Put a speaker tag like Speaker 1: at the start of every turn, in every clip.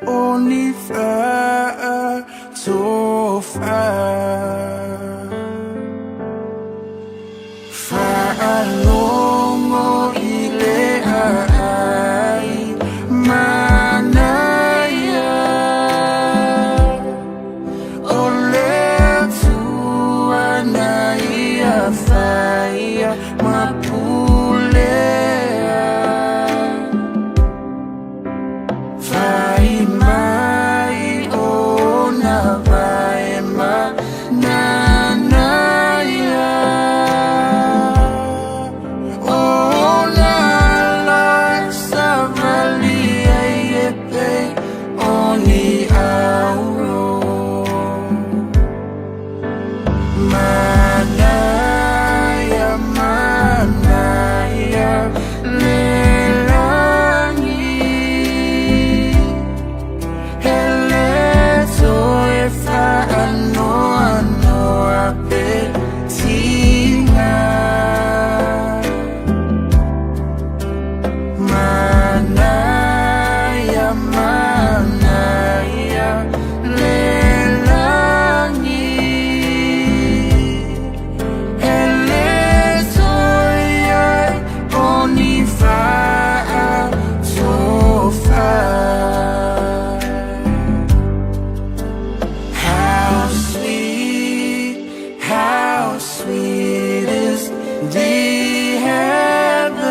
Speaker 1: o ni faatofa. Faalogo i le aai manaia o le Atua na ia faia ma pulea. Fai mai ona vae ma nanaia, o na ala savali ai e pei o ni auro. Manaia, manaia le lagi, e le toe faanoanoa pe tiga. Manaia, manaia le lagi, e le toe i ai o ni faatofa. How sweet is the heaven.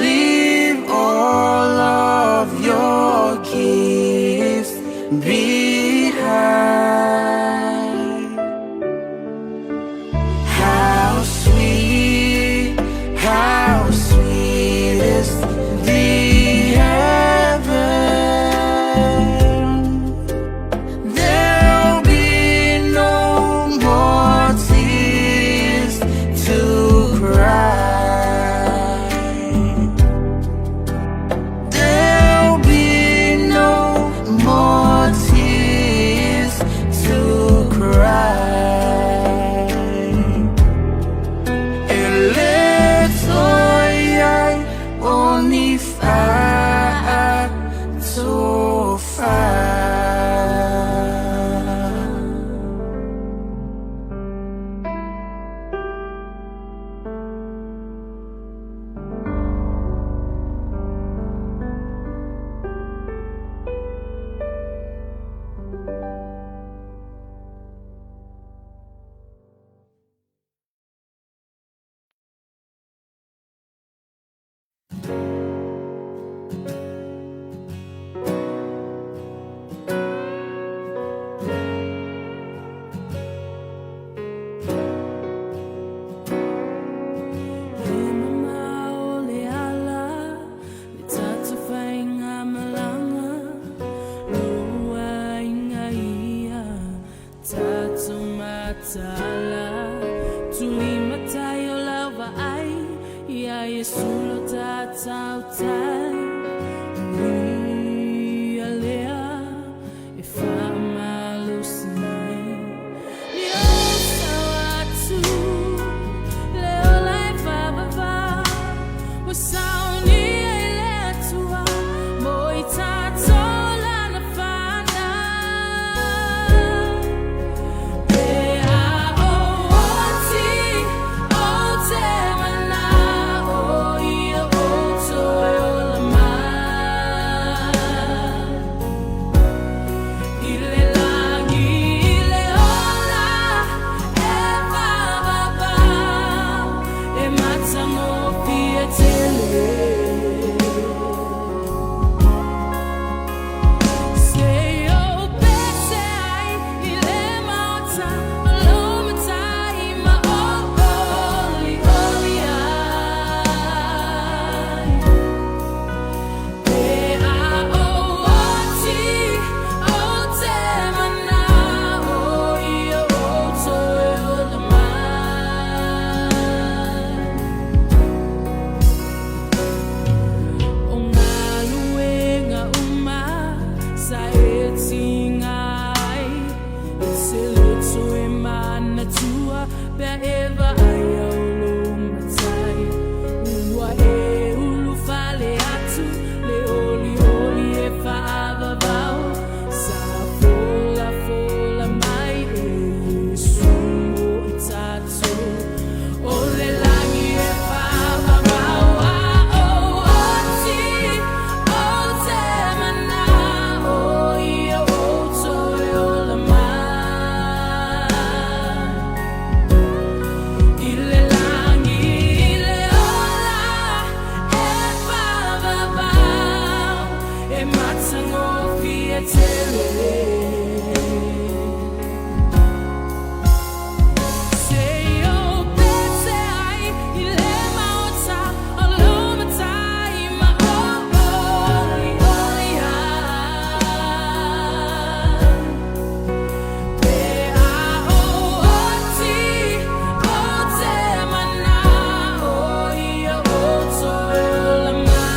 Speaker 1: Leave all of your gifts behind. How sweet is the heaven. There'll be no more tears to cry. There'll be no more tears to cry. E le toe i ai o ni faatofa. E matagofie tele. Se o pese ai i le maota o lo matai ma o oli oli ai. Pe a o oti o te mana o ia o toe ola mai.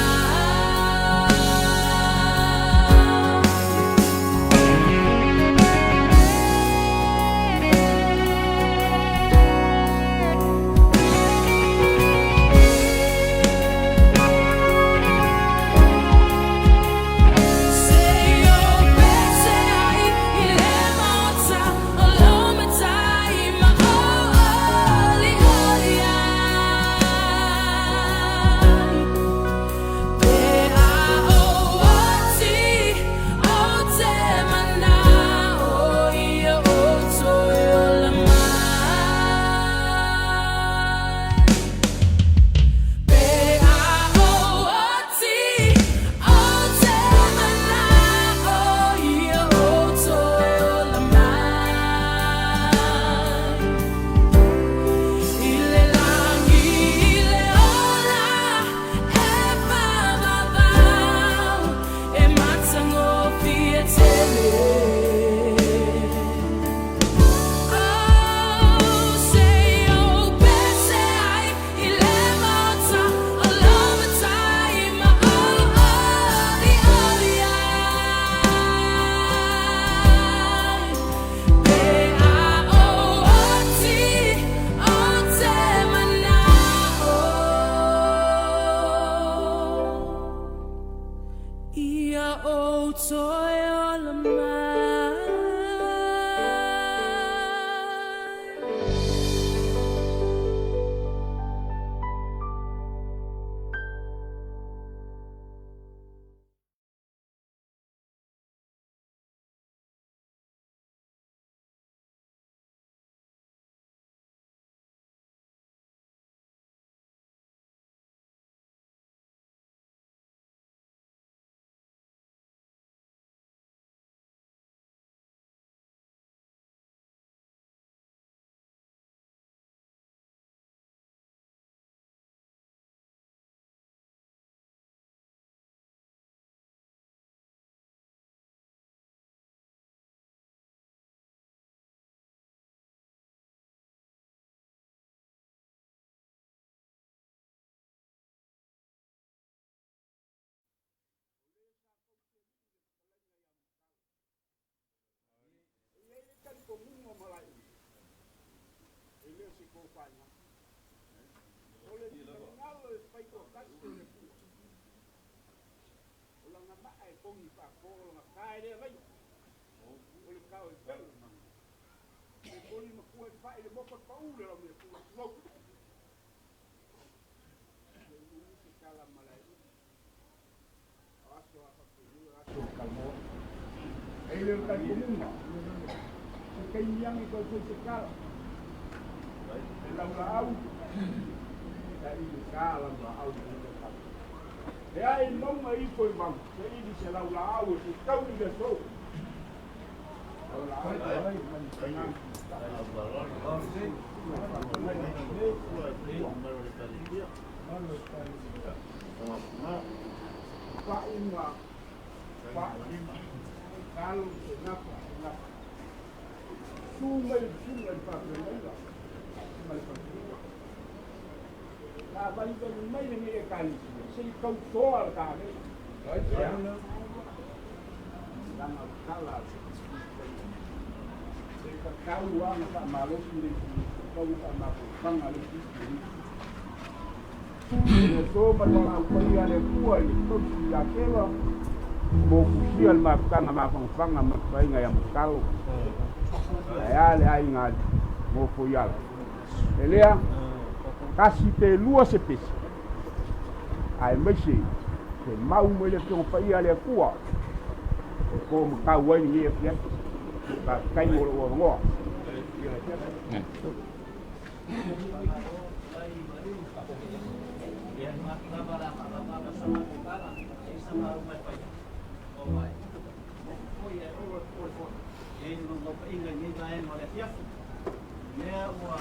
Speaker 1: Se o pese ai i le maota o lo matai ma o oli oli ai. Pe a o oti o te mana o ia o toe ola mai. Pe a o oti o te mana o ia o toe ola mai. I le lagi i le ola e whāvavau e matagofie tele. Oh, se o pese ai i le maota o lo matai ma o oli oli ai. Pe a o oti o te mana o ia o toe ola mai.
Speaker 2: E le o se kofaiga. O le finagalo e faitoatasi o le Atua, o lana maa e pogi faafo, o lana ta e le avaia, o le tao e pelu. E poli makua e fa'i le moka pau le lau mea pula tulou. E umi se tala malae o aso a faapeni o aso o kalmoa. E le o talitonuga, se taimi age toe foi se tala. E laulaau, saili sa laulaau i le tala. E ae mauga ifo i vanu, saili se laulaau e futau i le aso. Faaiga faai talo se gafa se gafa. Su mai le susuga i le faafeagaiga ma le faletua. Sa valivali mai lenei Ekalesia se i tautoa le ta nei. Lana o tala a le E tatau lava ona faamalosi le isi, tatau ona faamafaufauga le isi i le isi. I le aso ma le valaau paia a le Atua i le tausi ia Teva, mo fusia le mafutaga mafanafana ma le faiga ia Matalo, ae a le aiga Gofoiala. E lea, tasi pe lua se pese, aemaise se mau mai le Afioga Paia a le Atua e po matau ai lenei afiafi. Faafetai mo lou avanoa.
Speaker 3: Mauvae. Motu foi ae olo e popole foi. E ai le naunautaiga i lenei vaega o le afiafi, lea ua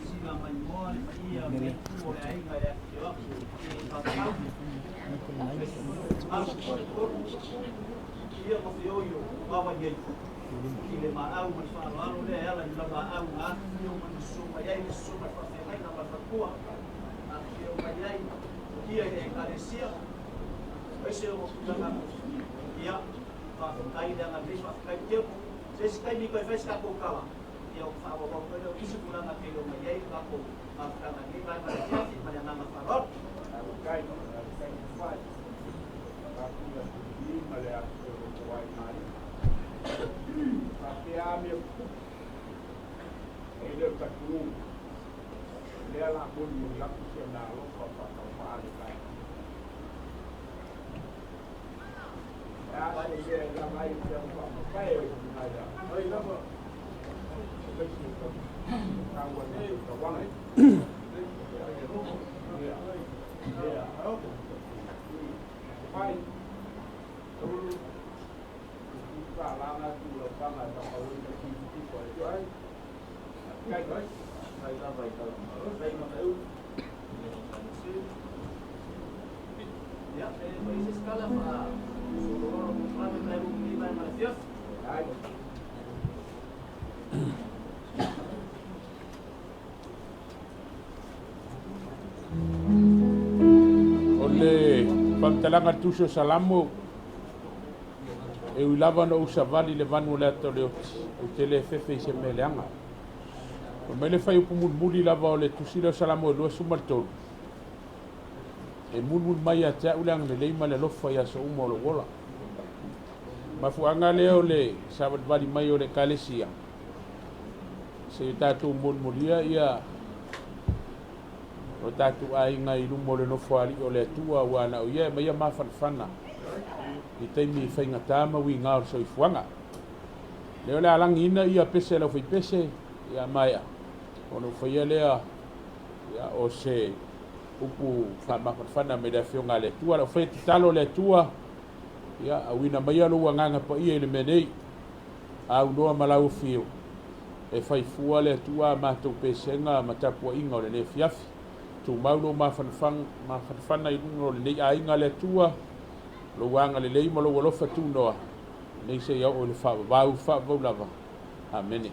Speaker 3: sila maimoa le paia o lenei itu o le aiga i le afifio atu i faatau aso o le tolu ia ma feoio ua i ai i le maau ma le faaaloalo lea e ala i laulaau na afifio ma susu mai ai le susuga i le faafeagaiga ma le faletua, afifio mai ai ia i le Ekalesia aemaise o tulaga. Ia, faafetai le agalelei, faafetai Teo. Se isi taimi toe fai se tatou tala, ia ona faaauau ai lea o nisi tulaga e pei ona i ai le tatou mafutaga i lenei vaega o le afiafi. Ma le agaga faaaloalo.
Speaker 2: Kai, kai fai. Ka i ma le aso o ai mai. Ka te ame e le tatu. Le ala moni mo la ku se na lo fa fa ka fa le kai. Ya se ye la mai te fa ma fa e na ya. Ai la ba. Kai se ka ka wa ne ka wa ne. Ya. Ya. Fai. Tolu. Ka la na tu la pa na ta pa wi ta ki ki ko ai. Kai kai.
Speaker 3: Kai lava i tala fai ma eu. Ia, e mai se skala fa solololo ko fami kai lu ni mai ma le afiafi.
Speaker 2: Ai.
Speaker 4: O le faamatalaga le Tusi o Salamo, e ui lava ona ou savali i le vanu o le ata o le oti, ou te lē fefe i se mea leaga. O mai le faiupu mulimuli lava o le tusi lea o Salamo e 23, e mulimuli mai ia te a'u le agalelei ma le alofa i aso uma o lou ola. Mafuaaga lea o le savalivali mai o le Ekalesia se tatou molimoli ia o tatou aiga i luma o le nofo alii o le Atua, ua na o ia e maia mafanafana i taimi faigatā ma uigā o le soifuaga. Lea o le alagiina ia pese lau faipese ia maea ona ou faia lea ia o se upu faamafanafana mai le afioga a le Atua. Lau faia tatalo le Atua ia auina maia lou agaga paia i le mea nei aunoa ma lau afio e faifua le Atua a matou pesega ma tapuaiga o lenei afiafi. Tumau lou mafanafana i luga o lenei aiga le Atua, lou agalelei ma lou alofa tunoa nei seia oo i le faavavau faavavau lava. Amene.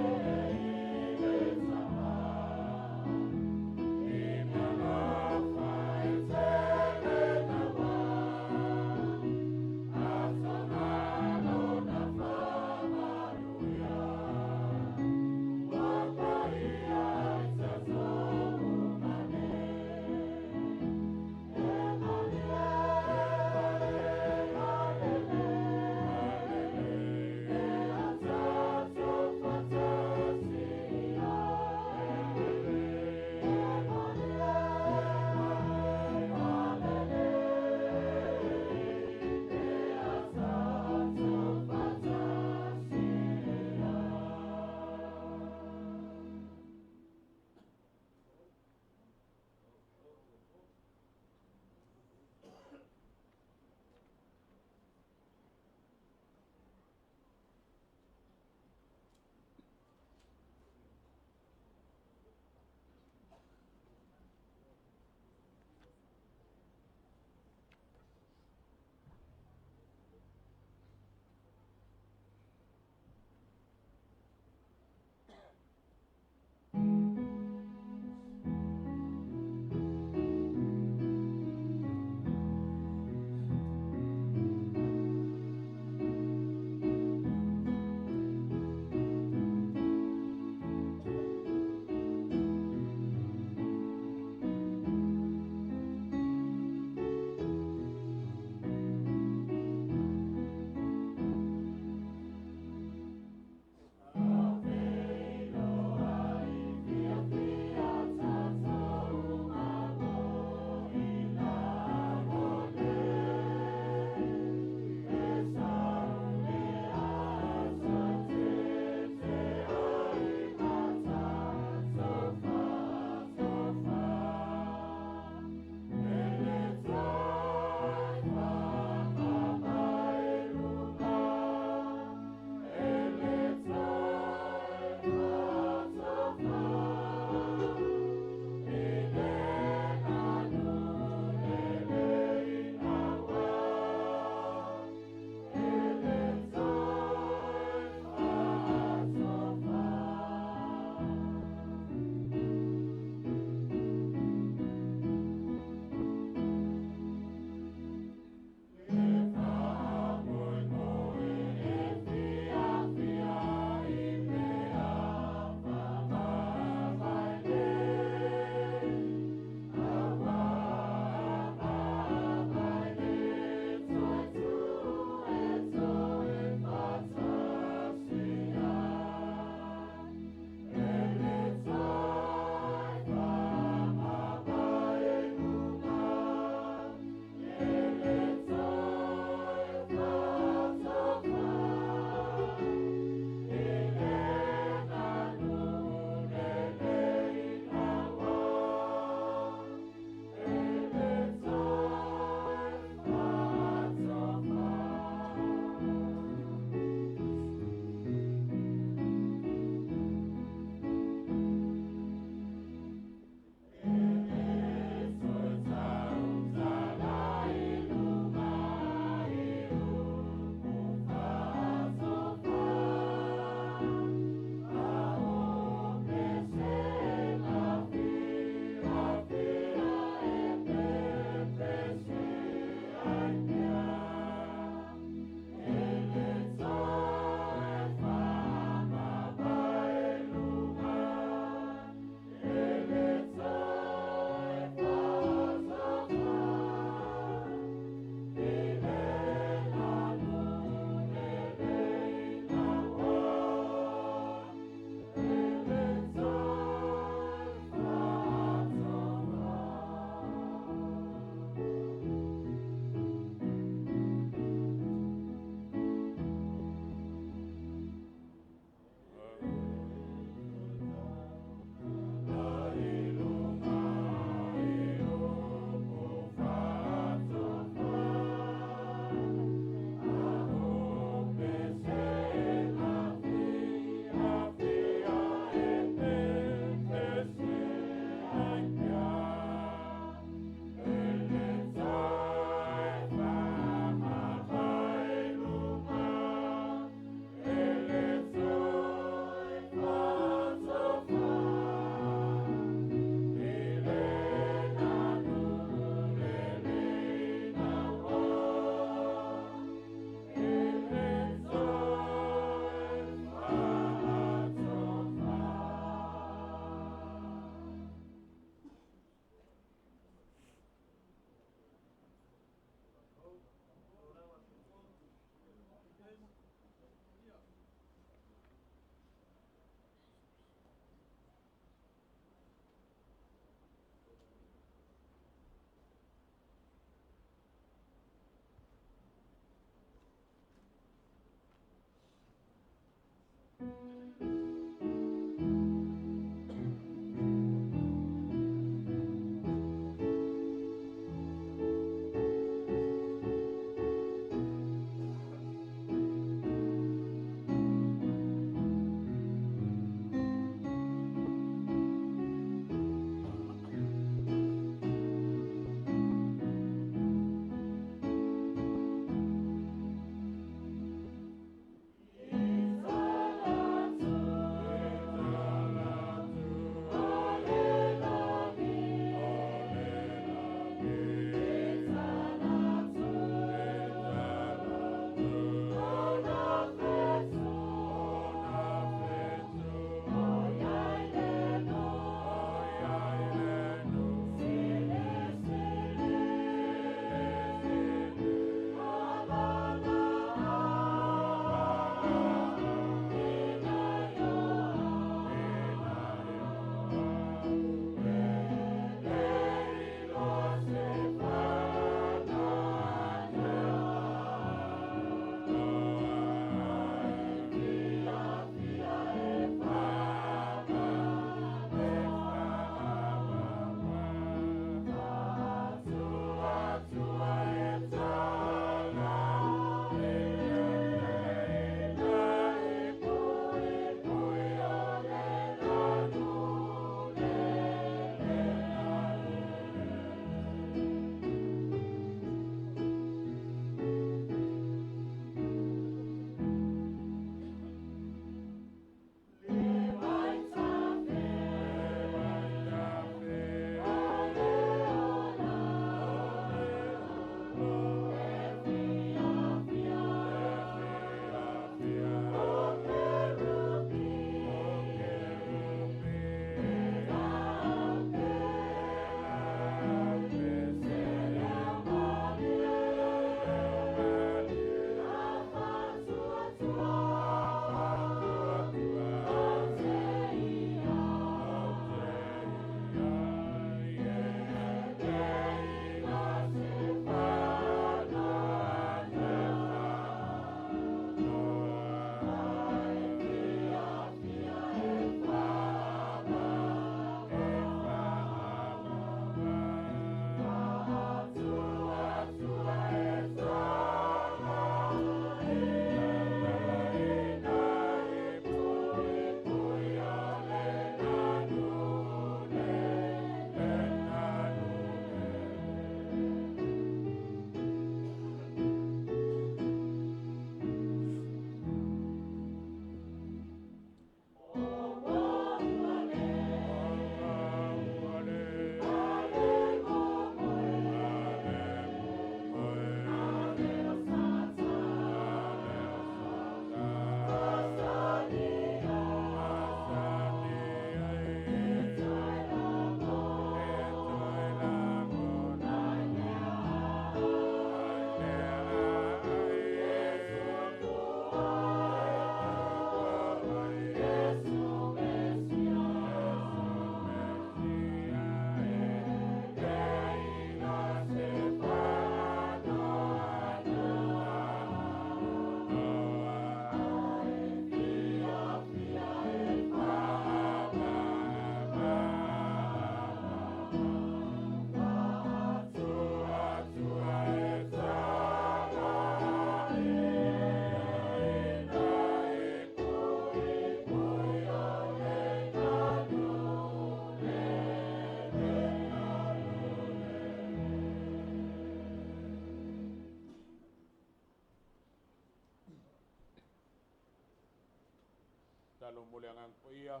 Speaker 4: Faamalo mo le Agaga Paia.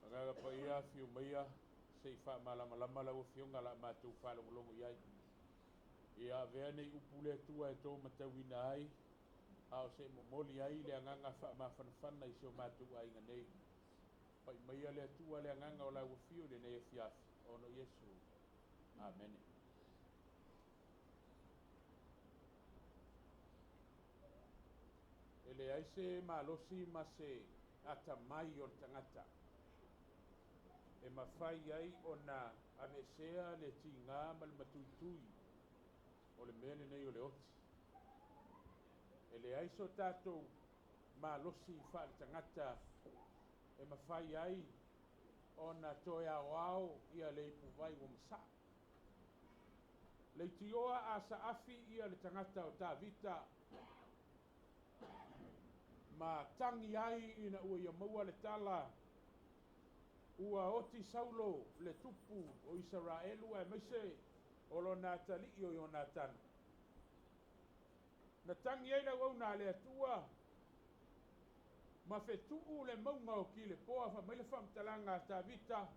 Speaker 4: Agaga Paia, afio maia se i faamalamalama lau Afioga la matou faalogologo i ai. Ia avea nei upu le Atua e to matauina ai, a o se i momoli ai le agaga faamafanafana i si o matou aiga nei. Pai maia le Atua le agaga o lau afio i lenei afiafi, ona o Iesu. Amene. E leai se malosi ma se atamai o le tagata e mafai ai ona aveesea le tiga ma le matuitui o le mea lenei o le oti. E leai so tatou malosi faaletagata e mafai ai ona toe aoao ia le ipuvai ua masaa. Leitioa a saafi ia le tagata o Tavita ma tagi ai ina ua ia maua le tala ua oti Saulo le tupu o Isaraelu aemaise o lona atalii o Ionatana. Na tagi ai le auauna a le Atua ma fetuu le mauga o Kilepoa, fai mai le faamatalaga a Tavita,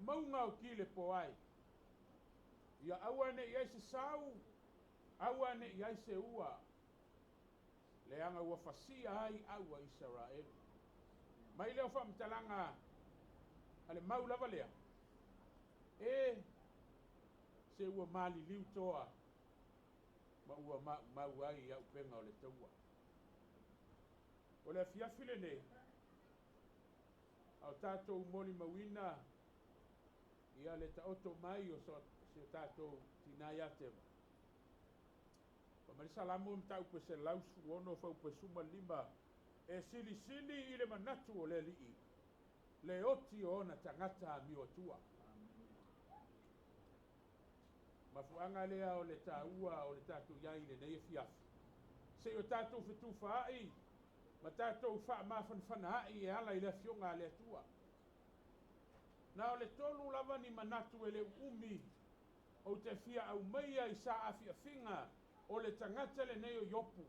Speaker 4: mauga o Kilepoa ai. Ia aua ne i ai se sau, aua ne i ai se ua, leaga ua fasia ai au a Isaraelu. Mai lea o faamatalaga a le mau lava lea, e se ua maliliu toa ma ua maumau ai i auupega o le taua. O le afiafi lenei, a o tatou molimauina ia le taoto mai o si o tatou tina ia Teva. Fai mai le Salamo mataupu e 116 fuaiupu e 15, e silisili i le manatu o le Alii le oti o ona tagata amio atua. Mafuaaga lea o le taua o le tatou iai i lenei afiafi, se i o tatou fetufaai ma tatou faamafanafanaai e ala i le afioga a le Atua. Na o le tolu lava ni manatu e le uumi ou te fia aumaia i saafiafiga o le tagata lenei o Iopu.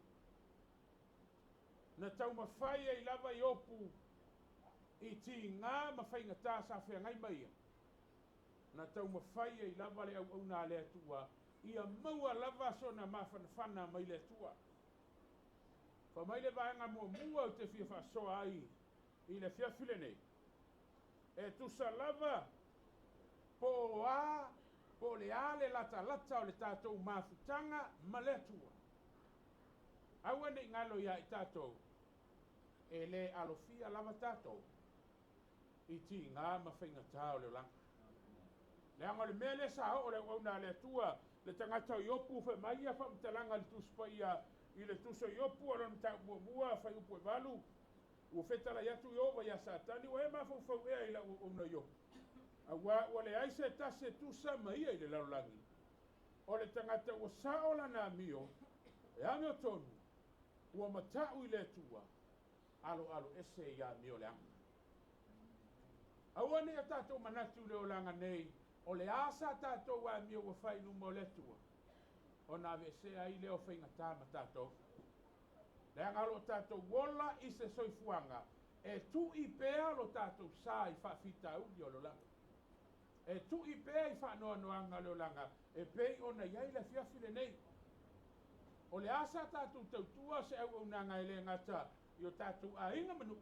Speaker 4: Na taumafai ai lava Iopu i tiga ma faigata sa feagai ma ia. Na taumafai ai lava le auauna a le Atua ia maua lava sona mafanafana mai le Atua. Fai mai le vaega muamua ou te fia faasoa ai i le afiafi lenei, e tusa lava po o a po o le a le latalata o le tatou mafutaga ma le Atua. Aua ne i galo ia i tatou, e le alofia lava tatou i tiga ma faigata o le olaga. Leaga o le mea lea sa oo le auauna a le Atua, le tagata o Iopu, fai mai ia faamatalaga a le Tusi Paia i le Tusi o Iopu, o lona mataupu muamua, fuaiupu e 8, ua fetalai atu Ieova ia Satani, ua e mafaufau ea i lau auauna Iopu, auā ua leai se tasi e tusa ma ia i le lalolagi, o le tagata ua sao lana amio, e amiotonu, ua matau i le Atua, aloalo ese i amio leaga. Aua ne i o tatou manatu i le olaga nei, o le a sa tatou amio ua fai i luma o le Atua, ona aveesea ai lea o faigata ma tatou. Leaga o lo o tatou ola i se soifuaga e tui pea lo tatou sa i faafitauli o le olaga. E tui pea i faanoanoaga o le olaga e pei ona i ai le afiafi lenei. O le a sa tatou tautua se auaunaga e le gata i o tatou aiga ma nuu,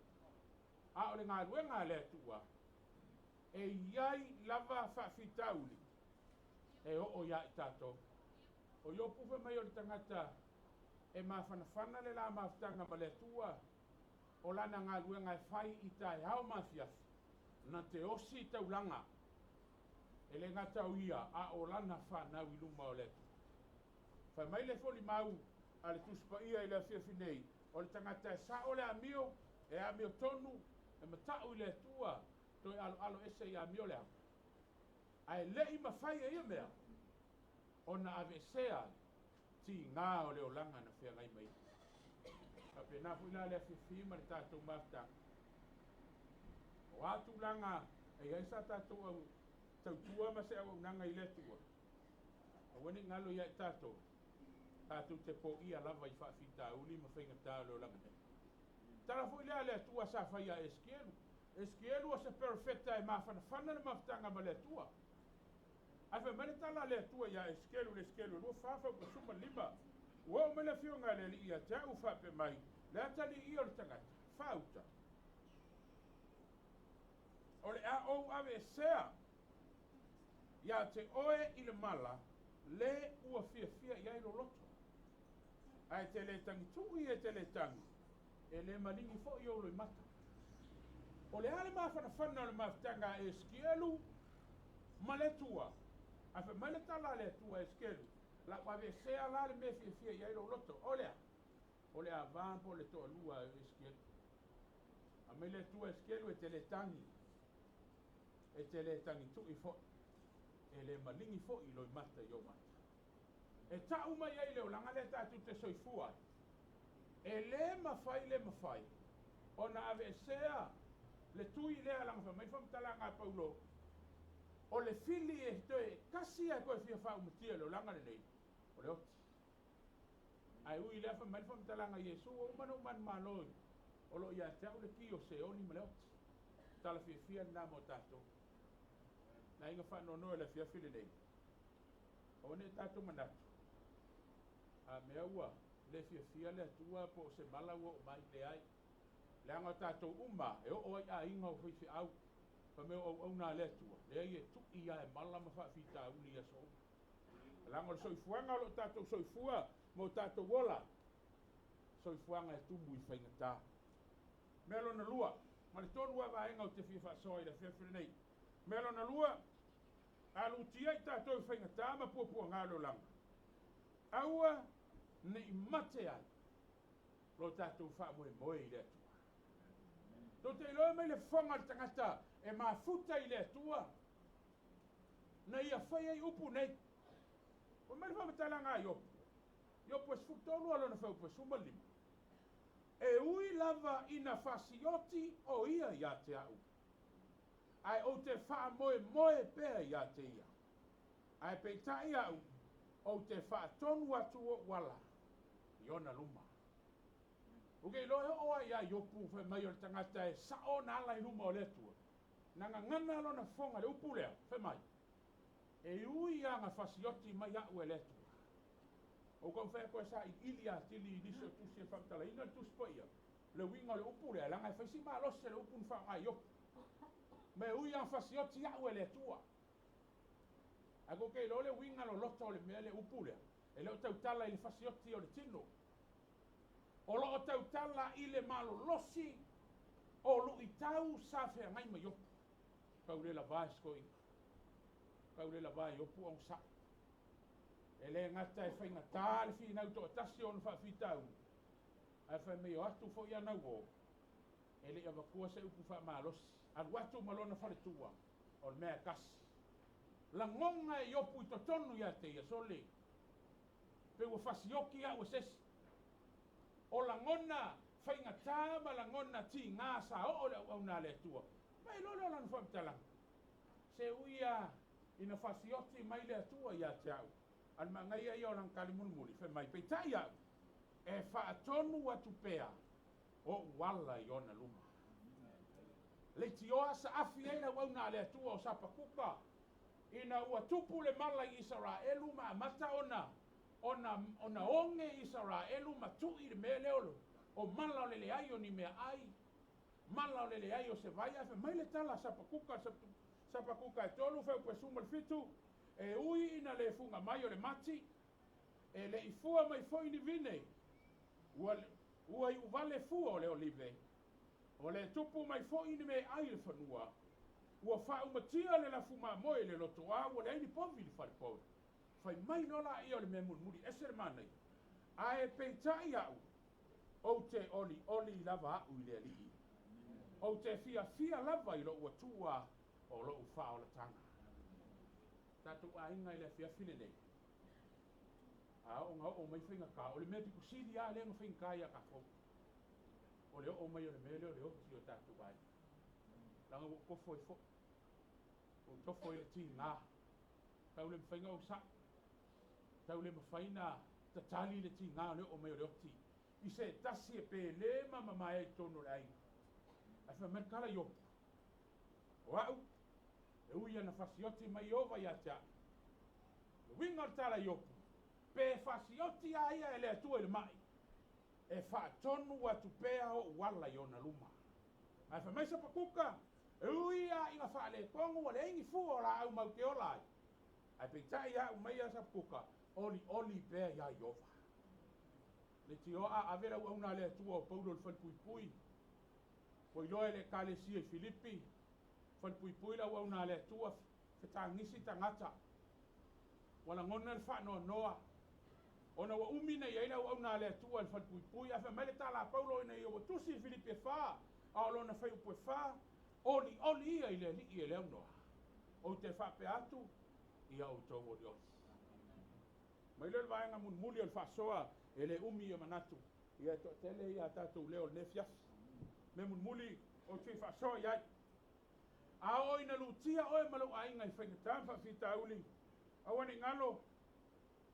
Speaker 4: a o le galuega a le Atua, e i ai lava faafitauli e oo ia i tatou. O Iopu fai mai o le tagata e mafanafana le la mafutaga ma le Atua, o lana galuega e fai i taeao ma afiafi, na te osi taulaga, e le gata o ia, a o lana fanau i luma o le Atua. Fai mai le folimau a le Tusi Paia i le afiafi nei, o le tagata e sao le amio, e amiotonu, e matau i le Atua, toe aloalo ese i amio leaga. Ae le i mafai e ia mea ona aveesea tiga o le olaga na feagai mai. Faapena foi la le afiafi ma le tatou mafutaga. O a tulaga e i ai sa tatou au tautua ma se auaunaga i le Atua, aua ne i galo ia i tatou, tatou te poia lava i faafitauli ma faigata o le olaga nei. Tala foʻi lea a le Atua sa fai iā Esikielu. Esikielu o se perofeta e mafanafana le mafutaga ma le Atua. Ae fai mai le tala a le Atua iā Esikielu i le Esikielu e 24 fuaiupu 15, Ua oo mai le Afioga a le Alii ia te a'u, faapea mai, Le atalii ia o le tagata, faauta, o le a ou aveesea iā te oe i le mala le ua fiafia i ai lou loto. Ae e te lē tagituʻu e te lē tagi, e lē maligi foʻi ou loimata. O le a le mafanafana o le mafutaga a Esikielu ma le Atua? Ae fai mai le tala a le Atua, Esikielu, lau aveesea la le mea fiafia i ai lou loto. O le a? O le avā po o le toalua a Esikielu. Fai mai le Atua, Esikielu, e te lē tagi, e te lē tagituʻi foʻi, e lē maligi foʻi loimata i ou mata. E taʻu mai ai le olaga lea tatou te soifua ai. E lē mafai le mafai ona aveesea le tui lea laga fai mai le faamatalaga a Paulo, o le fili e toe kasi ae toe fia faaumatia i le olaga lenei, o le oti. Ae ui i lea fai mai le faamatalaga a Iesu, ua uma ona ou manumalo o lo o ia te au le ki o Seoli ma le oti. Tala fiafia lena mo tatou. Le aiga faanoanoa i le afiafi lenei. Aua ne i tatou manatu, a mea ua le fiafia le Atua po o se mala ua oo mai. Leai. Leaga o tatou uma e oo ai i aiga o faifeau, fai mai o auauna a le Atua, leai e tuʻi lava e mala ma faafitauli i aso uma. Leaga o le soifuaga o lo o tatou soifua ma o tatou ola, soifuaga e tumu i faigata. Mea lona lua, ma le tolu lava vaega ou te fia faasoa i le afiafi lenei. Mea lona lua, A lutia i tatou i faigata ma puapuaga o le olaga, aua ne i mate ai lo tatou faamoemoe i le Atua. Tou te iloa mai le fofoga o le tagata e mafuta i le Atua na ia fai ai upu nei. Fai mai le faamatalaga a Iopo, Iopo e 13 a lona fuaiupu e 15, E ui lava ina fasioti o ia ia te a'u, ae ou te faamoemoe pea ia te ia. Ae peitai a'u, ou te faatonu atu o'u ala i ona luma. Ou te iloa e oo ai ia Iopu fai mai o le tagata e sa'o ona ala i luma o le Atua, na gagana lona fofoga i le upu lea, fai mai, E ui lava na fasioti mai a'u e le Atua. Ou taumafai atu e sailiili atili i nisi o tusi e faamatalaina le Tusi Paia, le uiga o le upu lea, leaga e fai si malosi le upu na faaaoga e Iopu. Ma e ui lava fasioti a'u e le Atua. Ae tou te iloa le uiga loloto o le mea le upu lea, e le o tautala i le fasioti o le tino. O lo o tautala i le malolosi o luitau sa feagai ma Iopu. Tau le lavā e si toeaina. Tau le lavā e Iopu onosai. E le gata e faigata le finau toatasi o ona faafitauli, ae fai mai o atu foi ana uo, e le i avatua se upu faamalosi, alu atu ma lona faletua, o le mea e tasi. Lagona e Iopu i totonu ia te ia, sole, pei ua fasioki a'u e se isi. O lagona faigata ma lagona tigā sa oo le auauna a le Atua. Mai loa lea o lana faamatalaga, Se ui a ina fasioti mai le Atua ia te a'u, a le manaia ia o lana tali mulimuli, fai mai, Peitai a'u, e faatonu atu pea o'u ala i ona luma. Leitioa saafi ai le auauna a le Atua o Sapakuka, ina ua tupu le mala i Isaraelu ma amata ona ona ona oge Isaraelu ma tuʻi le mea lea o o mala o le leai o ni meaai, mala o le leai o se vai. Ae fai mai le tala a Sapakuka, Sapakuka e 3 fuaiupu e 17, E ui ina le fuga mai o le mati, e le i fua mai foi ni vine, ua, ua iuvale fua o le olive, ua le tupu mai foi ni meaai i le fanua, ua faaumatia le lafu mamoe i le lotoa, ua leai ni povi i le falepovi. Fai mai loa laia o le mea mulimuli ese le manaia, ae peitai a'u, ou te olioli lava a'u i le Alii. Ou te fiafia lava i lo'u Atua o lo'u faaolataga. Tatou aiga i le afiafi lenei, a oo na oo mai faigata, o le mea pito sili lava lea na faigata ia tatou, o le oo mai o le mea lea o le oti o tatou aiga. Leaga ua ou tofo ai foi, ua ou tofo ai i le tiga, tau le mafai ona ou saʻi, tau le mafai ona tatali le tiga o le oo mai o le oti. i se tasi e pele ma mamae i totonu o le aiga. Ae fai mai le tala Iopu, O a'u, e ui ana fasioti mai Ieova ia te a'u. O le uiga o le tala Iopu, pe fasioti a ia e le Atua i le ma'i, e faatonu atu pea o'u ala i ona luma. Ae fai mai Sapakuka, e ui a ina faaletonu ua leai ni fua o laau mau te ola ai, ae peitai a'u mai ia Sapakuka, olioli pea iā Ieova. Leitioa a ave le auauna a le Atua o Paulo i le falepuipui, ua iloa e le Ekalesia i Filipi, falepuipui le auauna a le Atua, fetagisi tagata. Ua lagona le faanoanoa, ona ua umi na i ai le auauna a le Atua i le falepuipui, ae fai mai le tala a Paulo ina ia ua tusi i Filipi e fa, a o lona fuaiupu e 4, olioli ia i le Alii e le aunoa. Ou te faapea atu, ia outou olioli. Mai lea o le vaega mulimuli o le faasoa, e le umi ia manatu, ia e toatele ia tatou leo o lenei afiafi. Mea mulimuli ou te faasoa i ai. A oo ina lutia oe ma lou aiga i faigata ma faafitauli, aua ne i galo,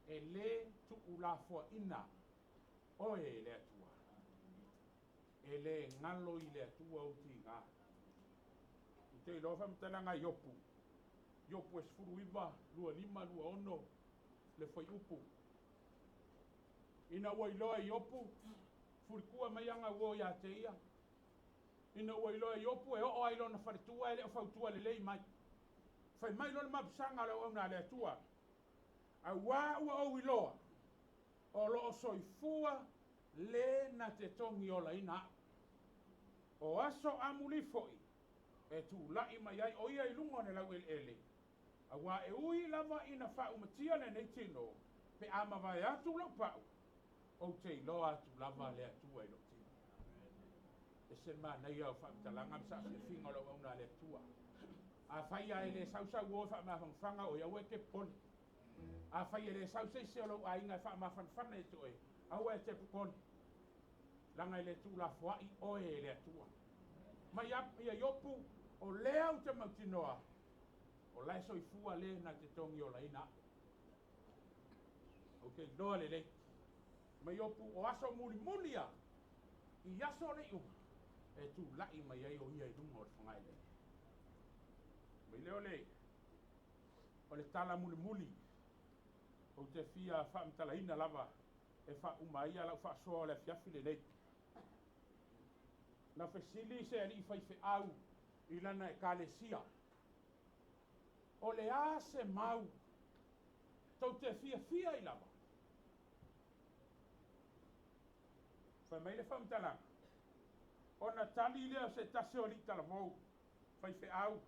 Speaker 4: e lē tuulafoaina oe e le Atua. E lē galo i le Atua ou tiga. Ou te iloa faamatalaga a Iopu, Iopu e 19, 25, 26 le fuaiupu. Ina ua iloa e Iopu, fulikua mai aga uo ia te ia. Ina ua iloa e Iopu e oo ai lona faletua e le o fautua lelei mai. Fai mai loa le mapusaga o le auauna a le Atua, auā ua ou iloa, o lo o soifua lē na te togi olaina a'u. O aso amuli fo'i e tula'i mai ai o ia i luga o le laueleele, auā e ui lava ina faaumatia lenei tino, pe a mavae atu la'u pa'u, ou te iloa atu lava le Atua i lo'u tino. E se le manaia o faamatalaga ma saafiafiga o le auauna a le Atua. Afai a e lē sausau o e faamafanafana oe, aua e te popole. Afai e lē sau se isi o lou aiga e faamafanafana ia te oe, aua e te popole. Leaga e le tuulafoa'i oe e le Atua. Mai ia Iopu, o lea ou te mautinoa, o la e soifua lē na te togi olaina a'u. Ou te iloa lelei. Mai Iopu, o aso mulimuli a i aso o le iuga, e tula'i mai ai o ia i luga o le fagaeleele. Mai lea o le o le tala mulimuli ou te fia faamatalaina lava e faauma ai lau faasoa o le afiafi lenei. Na fesili se alii faifeau i lana Ekalesia, o le a se mau tou te fiafia ai lava? Fai mai le faamatalaga, ona tali lea o se tasi o alii talavou faifeau,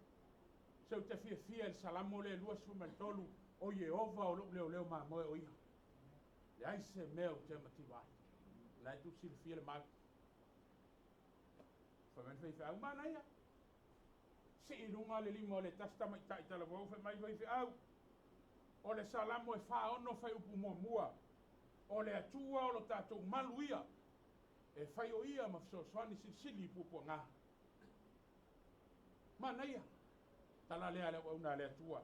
Speaker 4: se ou te fiafia i le Salamo lea 23, o Ieova o lo'u leoleo mamoe o ia. Leai se mea ou te mativa ai. O la e tou silafia le mau. Fai mai le faifeau, manaia. Sii i luga le lima o le tasi tamaitai talavou, fai mai faifeau, o le Salamo e 46 fuaiupu muamua, o le Atua o lo tatou malu ia, e fai o ia ma fesoasoani silisili i puapuaga. Manaia. Tala lea a le auauna a le Atua.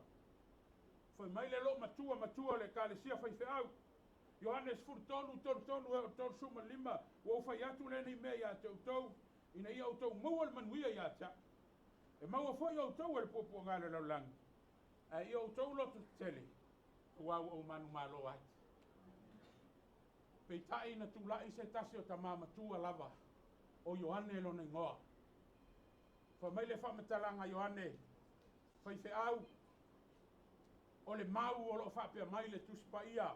Speaker 4: Fai mai le loo matua matua o le Ekalesia faifeau, Ioane 13, 33 e oo 35, ua ou fai atu lenei mea ia te outou, ina ia outou maua le manuia ia te a'u. E maua foi outou e le puapuaga o le lalolagi, ae ia outou loto tetele, auā ua ou manumalo ai. Peitai na tula'i se tasi o tamā matua lava, o Ioane lona igoa. Fai mai le faamatalaga a Ioane, faifeau, o le mau o lo o faapea mai le Tusi Paia,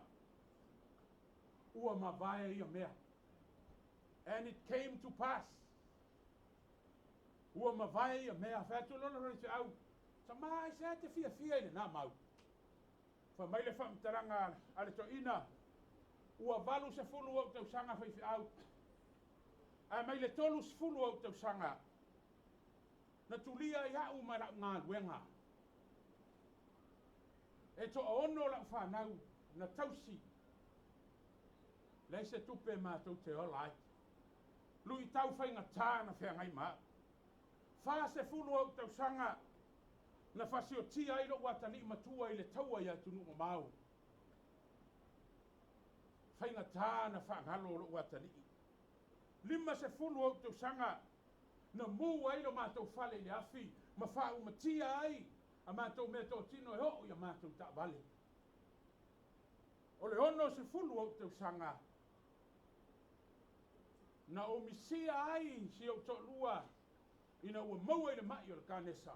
Speaker 4: ua mavae ia mea. And it came to pass. Ua mavae ia mea. Fai atu lona faifeau, tamā aisea e te fiafia i lenā mau? Fai mai le faamatalaga a le toeaina, ua 80 ou tausaga faifeau, ae mai le 30 ou tausaga na tulia ai a'u ma la'u galuega. E toaono la'u fanau na tausi, leai se tupe matou te ola ai. Luitau faigata na feagai ma a'u. 40 ou tausaga na fasiotia ai lo'u atalii matua i le taua i atunuu mamao. Faigata na faagalo lo'u atalii. 50 ou tausaga na mu ai lo matou fale i le afi ma faaumatia ai a matou meatotino e oo ia matou taavale. O le 60 ou tausaga na ou misia ai si ou toalua ina ua maua i le mai o le kanesa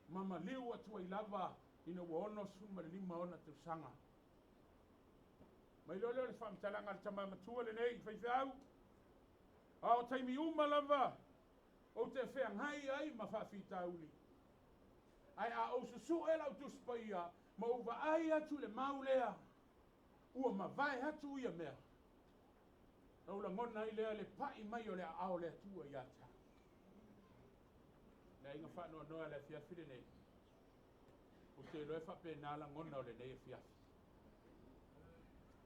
Speaker 4: ma maliu atu ai lava ina ua 65 ona tausaga. Mai loa lea o le faamatalaga a le tama matua lenei i faifeau, a o taimi uma lava ou te feagai ai ma faafitauli. Ae a ou susu'e lau Tusi Paia ma ou vaai atu i le mau lea, ua mavae atu ia mea, na ou lagona ai lea le pa'i mai o le aao o le Atua ia te au. Le aiga faanoanoa le afiafi lenei, ou te iloa e faapena lagona o lenei afiafi.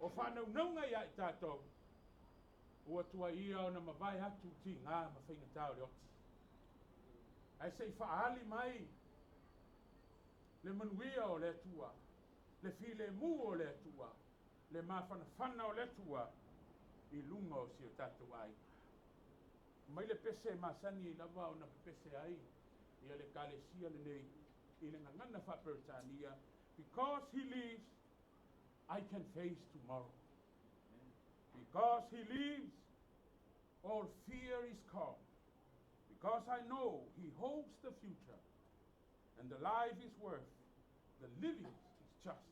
Speaker 4: O faanaunauga ia i tatou, ua tuai ia ona mavae atu tiga ma faigata o le oti. Ae se i faaali mai le manuia o le Atua, le filemu o le Atua, le mafanafana o le Atua i luga o si o tatou aiga. Mai le pese masani ai lava ona pepese ai ia le ekalesia lenei i le gagana faa-Peretania, because he lives, I can face tomorrow. Because he lives, all fear is gone. Because I know he holds the future, and the life is worth the living is just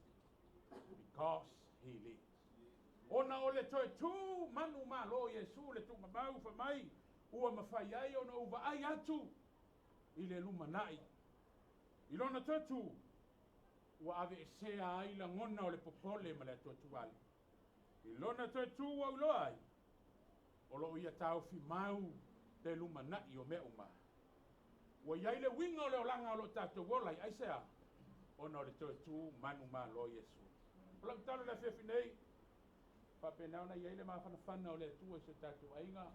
Speaker 4: because he lives. Ona o le toe tu manu malo Iesu le tuugamau fai mai ua mafai ai ona ou vaai atu i le lumanai. I lona toe tu ua aveesea ai lagona o le popole ma le atuatuale. I lona toe tu ua iloa ai o loo ia taofi mau le lumanai o mea uma. Ua iai le uiga o le olaga o loo tatou ola ai aisea? Ona o le toe tu manu malo Iesu. O lau tatalo i le afiafi nei, faapena ona iai le mafanafana o le Atua i so tatou aiga,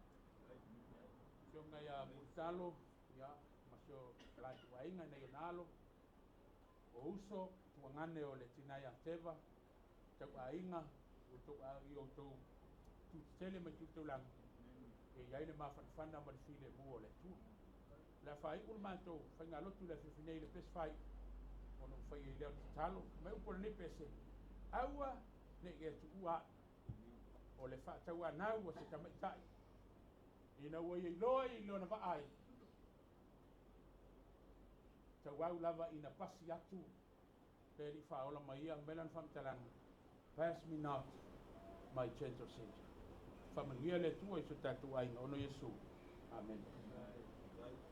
Speaker 4: afioga ia Mulitalo, ia, ma si o latou aiga nei ona alo, o uso, tuagane o le tina ia Teva, tauaiga, outou i outou tutetele mai tutaulaga, e iai le mafanafana ma le filemu o le Atua. O le a faaiu le matou faigalotu i le afiafi nei i le pese faaiu, ona ou fai ai lea o le tatalo. Mai upu o lenei pese, aua ne i e tuua au. O le faatauanau a se tamaitai, ina ua ia iloa i lona vaai, tauau lava ina pasi atu le alii faaola ma ia mai lana faamatalaga, pass me not, my gentle Savior. Faamanuia le Atua i so tatou aiga ona o Iesu. Amen. Faaoga.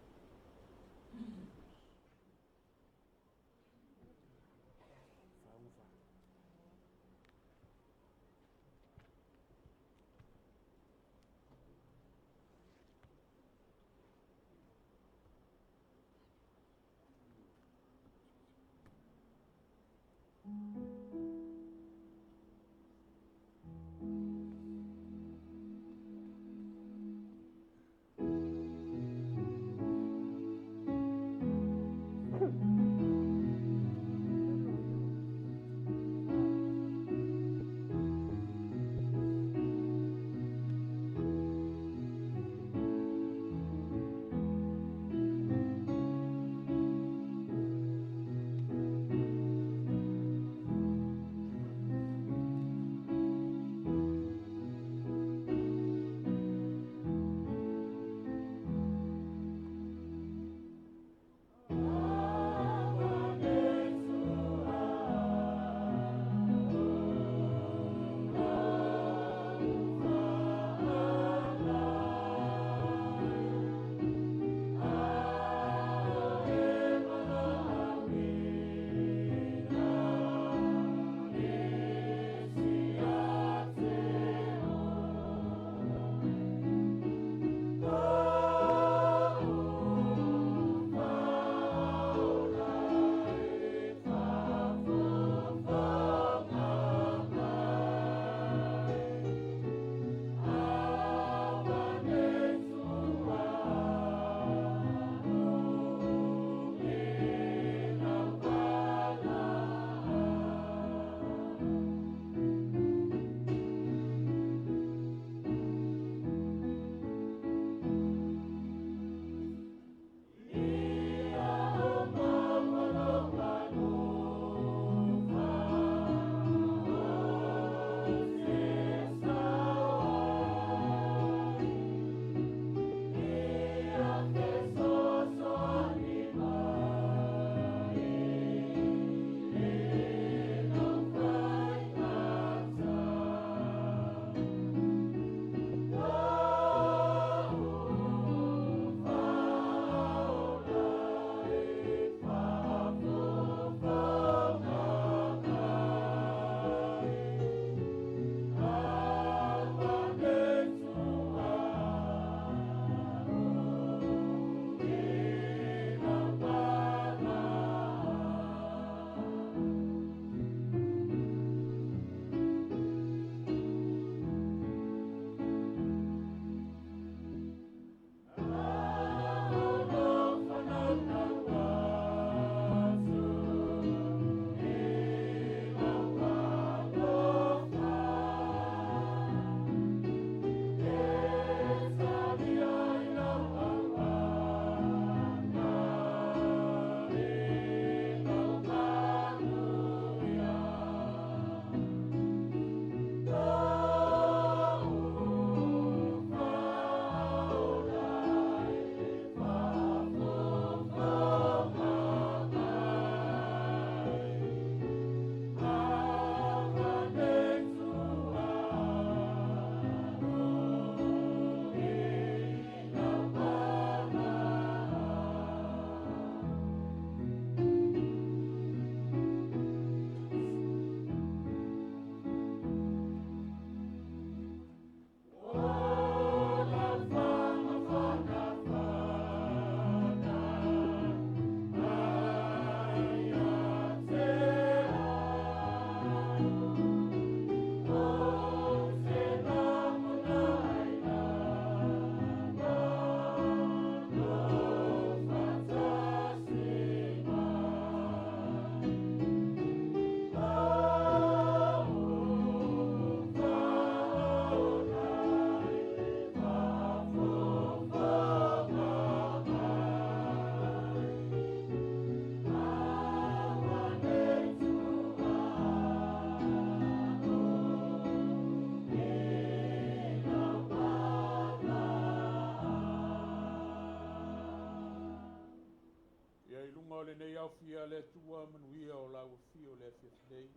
Speaker 4: Alofi a le Atua manuia o lau afio i le afiafi nei.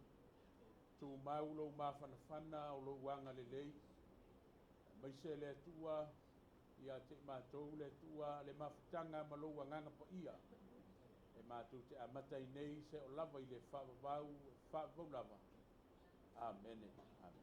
Speaker 4: Tumau lou mafanafana o lou agalelei, aemaise le Atua ia te i matou le Atua le mafutaga ma lou agaga paia e matou te amata ai nei se o lava i le faavavau e faavavau lava. Amene. Amene.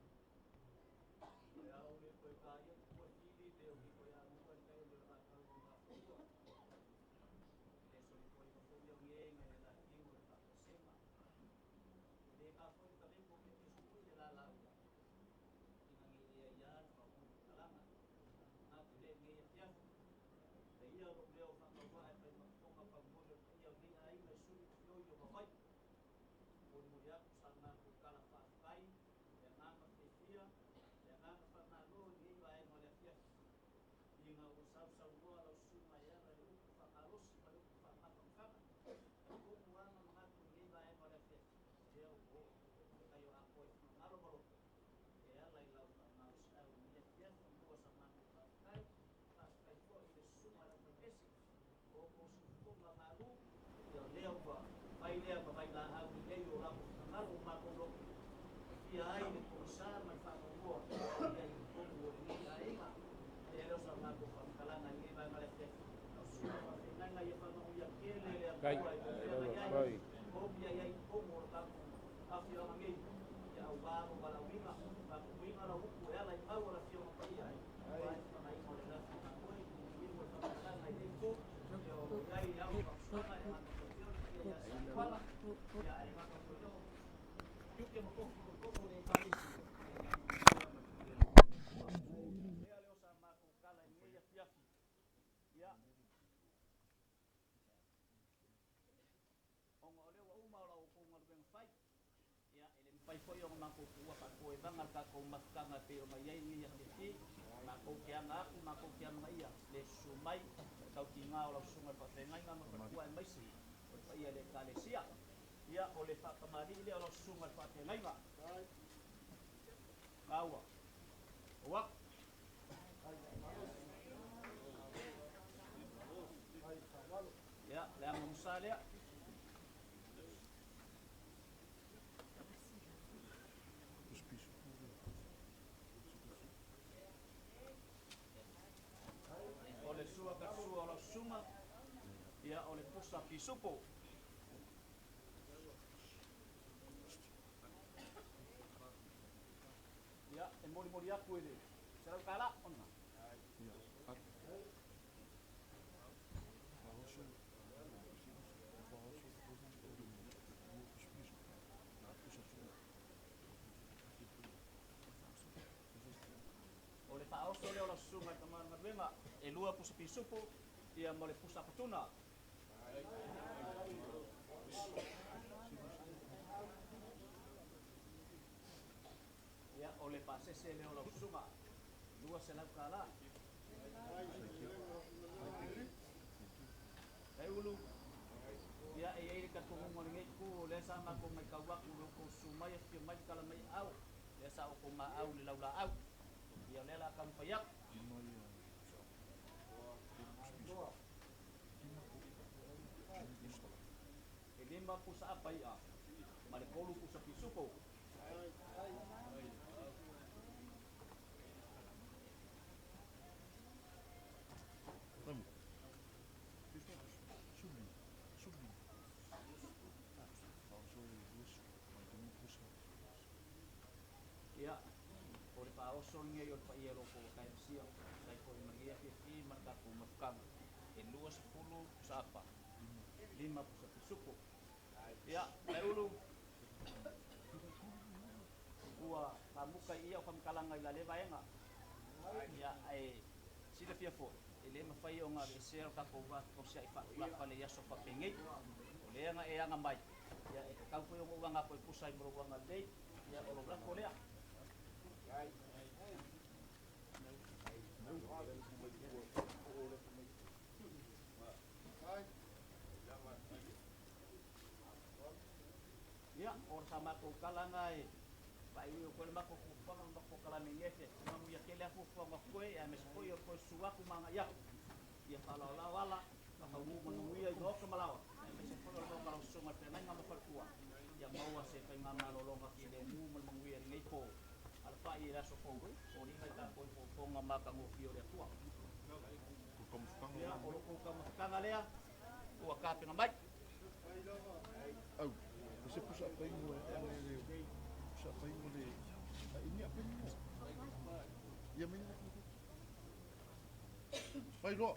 Speaker 3: Ina ua sausaunoa lau susuga e ala i le upu faamalosi ma le upu faamafanafana, e tumu lava manatu i lenei vaega o le afiafi, lea ua oo i tai o apoa i finagalo ma loto, e ala i lau faamalosiau i lenei afiafi, mua sa matou faafetai, faafetai foi i le susuga i le aufaiese o outou siufofoga malu, ia lea ua fai lea ma vailaau lelei o latou finagalo o matou loto, e fia ai le pogisa ma le faanoanoa ia i totonu o lenei aiga. E le o sa matou faamatalaga i lenei vaega o le afiafi. Lau susuga faafeagaiga ia faamanuia tele le Atua i lou feagai ai, omi ai ai i totonu o le tatou afioaga nei, ia aua lou valaauina, faatupuina lau upu e ala i mau a le Afioga Paia, aua le fanaina o le lafi mamoe, i le faamatalaga i lenei itu, ia o lo o i ai le ao faafuasanga e matou faapea le paia ia Satuala, ia ae gata foi lea o tiute ma tofi i totonu o le Ekalesia, ia manuia ma le Lea lea o sa matou tala i lenei afiafi. Ia, ona o lea ua uma la outou galuega fai, ia, e le mafai foi ona matou tuua faapoevaga le tatou mafutaga e pei ona i ai lenei afiafi. Matou te aga atu, matou te amanaia le susu mai le tautiga o lau susuga i le faafeagaiga ma faletua aemaise o le paia i le Ekalesia. Ia, o le faatamalii lea o lau susuga i le faafeagaiga. Maua. Oa. Ia, le agamusa lea. O le sua ka sua o lau susuga, ia o le pusa pisupo. Ia, e molimoli atu e le $100 ona. O le faaoso lea o lau susuga i le tama o le galuega, e 2 pusa pisupo, ia ma le pusa patuna. Ia, o le pasese lea o lau susuga, $200. E ulu, ia e i ai le talitonuga o lenei itu, o lea sa matou matau atu i lo outou susu mai, afifio mai, tatala mai aao, lea sa outou maau i le laulaau. Ia o lea o le a taumafai atu. E 5 pusa apa i'a ma le 3 pusa pisupo. Ia, o le faaoso lenei o le paia o lo outou Ekalesia, tusa ai foi ma lenei afiafi ma le tatou mafutaga, e 20 pusa apa, 5 pusa pisupo. Ia, Laiulu, ua famuka i i au faamatalaga i la lea vaega. Ia, ae silafia foi, e le mafai ona aveesea lo tatou va fekausia'i faatulafale i aso faapenei. O lea na e aga mai, ia, e tatau foi ona ou aga atu e tusa ai ma lou agalelei. Ia, o lou lafo lea. Ia, o sa matou tala na e faaiuiu atu ai le matou fuafuaga ma le matou polokalame i lenei afiafi. Manuia tele lava fuafuaga o totoe, aemaise foi o le toe susu atu ma agai atu. Ia faaolaolao ala, ma taunuu manuia i maota ma laoa, aemaise foi foi o le maota lau susuga i le feagaiga ma faletua, ia maua se faigamalologa filemu ma le manuia i lenei po, alafa'i i le aso fou, foliga i tatou ifofoga matagofie o le Atua. Ia, o lo outou taumafataga lea ua tapena mai.
Speaker 5: Au, o se pusa painu e le pusa painu le a ini a painu. Ia mai na. Fai loa.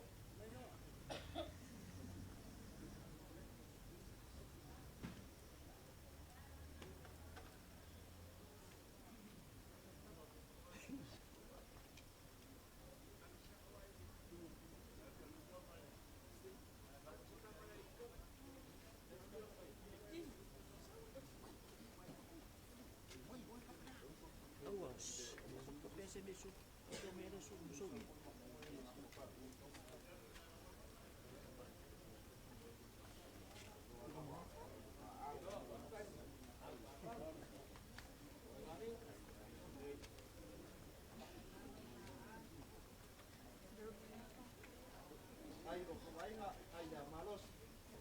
Speaker 3: Ai lo kou aiga, ai le malosi,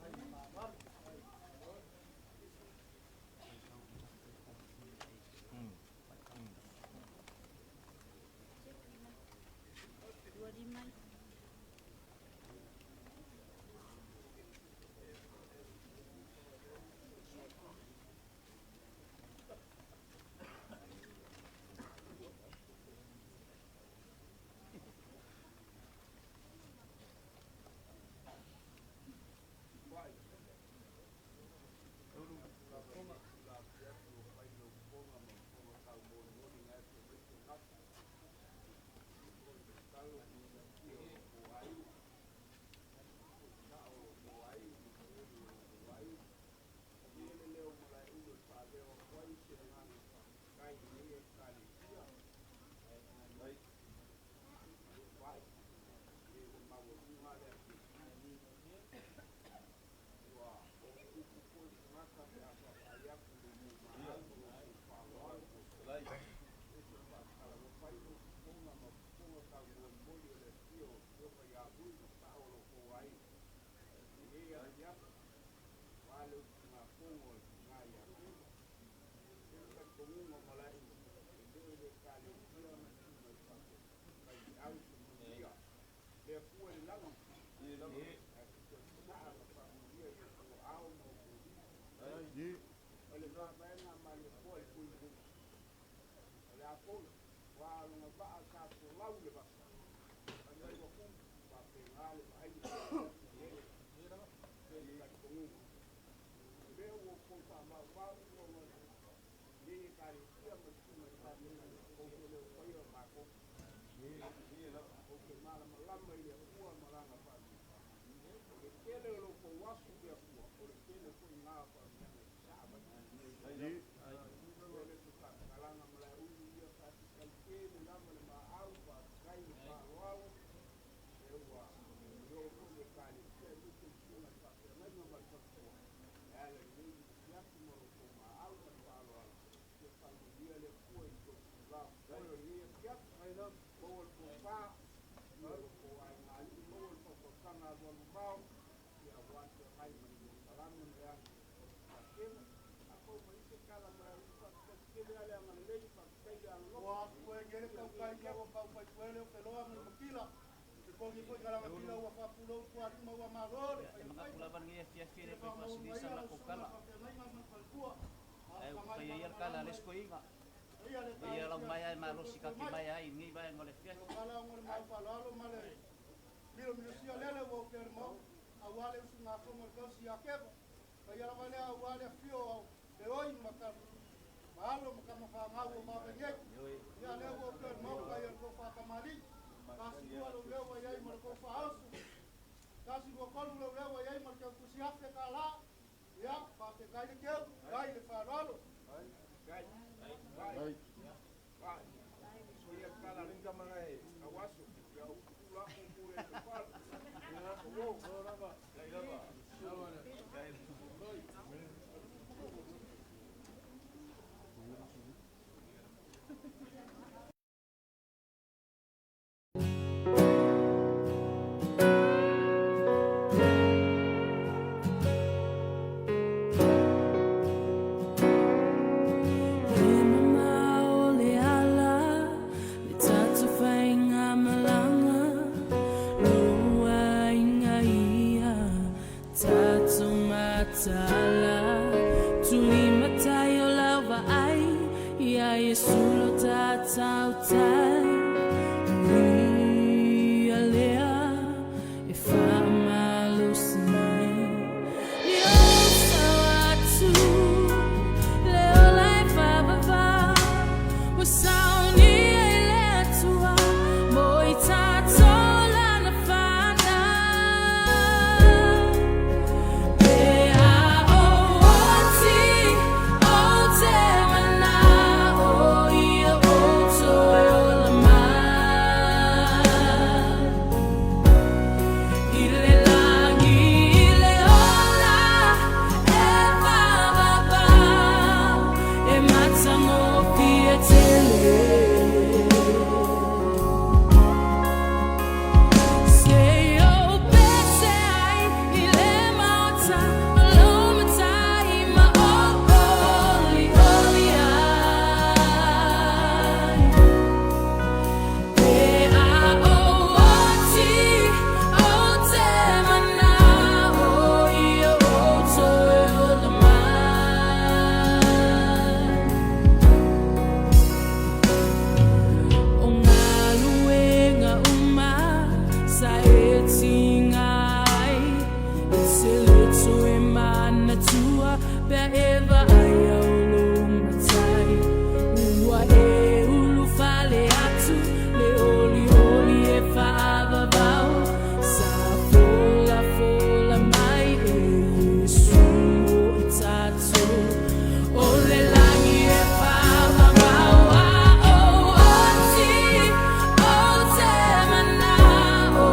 Speaker 3: ai le faaaloalo.
Speaker 2: Ua koe kele kau kai kia ua pau pai puele o peloa ma le makila. Te kongi foi kala makila ua faapulou tualima ua malo le
Speaker 3: E manatu lava lenei afiafi e le toe faasilisa le latou tala, ae ua faia ia le tala a le isi toeaina. Ia lau mai e malosi ta te mai ai i lenei vaega o le afiafi.
Speaker 2: Kala o le mau faaaloalo ma le milomilosia lele ua opea le mau aua le usugafono a le tausi ia Kepa. Paia lava lea aua le afio o le oi ma ka ma alo ma tamafanau o Mavainei. Ia lea ua opea le Maota ia le tou faatamalii. Tasi lua lou leo ua i ai ma le tou faaoso. Tasi lua tolu lou leo ua i ai ma le teu tusi $1,000. Ia, faafetai le teu, tai le faaaloalo.
Speaker 1: tautai Ia lea e faamalosi mai Ni ou sao atu le ola e faavavau Ua saunia i le Atua mo i tatou lana fanau Pe a ou oti ou te mana'o ia ou toe ola mai I le lagi i le ola e faavavau E matagofie tele Se i ou pese ai i le maota o lou Matai ma ou olioli ai Pe a ou oti ou te mana'o ia ou toe ola mai O galuega uma sa e tiga ai E te lē toe manatua pe a e vaaia o lou Matai Ua e ulufale atu le olioli e faavavau Sa folafola mai e Iesu mo i tatou O le lagi e faavavau A ou oti ou te mana'o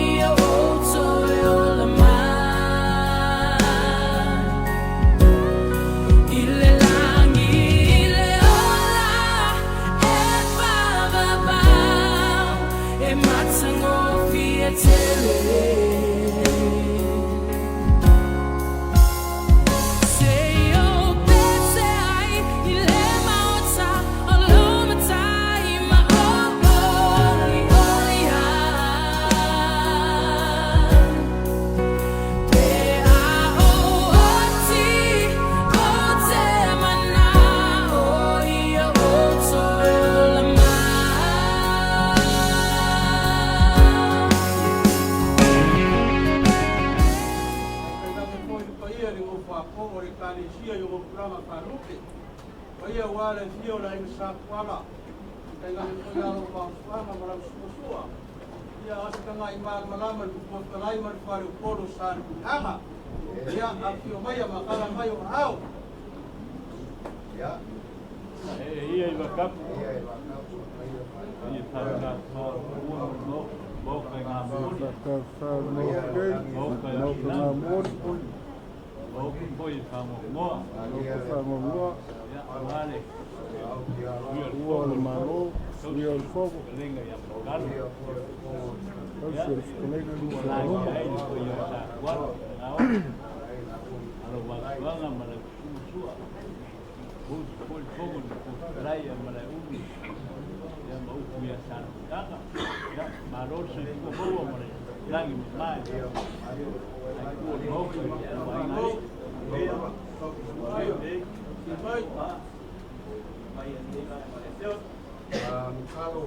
Speaker 1: ia ou toe ola mai I le lagi i le ola e faavavau E matagofie tele Se i ou pese ai i le maota o lou Matai ma ou olioli ai Pe a ou oti ou te mana'o ia ou toe ola mai
Speaker 2: Tainane foi le paia i le nofoapo o le Ekalesia i ona tulaga faalupe, paia aua le afio o le Aiga Sa Tuala, tainane foi alo ma usoaga ma lau suasua, ia a o se tagaimalamalama i le Fofoga Fetalai ma le faleupolu o Salemuliaga. Ia, afifio maia ma tala mai o aao.
Speaker 4: E ia i vakapu. Ia tau ua mo mo kai ngā mori. Mo kai ngā mori. Mo kai whangomoa. Ia wale.
Speaker 2: Ua o le Malo, suia o le fogo,
Speaker 4: Lenga ia makalo.
Speaker 2: tausi o le fetalaiga
Speaker 4: Ua
Speaker 2: lusa
Speaker 4: lagi
Speaker 2: luma.
Speaker 4: ai le koe ia sa kuala. Ngao. Alo wasuanga ma le susua. Usu foi fogo ni ko lai ma le umi. Ia ma upu ia sa kaka. Ia malo se ko maua ma le langi ma mai. Ai ku no ko ia wa ngai.
Speaker 5: Mukalo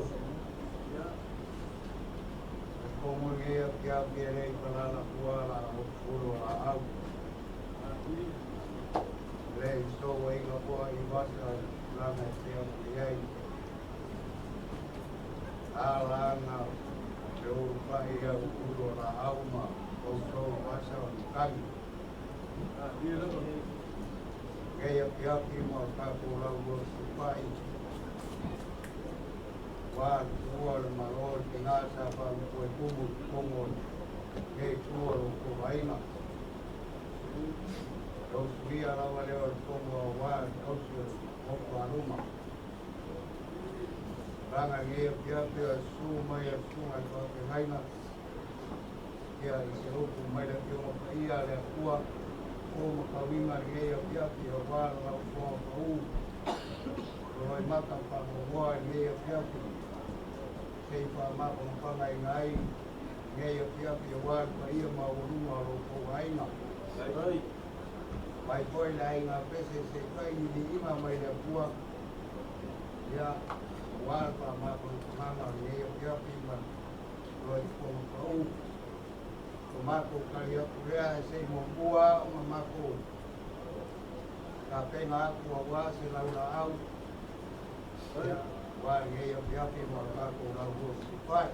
Speaker 5: komo ge kia piere palala kuala o puro a au le so wei nga po i wasa langa te o ai ala nga te o pa i a puro la au ma o so wasa o kali ge ya kia ki mo ka po la o su pai wa tua le malo te ngā sa pa mo e kumu kongo ke tua o ko vainga o suia lava le o kongo wa o su o ko aruma ranga nge pia pia su mai a su mai pa ke ngaina ia i se upu mai le pio pa ia le kua o ma ka winga nge pia pia wa la o ko pa u roi mata pa mo wa nge pia pia sei pa ma ko pa ngai ngai nge pia pia wa pa ia ma o runga ro ko vainga mai foi la inga pese se kai ni ni ima mai le pua ia Aua le faamafanafanaga o lenei afiafi ma loifo pau. O matou tali atu lea e se i muamua ona matou tapena atu aua se laulaau ia aua lenei afiafi ma le matou lauluafifai.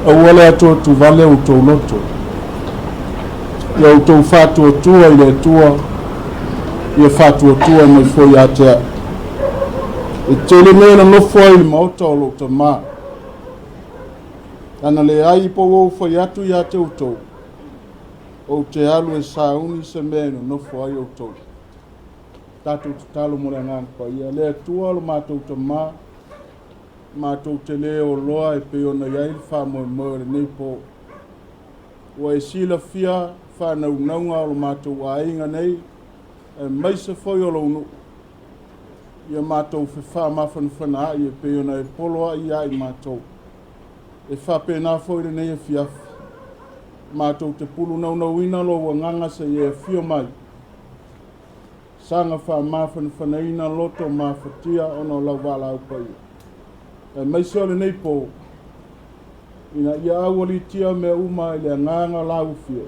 Speaker 2: Aua le atuatuvale outou loto, ia outou faatuatua i le Atua, ia faatuatua mai foi ia te a'u. E tele mea na nofo ai i le maota o lou tamā. Ana leai po ua ou fai atu ia te outou, ou te alu e sauni se mea e nonofo ai outou. Tatou tatalo mo le Agaga Paia. Le Atua lo matou tamā, matou te lē oloa e pei ona i ai le faamoemoe o lenei po. Ua e silafia faanaunauga o lo matou aiga nei, aemaise foi o lou nuu. Ia matou fefaamafanafanaai e pei ona e poloai ia i matou. E faapena foi lenei afiafi. Matou te pulunaunauina lou agaga seia e afio mai. Saga faamafanafanaina loto mafatia ona o lau valaau paia. Aemaise o lenei po, ina ia aualiitia mea uma i le agaga lauofie,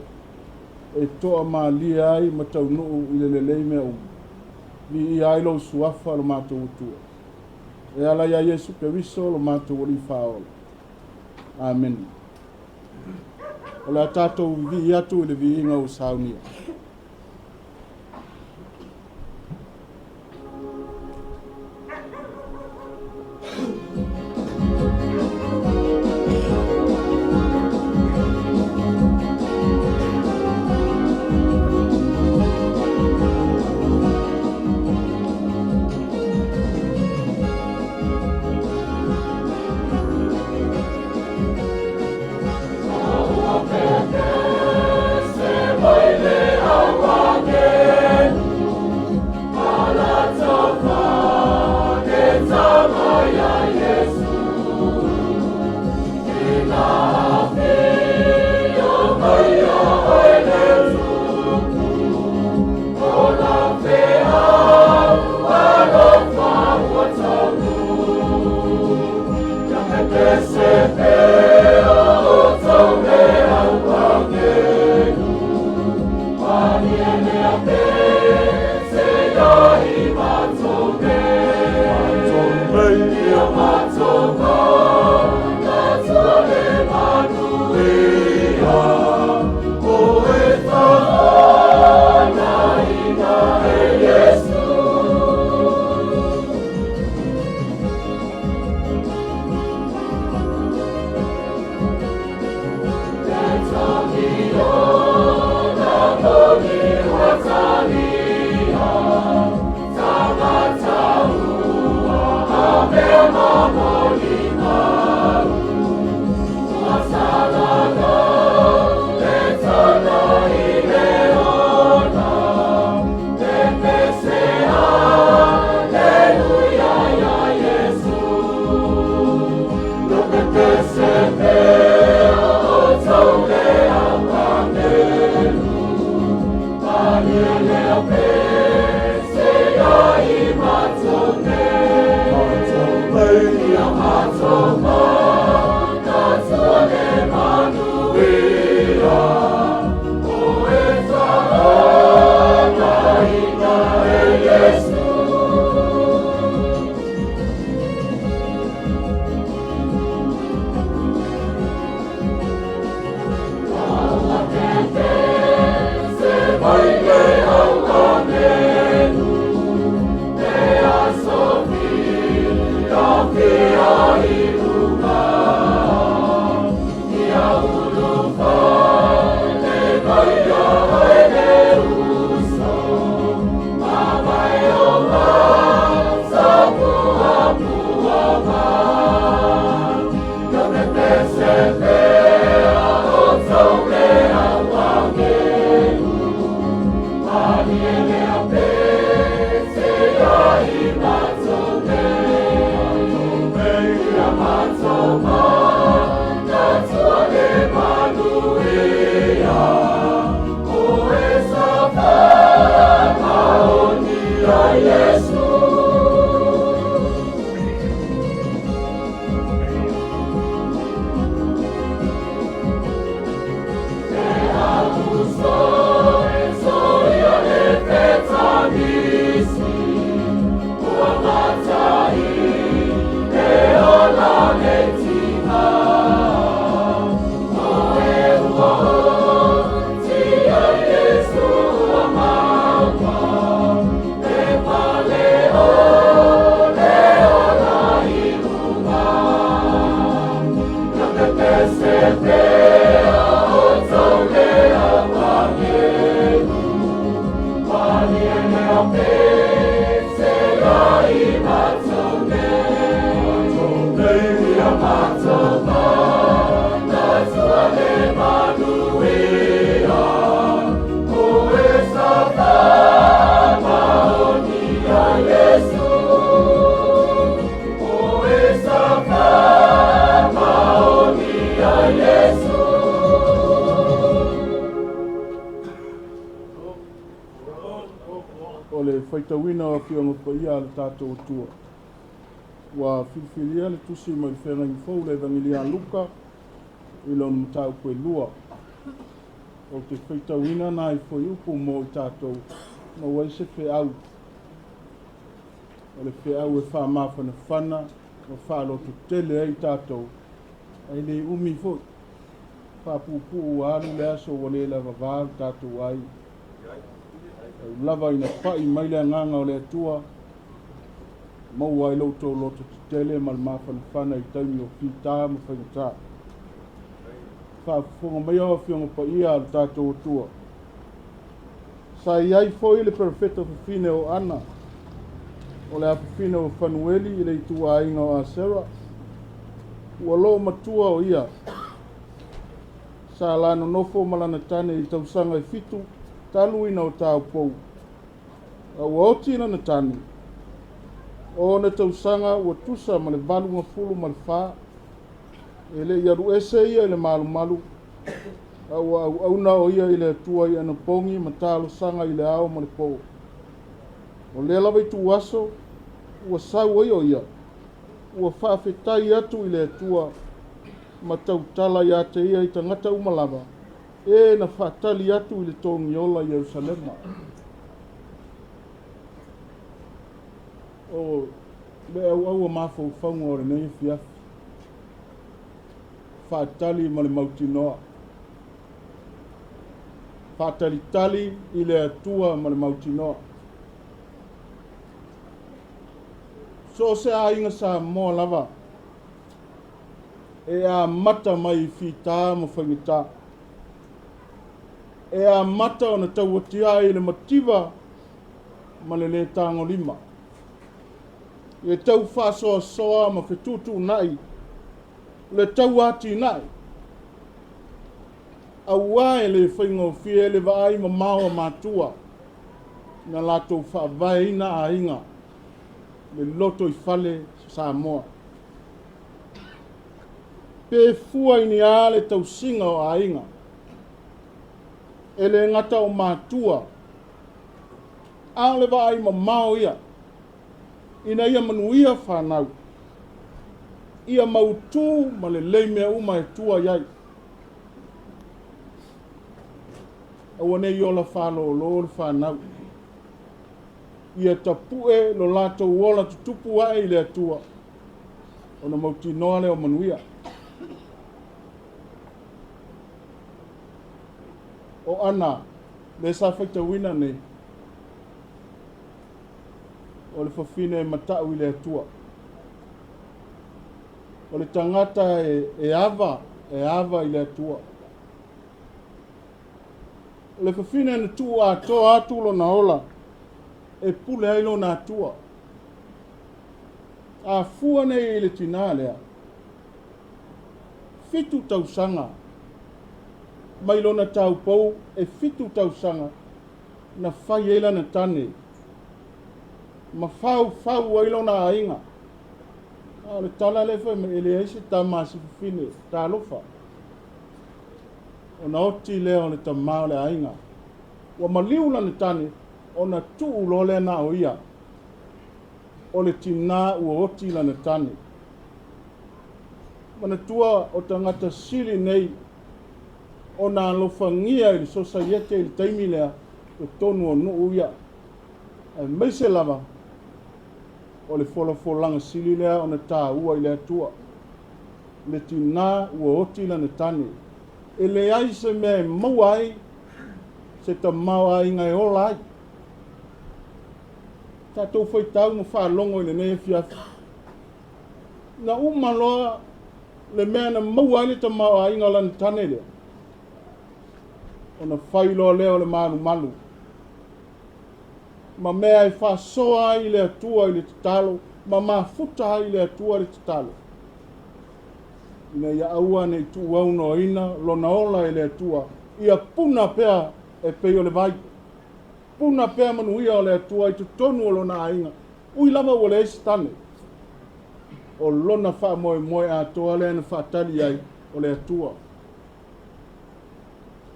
Speaker 2: e toamalie ai ma taunuu i le lelei mea uma. Viia ai lou suafa lo matou Atua. E ala ia Iesu Keriso lo matou Alii Faaola. Amene. O le a tatou vivii atu i le viiga ua saunia. O le faitauina o Afioga Paia a le tatou Atua. Ua filifilia le tusi mai le Feagaiga Fou le Evagelia a Luka i lona mataupu e lua. Ou te faitauina nai fuaiupu mo i tatou maua ai se feau. O le feau e faamafanafana ma faalototele ai tatou, ae le umi foi. Faapuupuu ua alu le aso ua le lavava le tatou aiga. Tau lava ina pai mai le agaga o le Atua, maua ai lo outou loto tetele ma le mafanafana i taimi o fita ma faigata. Faafofoga mai au Afioga Paia a le tatou Atua. Sa i ai foi le perofeta fafine o Ana, o le afafine o Fanueli i le ituaiga o Asera. Ua loo matua o ia. Sa la nonofo ma lana tane i tausaga e 7 talu ina o taupou. A ua oti lana tane, o ona tausaga ua tusa ma le 84. E le i alu ese ia i le malumalu, a ua auauna o ia i le Atua i anapogi ma talosaga i le ao ma le po. O lea lava i tuaso, ua sau ai o ia, ua faafetai atu i le Atua ma tautala ia te ia i tagata uma lava, e na faatali atu i le togiola i Ierusalema. O le auau o mafaufauga o lenei afiafi, faatali ma le mautinoa. Faatalitali i le Atua ma le mautinoa. So o se aiga Samoa lava, e amata mai i fita ma faigata. E amata ona tauatia ai le mativa ma le le tagolima. E tau faasoasoa ma fetuutuunai le tau atinai. Auā e le faigofie le vaai mamao a matua na latou faavaeina aiga le loto i fale Samoa. Pe fua i ni a le tausiga o aiga, e le gata o matua, a o le vaai mamao ia, ina ia manuia whanau, ia mautū ma le lei mea uma e tua i ai. Aua nei ola whālōlō le whanau. Ia tapue lo latou ola tutupu ae i le Atua, ona mautinoa lea o manuia. O Ana, le sa faitauina nei, o le fafine e matau i le Atua. O le tagata e ava i le Atua. O le fafine na tuu atoa atu lona ola, e pule ai lona Atua. A fua nei i le tinā lea, 7 tausaga, mai lona taupou e 7 tausaga, na fai ai lana tane, ma faufau ai lona aiga. A o le tala lea fai mai, e leai se tama a se fafine, talofa. Ona oti lea o le tamā o le aiga. Ua maliu lana tane, ona tuu loa lea na o ia. O le tinā ua oti lana tane. Manatua o tagata sili nei, ona alofagia i le sosaiete i le taimi lea, o tonu o nuu ia. Aemaise lava, o le folafolaga sili lea ona tāua i le Atua. Le tinā ua oti lana tane. E leai se mea e maua ai, se tamao aiga e ola ai. Tatou faitau ma faalogo i lenei afiafi. Na uma loa le mea na maua ai le tamao aiga o lana tane lea. Ona fai loa lea o le malumalu. ma mea e faasoa ai le Atua i le tatalo ma mafuta ai le Atua le tatalo, ina ia aua ne i tuuaunoaina lona ola e le Atua, ia puna pea e pei o le vai, puna pea manuia o le Atua i totonu o lona aiga, ui lava ua leai se tane. O lona faamoemoe atoa lea na faatali ai o le Atua.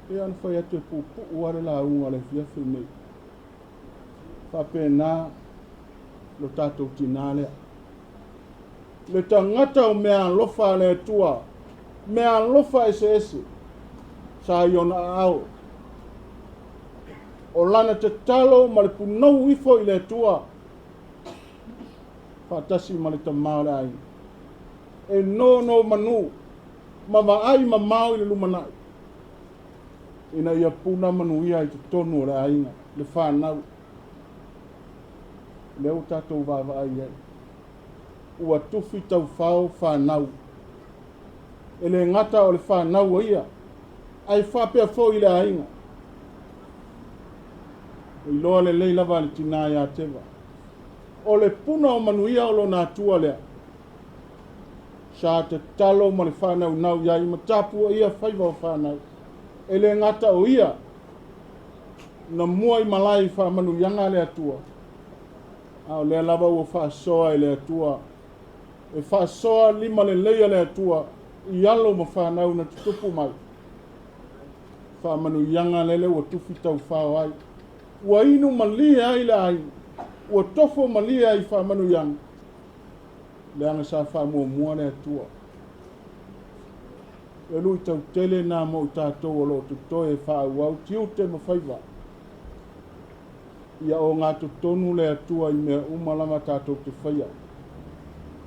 Speaker 2: Pei ona fai atu e puupuu lava le lauga o le afiafi lenei. Faapena lo tatou tinā lea. Le tagata o meaalofa a le Atua, meaalofa eseese sa i ona aao. O lana tatalo ma le punou ifo i le Atua faatasi ma le tama o le aiga. E nonomanu ma vaai mamao i le lumanai ina ia puna manuia i totonu o le aiga, le fanau. Lea ua tatou vaavaai i ai. Ua tufi taufao fanau. E le gata o le fanau o ia, ae faapea foi i le aiga. E iloa lelei lava le tinā ia Teva. O le puna o manuia o lona atua lea. Sa tatalo ma le faanaunau i ai ma tapuaia faiva o fanau. E le gata o ia na mua i malae i faamanuiaga a le Atua, a o lea lava ua faasoa e le Atua. E faasoa lima lelei a le Atua i alo ma fanau na tutupu mai. Faamanuiaga lele ua tufi taufao ai. Ua inu malie ai le aiga. Ua tofo malie ai i faamanuiaga. Leaga sa faamuamua le Atua. E luitau tele nā mo i tatou o lo o totoe e faaauau tiute ma faiva. Ia ogatotonu le Atua i mea uma lava tatou te faia.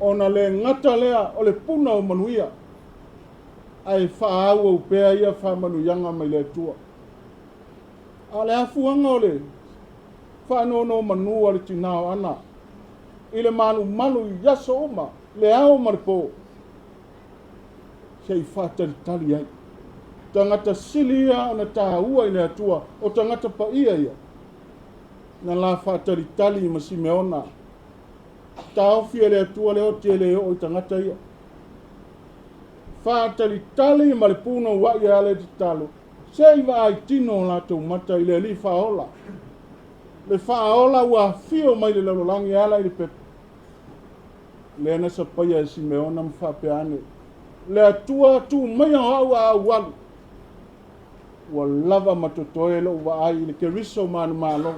Speaker 2: Ona le gata lea o le puna o manuia, ae faaauau pea ia faamanuiaga mai le Atua. A o le afuaga o le faanonomanu a le tinā o Ana i le malumalu i aso uma, le ao ma le po, se i faatalitali ai. Tagata sili ia ona taua i le Atua, o tagata paia ia, na la faatalitali ma Simeona. Taofi e le Atua le oti e le oo i tagata ia. Faatalitali ma le punouai e ala i le tatalo, se i vaai tino o latou mata i le Alii Faaola. Le Faaola ua afio mai le lalolagi e ala i le pepa. Lea na sapaia e Simeona ma faapea ane, Le Atua, tu maia o au a au alu. Ua lava ma totoe lou vaai i le Keriso manumalo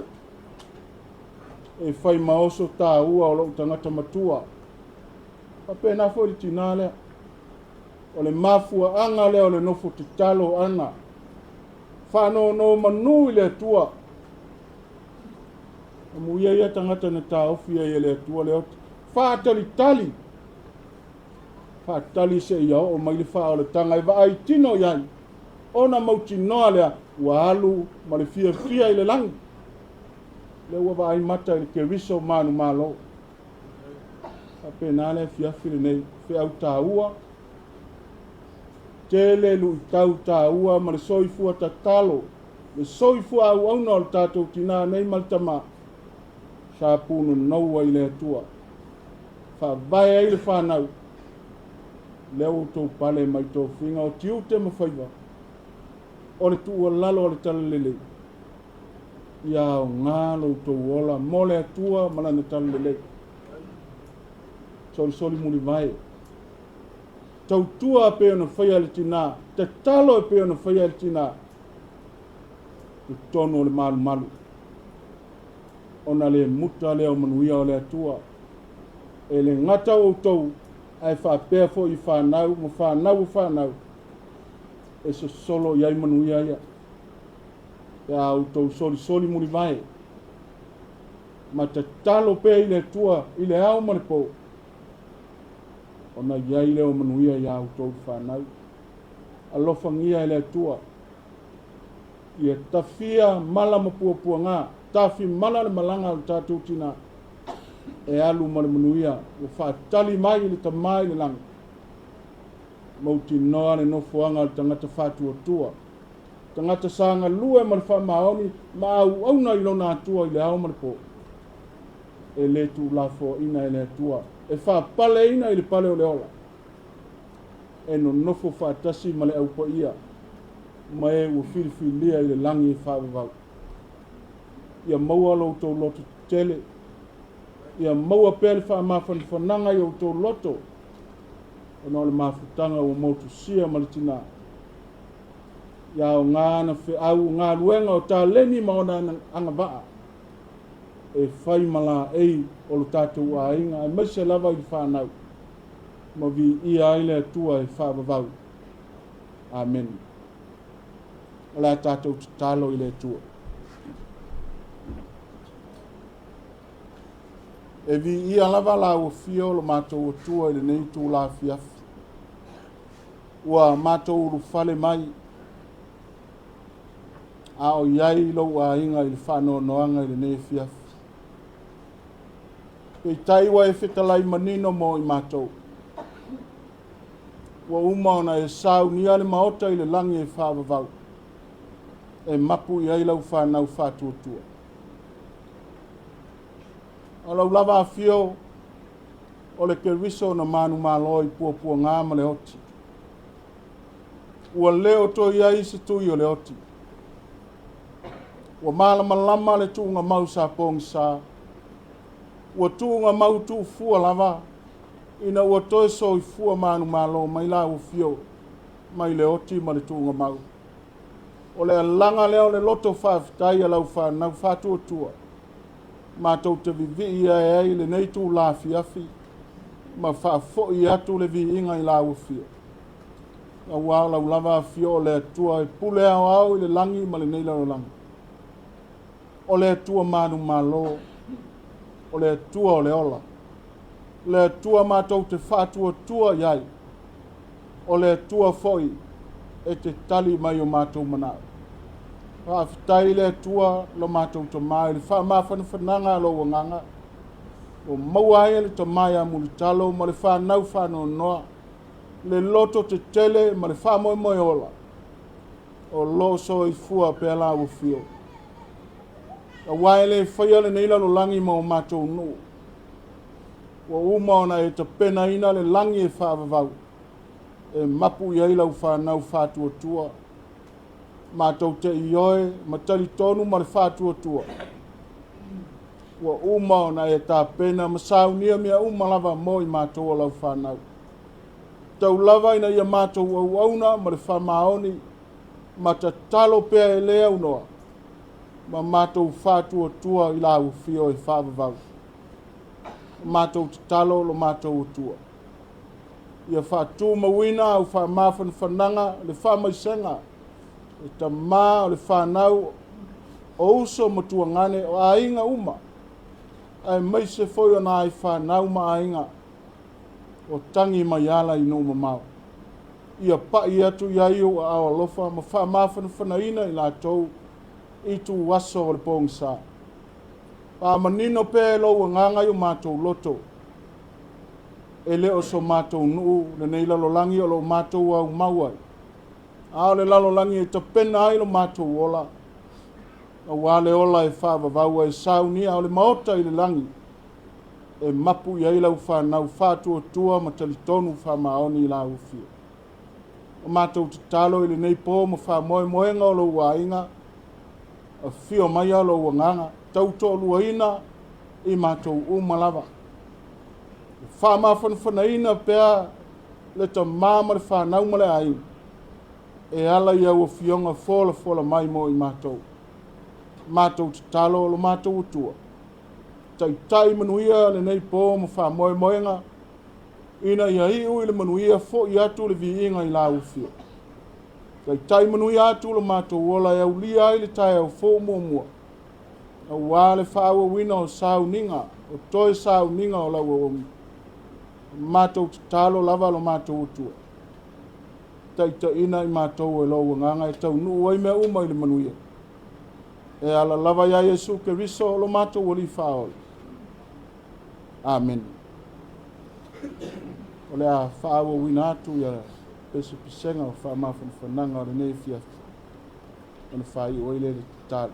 Speaker 2: e fai ma oso taua o lou tagata matua. Faapena foi le tinā lea. O le mafuaaga lea o le nofo tatalo ana. Faanonomanu i le Atua. Amuia ia tagata na taofi ai e le Atua le oti. Faatalitali. Faatali seia oo mai le faaolataga e vaai tino i ai, ona mautinoa lea ua alu ma le fiafia i le lagi. Lea ua vaai mata i le Keriso manumalo. Faapena le afiafi lenei, feau taua, tele luitau taua ma le soifua tatalo, le soifua auauna o le tatou tinā nei ma le tamā, sa punonoua i le Atua. Faavae ai le fanau, lea ua outou pale mai tofiga o tiute ma faiva, o le tuualalo a le Talalelei, ia aoga lo outou ola mo le Atua ma Lana Talalelei. Solisoli mulivae, tautua e pei ona faia e le tinā, tatalo e pei ona faia e le tinā, totonu o le malumalu, ona le muta lea o manuia o le Atua. E le gata o outou, ae faapea foi i fanau ma fanau o fanau, e sosolo i ai manuia ia. Pe a outou solisoli mulivae, ma tatalo pea i le Atua i le ao ma le po, ona i ai lea o manuia iā outou fanau. Alofagia e le Atua, ia tafia mala ma puapuaga, tafi mala le malaga a lo tatou tinā, e alu ma le manuia, ua faatali mai i le Tama i le lagi. Mautinoa le nofoaga o le tagata faatuatua. Tagata sa galue ma le faamaoni ma auauna i lona Atua i le ao ma le po. E le tuulafoaina e le Atua, e faapaleina i le pale o le ola, e nonofo faatasi ma le Au Paia ma e ua filifilia i le lagi e faavavau. Ia maua lo outou loto tetele, ia maua pea le faamafanafanaga i outou loto, ona o le mafutaga ua motusia ma le tinā. Ia aoga ana feau o galuega o taleni ma ona agavaa e fai ma laei o lo tatou aiga, aemaise lava i le fanau, ma viia ai le Atua e faavavau. Amene. O le a tatou tatalo i le Atua. E viia lava lau afio o lo matou Atua i lenei itula afiafi. Ua matou ulufale mai a o i ai lou aiga i le faanoanoaga i lenei afiafi. Peitai ua e fetalai manino mo i matou. Ua uma ona e saunia le maota i le lagi e faavavau, e mapu i ai lau fanau faatuatua. O lau lava afio o le Keriso na manumalo i puapuaga ma le oti. Ua le o toe i ai se tui o le oti. Ua malamalama le tuugamau sa pogisa. Ua tuugamau tuufua lava ina ua toe soifua manumalo mai lau afio mai le oti ma le tuugamau. O le alaga lea o le loto faafetai a lau fanau faatuatua. Matou te vivii ae ai lenei itula afiafi ma faafoi atu le viiga i lau afio. Aua o lau lava afio o le Atua e pule aoao i le lagi ma lenei lalolagi. O le Atua manumalo, o le Atua o le ola, le Atua matou te faatuatua i ai, o le Atua foi e te tali mai o matou manao. Faafetai le Atua lo matou Tama i le faamafanafanaga a lou agaga, ua maua ai e le Tama ia Mulitalo ma le fanau faanoanoa, le loto tetele ma le faamoemoe ola, o lo o soifua pea lau afio. Aua e le faia lenei lalolagi ma o matou nuu, ua uma ona e tapenaina le lagi e faavavau, e mapu i ai lau fanau faatuatua. Matou te ioe ma talitonu ma le faatuatua, ua uma ona e tapena ma saunia mea uma lava mo i matou o lau fanau. Tau lava ina ia matou auauna ma le faamaoni ma tatalo pea e le aunoa ma matou faatuatua i lau afio e faavavau. O matou tatalo lo matou Atua. Ia faatumauina au faamafanafanaga le faamaisega le tamā o le fanau o uso ma tuagane o aiga uma, aemaise foi o nai fanau ma aiga o tagi mai ala i nuu mamao. Ia pai atu i ai ou aao alofa ma faamafanafanaina i latou i ituaso o le pogisa. Faamanino pea e lou agaga i o matou loto, e le o so matou nuu lenei lalolagi o lo o matou aumau ai, a o le lalolagi e tapena ai lo matou ola, aua le ola e faavavau e saunia o le maota i le lagi, e mapu i ai lau fanau faatuatua ma talitonu faamaoni i lau afio. O matou tatalo i lenei po ma faamoemoega o lou aiga, afio mai a lou agaga, tautoaluaina i matou uma lava. E faamafanafanaina pea le tamā ma le fanau ma le aiga, e ala i au afioga folafola mai mo i matou. Matou tatalo o lo matou Atua. Taitai manuia lenei po ma faamoemoega, ina ia iu i le manuia foi atu le viiga i lau afio. Taitai manuia atu lo matou ola e aulia ai le taeao fou muamua, aua le faaauauina o sauniga, o toe sauniga o lau auauna. Matou tatalo lava lo matou Atua. Taitaiina i matou e lou agaga e taunuu ai mea uma i le manuia. E ala lava ia Iesu Keriso lo matou Alii Faaola. Amene. O le a faaauauina atu ia pesepesega o faamafanafanaga o lenei afiafi.
Speaker 4: Ona faaiu ai lea i le tatalo.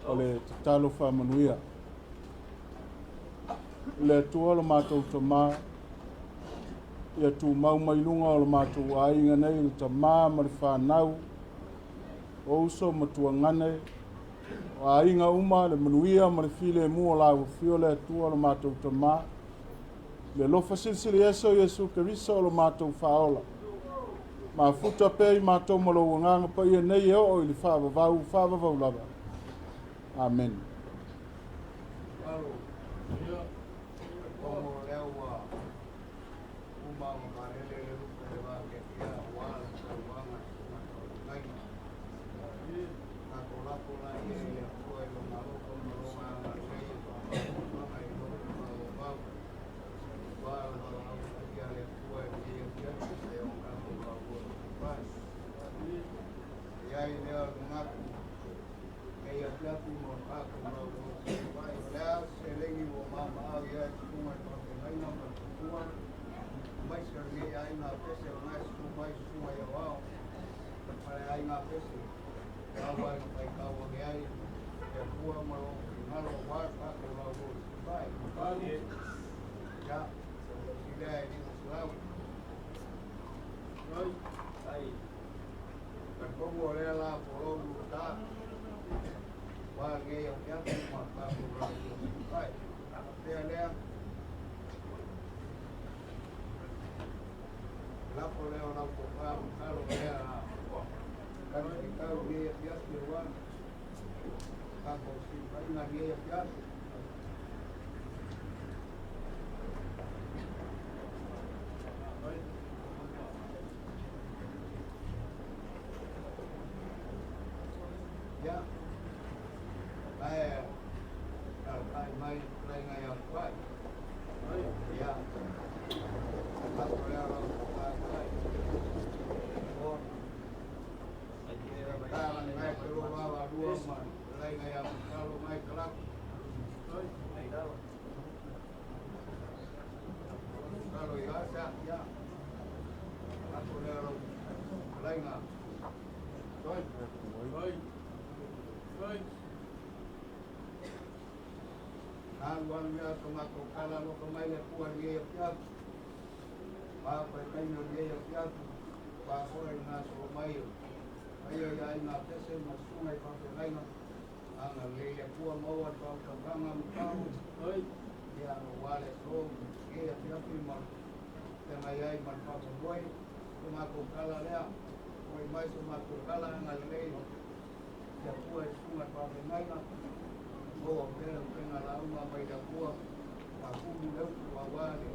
Speaker 2: O le tatalo faamanuia. Le Atua lo matou Tamā, ia tumau mai luga o lo matou aiga nei le tamā ma le fanau, o uso ma tuagane, o aiga uma le manuia ma le filemu o lau afio le Atua lo matou Tamā, le alofa silisili ese o Iesu Keriso o lo matou Faaola. Mafuta pea i matou ma lou Agaga Paia nei e oo i le faavavau, faavavau lava. Amene.
Speaker 5: Alo, o lea ua uma ona valele le lupe le vakeakia aua le sauaga na tauagaina. Tatou lafo laia i le Atua i lona alofa ma lona agalelei e faamanuiaga i lou faavavau. Aua le valaau paia a le Atua i lenei afiafi e o tatou lauoa pai. E i ai lea o le manatu nei afiafi mo le tatou lauoa pai. O le a seleni ua maamaau i ai susuga i faafeagaiga ma le faletua, aemaise o lenei aiga pese o lena e susu mai susuga i aoao ma le aiga pese. Tau ai na faitau ane ai le Atua ma lona finagalo aua le tatou lauoa pai. Ia, o lea e 500. Talitonu o lea la polou ta aua lenei afiafi ma le tatou lauoa pai. Faapea lea, lafo lea o lau tofa masalo lea talifuaitau lenei afiafi aua tatou silafaiga lenei afiafi. Ia, ae alatai mai fetalaiga ia Tupai. Ia, lafo lea o lau tofa Tupai. faafeagaiga. Alu alu ia so matou tala alofa mai le Atua i lenei afiafi. Faafetaina o lenei afiafi, faafoe le gasolo mai o le paia i aiga a Pese ma susuga i faafeagaiga. Agalelei le Atua maua le faautautaga ma tau ia aua le aso lenei afiafi ma feagai ai ma le faamoemoe. So matou tala lea, foi mai so matou tala agalelei le Atua i susuga i faafeagaiga. Maua pea le upega lauga mai le Atua, faatumu le utu aua le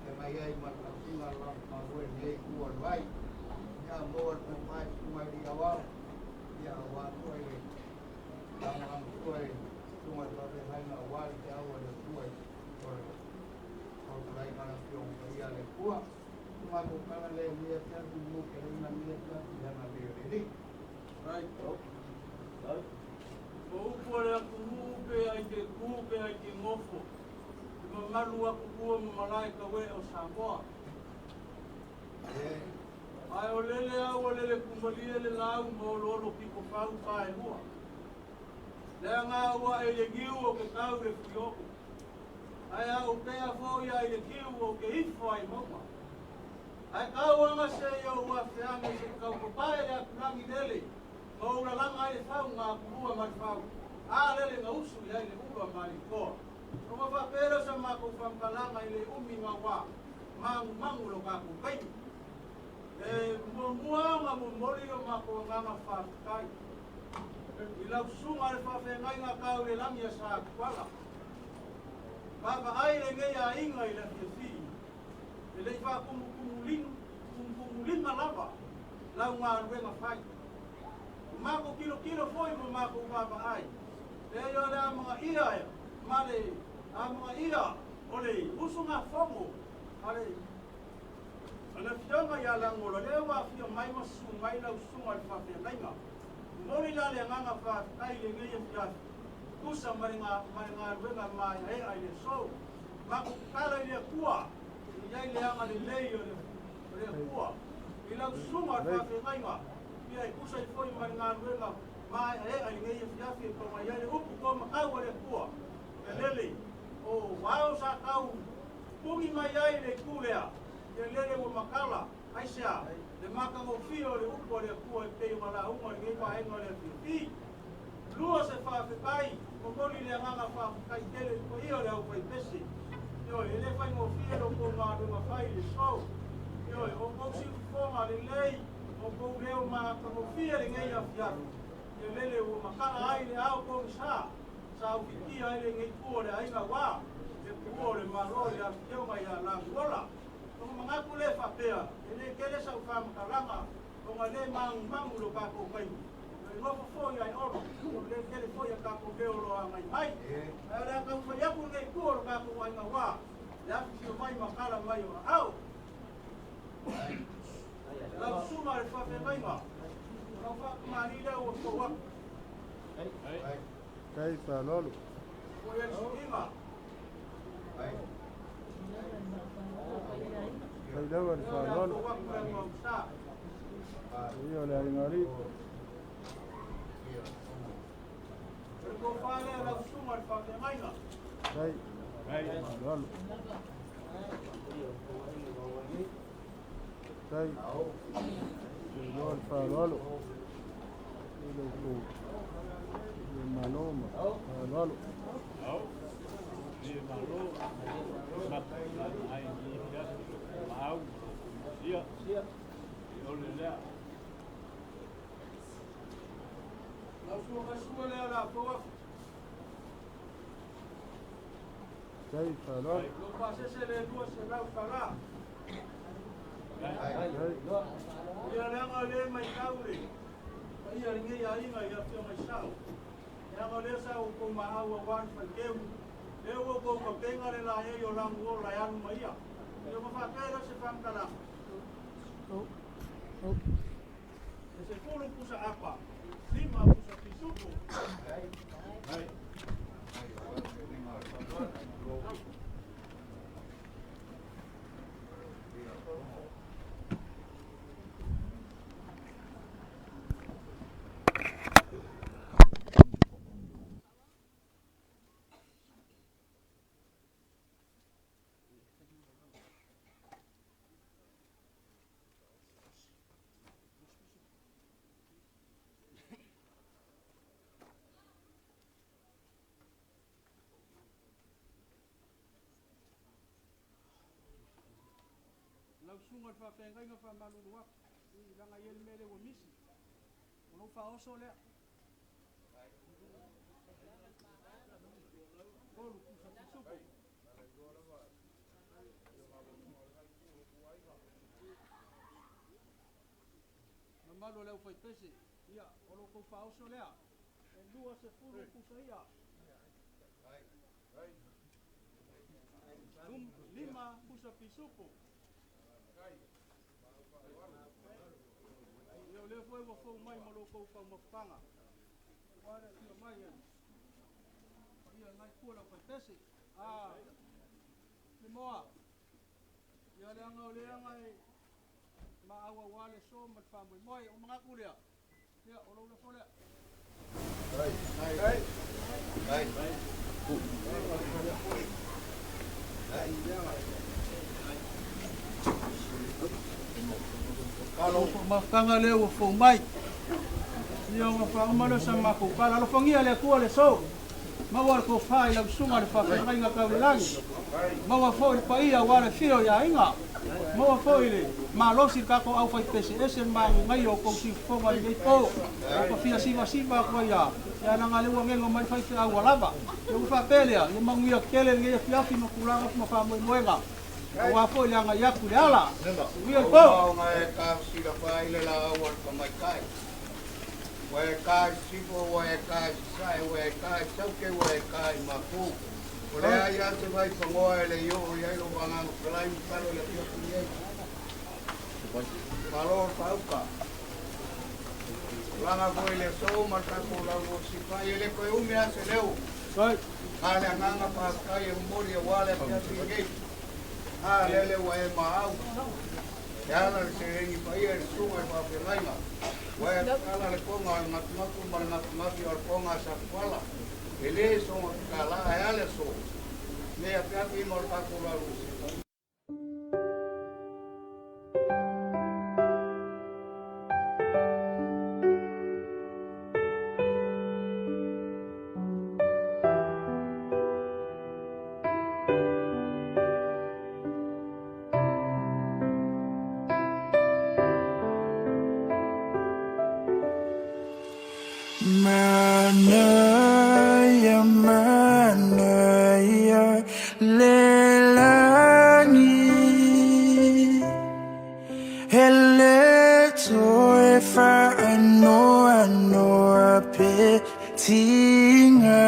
Speaker 5: feagai ai ma le tausiga o le mamoe lenei itu o le vai. Ia maua le tofa i susuga i alii aoao, ia aua foi le lagolagosua i susuga i faafeagaiga aua le feau a le Atua i o le fautalaina o le Afioga Paia a le Atua. O matou tala lea i lenei afiafi, manu lenei afiafi i agalelei o le Alii.
Speaker 6: O upu a le atunuu pe ai te tu pe ai te nofo, e mamalu atu tua ma malae tauee o Samoa. Ae o lele au a lele tumalie le lau ma oloolo pitofau paelua. Leaga au ae i le niu o ke tau le fuiogo. Ae a ou pea foi ai le tiu o ke ifo ai mauga. Ae tau aga se i ou afeage se i tau papae le atulagi lele ma ou lalaga ai le fau ga akulua ma le fau, a lele na usu i ai le ula ma le itoa. Ona faapea lea o sa matou faamatalaga i le umi gaua magumagu lo tatou taimi. E muamua ona momoli lo matou agaga faafetai i lau susuga le faafeagaiga tau i le lagi a Satuala. Vaavaai lenei aiga i le afiafi, e le i faatumutumulima lava lau galuega fai. O matou tilotilo foi ma matou vaavaai, leai o le amanaia ma le amanaia o le usugafono a le Afioga ia Lagola, lea ua afio mai ma susu mai lau susuga i le faafeagaiga. Momoli la le agaga faafetai i lenei afiafi, tusa ma le galuega maeaea i le aso. Matou tatala i le Atua, e i ai le agalelei o le Atua i lau susuga i le faafeagaiga, ia e tusa ai foi ma le galuega maeaea i lenei afiafi e paga i ai le upu toamatau a le Atua, e lele o ao sa tau pupuni mai ai le itu lea, ia lele ua matala, aisea, le matagofie o le upu a le Atua e pei ona lauga i lenei vaega o le afiafi. Lua se faafetai, momoli le agaga faafetai tele i le paia o le aufaipese. Ioe, e le faigofie lo outou galuega fai i le aso. Ioe, o outou siufofoga lelei, o outou leo matagofie lenei afiafi. Ia lele ua mataa ai le ao pogisa, sa ufitia ai lenei itu o le aiga aua le tuua o le Malo i le afioga ia Laguola. Ona manatu lea faapea, e le tele sau faamatalaga ona le magumagu lo tatou taimi. E nofo foi ai olo, o le tele foi a tatou leo lo agai mai. Ae o le a taumafai atu lenei itu o lo tatou aiga aua le afifio mai ma tala mai o aao. Lau susuga i le faafeagaiga, lau faakamali lea ua tou atu.
Speaker 2: Tai faaaloalo.
Speaker 6: Ua i ai le suiga.
Speaker 2: Tai lava le
Speaker 6: Lea o le a
Speaker 2: faaaloalo.
Speaker 6: tou atu le auausa.
Speaker 2: Ia o le aiga alii.
Speaker 6: O le tofa lea lau susuga i le faafeagaiga.
Speaker 2: Tai faaaloalo. Tai iloa le faaaloalo. I lo outou le malo ma faaaloalo.
Speaker 6: Lau susuga sua lea o le a tou atu.
Speaker 2: Tai faaaloalo.
Speaker 6: Lo pasese le 200 tala.
Speaker 2: Tai
Speaker 6: Ia leaga le mai tau le paia lenei aiga i le afioga i Sa'o. Leaga o lea sa outou maau aua le faiteu. Lea ua outou tautega le laei o laguola e alu ma ia. Ia ma faapea lea se faamatalaga. E 10 pusa apa, 5 pusa pisupo. Lau susuga i le faafeagaiga faamalulu atu, i leaga e i ai le mea lea ua misi. O lou faaoso lea. Tolu pusa pisupo. Mamalu o le aufaipese, ia, o lo outou faaoso lea. E 20 pusa ia. Lima pusa pisupo. Ia o lea foi ua fou mai ma lo outou taumafataga. Ua le afio mai e paia lenai itu o le aufaipese. A, Limoa, ia leaga o lea e maau aua le aso ma le faamoemoe. O manatu lea, ia o lou lafo lea. O mafutaga lea ua fou mai. Ia ona faauma lea o sa matou tala. Alofagia le Atua le aso. Maua le tofa i lau susuga i le faafeagaiga tau le lagi. Maua foi le paia aua le afio i aiga. Maua foi le malosi i le tatou aufaipeseese le magugaia o tou siufofoga i lenei po. Ua ta fia sivasiva atu ai a, ia leaga lea ua gego mai le faifeau ua lava. Ia ua faapea lea, ia manuia tele lenei afiafi ma tulaga ma faamoemoega. Aua foi le agai atu i le ala. Manuia le po.
Speaker 5: Maoga e ka silafa i le laau a le tamaitai. Ua e ka i sisifo, ua e ka i sasae, ua e ka i saute, ua e ka i mapū. O leai lava se vaifangoa e le i oo i ai lou agaga fetalai masalo i le afiafi nei. Malo le faauka. Tulaga foi i le aso ma le tatou laulua-sifai, e le toe umi lava se leo. A le agaga faafetai e momoli aua le afiafi nei. A lele ua e maau. E ala le seleni paia i le susuga i le faafeagaiga. Ua e tatala le toga o le gatunatu ma le gatunati o le toga a Satuala. E le soona tatala ae a le aso. Nei afiafi ma o le tatou lalua.
Speaker 7: Manaia, manaia le lagi. E le toe faanoanoa pe tiga.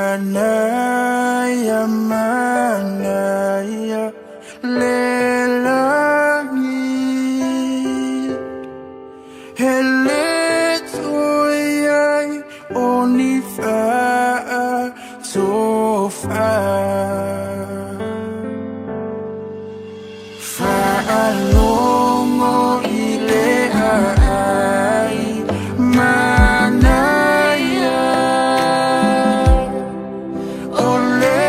Speaker 7: Manaia, manaia le lagi. E le toe i ai o ni faatofa. Faalogo i le aai manaia, o le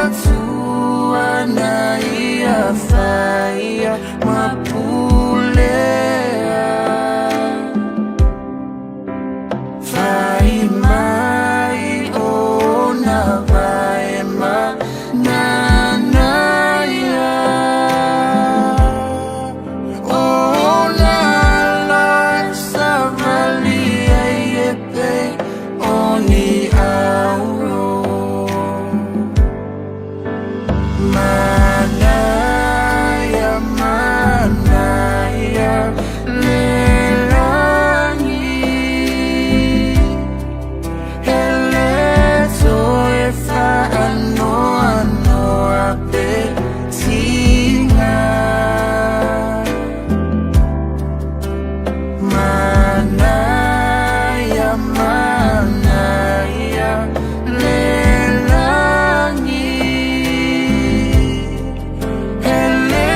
Speaker 7: Atua na ia faia ma pulea. Fai mai ona vae ma nanaia, ona la savali ai e pei o ni auro. Manaia, manaia le lagi. E le toe faanoanoa pe tiga. Manaia, manaia le lagi. E le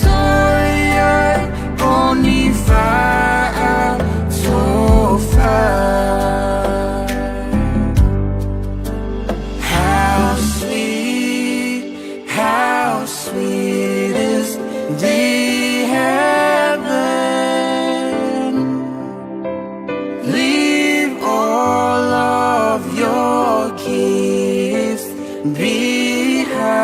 Speaker 7: toe i ai o ni faatofa. How sweet is the heaven. Leave all of your gifts behind.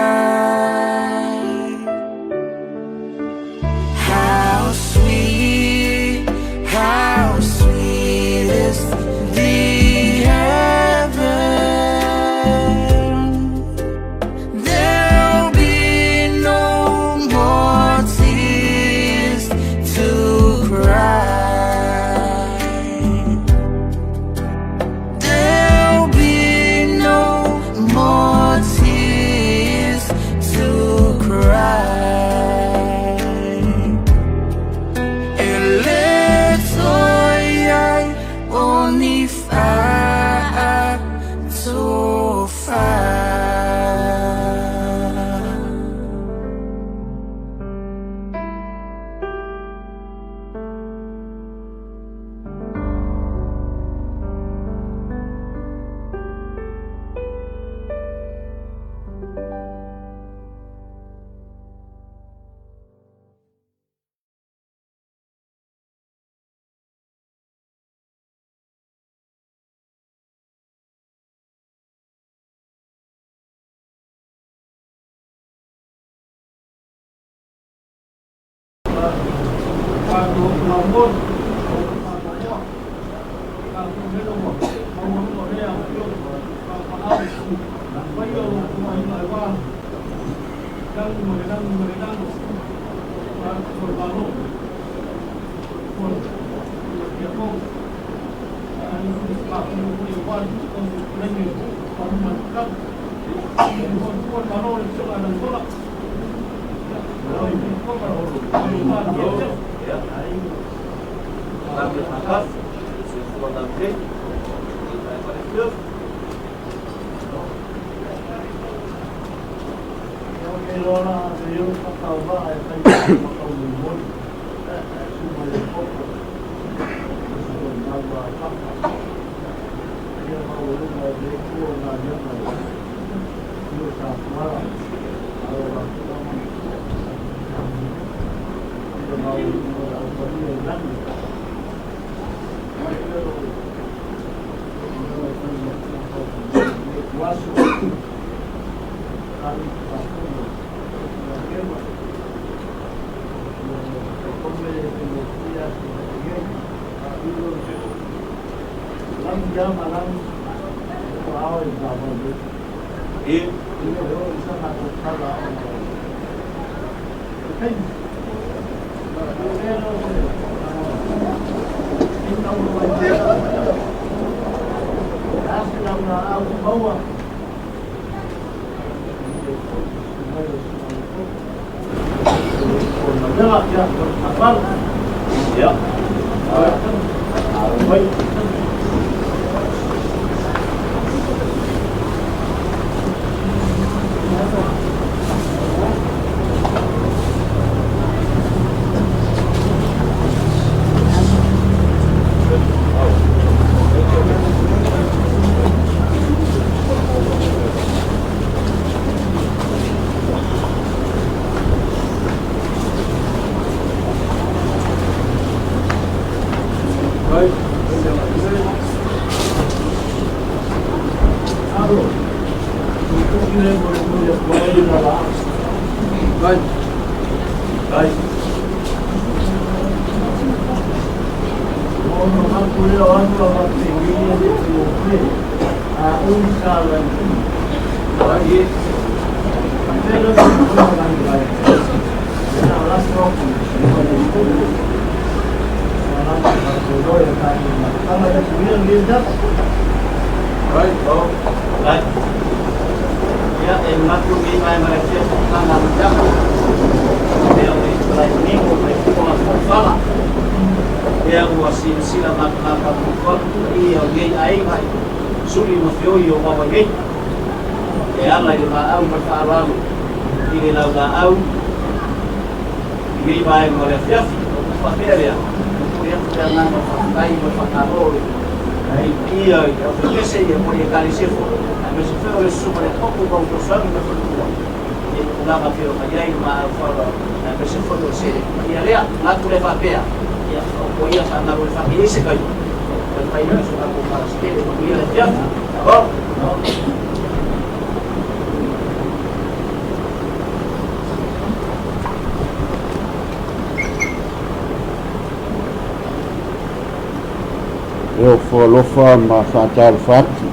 Speaker 8: E ofo alofa ma faatalofa atu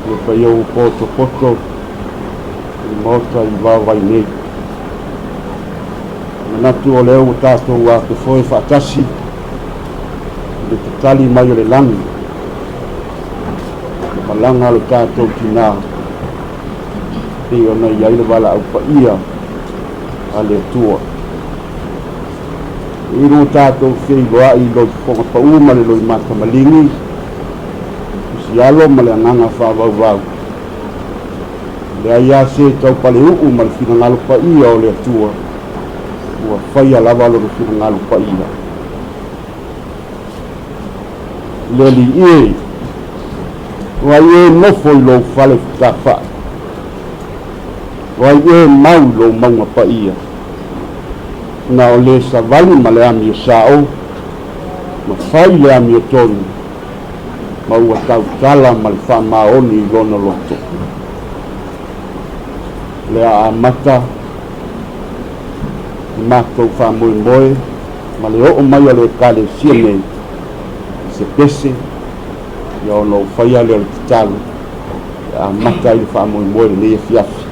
Speaker 8: i le paia ua potopoto i le Maota i vaovai nei. E manatu o lea ua tatou atofoe faatasi i le tatali mai o le lagi i le malaga a lo tatou tinā pei ona i ai le valaau paia a le Atua. I lo tatou feiloai i loi fofoga pau ma le loi matamaligi, usialo ma le agaga faavauvau. Leai lava se taupaleuu ma le finagalo paia o le Atua, ua faia lava lona finagalo paia. Le Alii e, o ai e nofo i lou fale tafai? O ai e mau i lou mauga paia? Na o le savali ma le amio sa'o, ma fai le amiotonu, ma ua tautala ma le faamaoni i lona loto. O le a amata Le matou faamoemoe ma le oo mai o le Ekalesia nei i se pese, ia ona ou faia lea o le tatalo e amata ai le faamoemoe i lenei afiafi.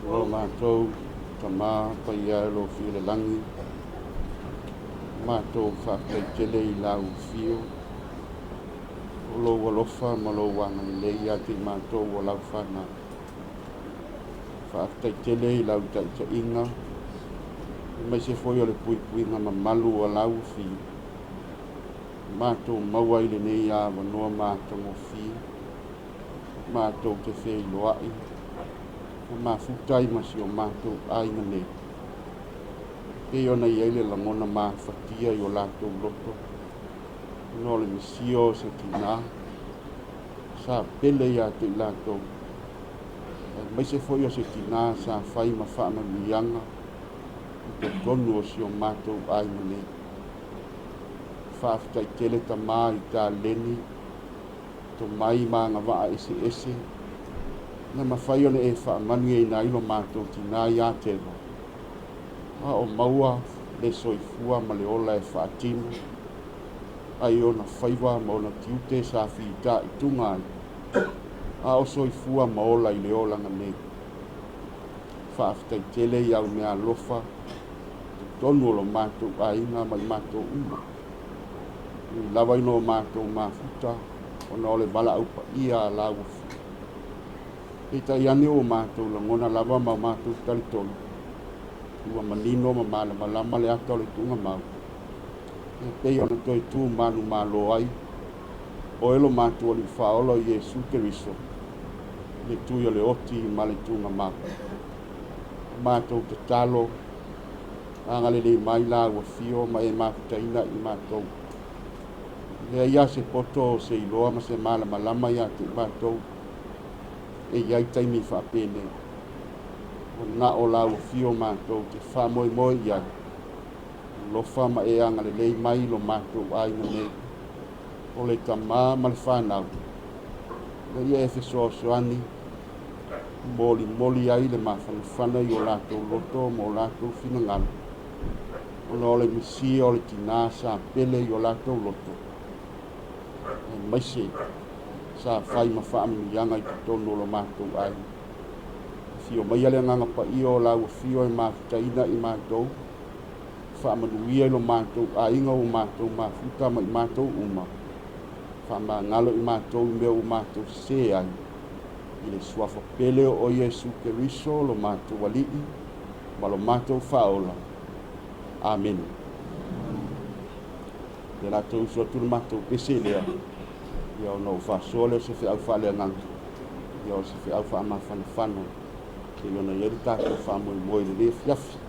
Speaker 8: O matou Tama Paia e o lo o fia i le lagi, matou faafetai tele i lau afio, o lou alofa ma lou agalelei ia te i matou o lau fanau. Faafetai tele i lau taitaiga, aemaise foi o le puipuiga mamalu o lau afio, matou maua i lenei avanoa matagofie, matou te feiloai ma mafuta ai ma si o matou aiga nei. Pei ona i ai le lagona mafatia i o latou loto, ona o le misia o se tina sa pele ia te i latou. Aemaise foi o se tinā sa fai ma faamanuiaga i totonu o si o matou aiga nei. Faafetai tele Tama i taleni, tomai ma agavaa eseese na mafai ona e faamanuiaina ai lo matou tinā ia Teva, a o maua le soifua ma le ola e faatino ai ona faiva ma ona tiute sa fitaituga ai a o soifua ma ola i le olaga nei. Faafetai tele i au meaalofa i totonu o lo matou aiga ma i matou uma. E ui lava ina o matou mafuta ona o le valaau paia a la ua fia. Peitai ane ua matou lagona lava ma o matou talitonu ua manino ma malamalama le ata o le tuugamau e pei ona toe tu manumalo ai oe lo matou Alii Faaola o Iesu Keriso i le tui o le oti ma le tuugamau. O matou tatalo, agalelei mai la ua fio ma e mafutaina i matou. E leai lava se poto o se iloa ma se malamalama ia te i matou e i ai taimi faapenei. Ua na o la ua fio matou te faamoemoe i ai. Alofa ma e agalelei mai i lo matou aiga nei, o le tama ma le fanau, ina ia e fesoasoani molimoli ai le mafanafana i o latou loto ma o latou finagalo, ona o le misia o le tinā sa pele i o latou loto, aemaise sa fai ma faamanuiaga i totonu o lo matou aiga. Afio maia le Agaga Paia o lau afio e mafutaina i matou, faamanuia i lo matou aiga ua matou mafuta ma i matou uma, faamagalo i matou i mea ua matou sesē ai, i le Suafa pele o Iesu Keriso lo matou Alii ma lo matou Faaola. Amene. Ia o le a toe usu atu le matou pese lea, ia ona ou faasoa lea o se feau faaleagaga, ia o se feau faamafanafana pei ona i ai le tatou faamoemoe i lenei afiafi.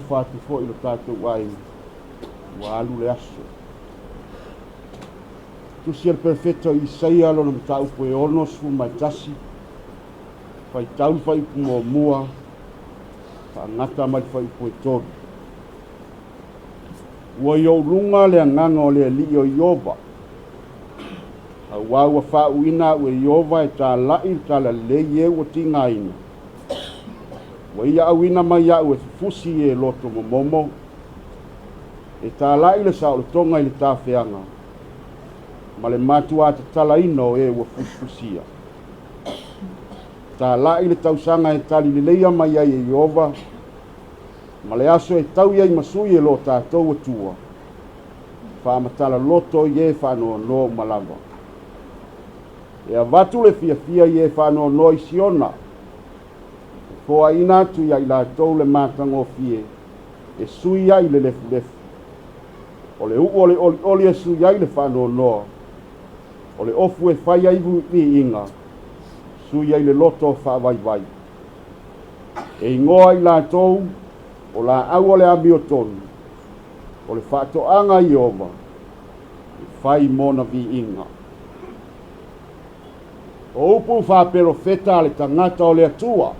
Speaker 8: Faatalofa atu foi i lo tatou aiga ua alu le aso. Tusi a le Perofeta o Isaia lona mataupu e 61, faitau le fuaiupu muamua, faagata mai le fuaiupu e 3. Ua i ou luga le agaga o le Alii o Ieova, auā ua faauuina au e Ieova e tala'i le talalelei i e ua tigaina. Ua ia auina mai au e fufusi i e loto momomo, e tala'i le saolotoga i le tafeaga, ma le matuā tatalaina o e ua fusifusia. Tala'i le tausaga e tali leleia mai ai e Ieova, ma le aso e taui ai masui e lo tatou Atua, faamatala loto i e faanoanoa uma lava. E avatu le fiafia i e faanoanoa i Siona, e foaina atu ia i latou le matagofie e sui ai le lefulefu. O le u'u o le olioli e sui ai le faanoanoa, o le ofu e fai ai viiga, sui ai le loto faavaivai. E igoa i latou o laau o le amiotonu, o le faatoaga a Ieova, e fai mona viiga. O upu faaperofeta a le tagata o le Atua,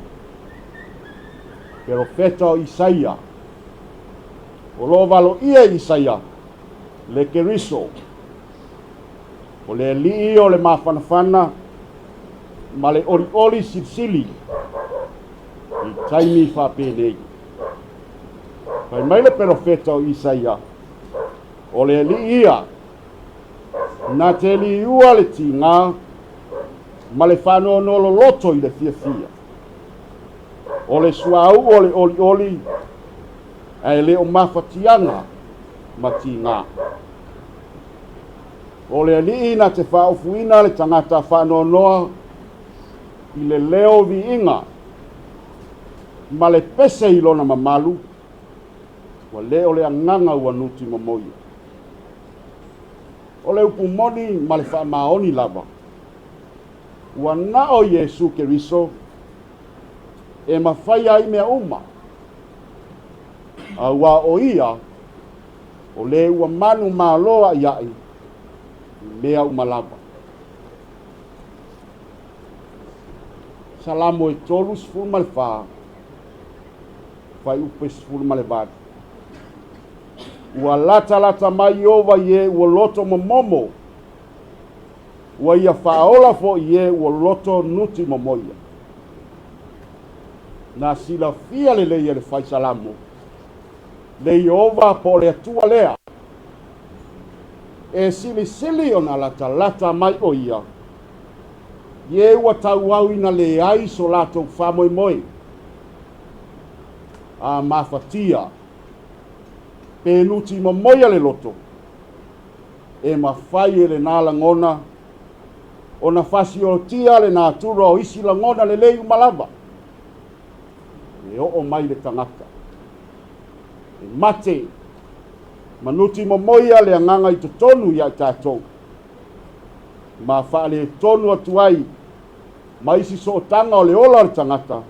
Speaker 8: perofeta o Isaia, o lo o valoia e Isaia le Keriso, o le alii o le mafanafana ma le olioli silisili i taimi faapenei. Fai mai le perofeta o Isaia, o le alii ia, na te liua le tigā ma le faanoanoa loloto i le fiafia. O le suauu o le olioli, ae le o mafatiaga ma tigā. O le alii na te faaofuina le tagata faanoanoa i le leo viiga ma le pese i lona mamalu, ua le o le agaga ua nuti momoia. O le upu moni ma le faamaoni lava, ua na o Iesu Keriso e mafai ai mea uma, auā o ia o le ua manumalo a'ia'i i mea uma lava. Salamo e 34, fuaiupu e 18. Ua latalata mai Ieova i e ua loto momomo, ua ia faaola fo'i i e ua loto nuti momoia. Na silafia lelei e le fai Salamo, le Ieova po o le Atua lea, e silisili ona latalata mai o ia, i e ua tauauina leai so latou faamoemoe, a mafatia, pe nuti momoia le loto, e mafai e lenā lagona ona fasiotia le natura o isi lagona lelei uma lava, e oo mai le tagata. E mate, ma nuti momoia le agaga i totonu ia i tatou, ma faaletonu atu ai ma isi sootaga o le ola o le tagata,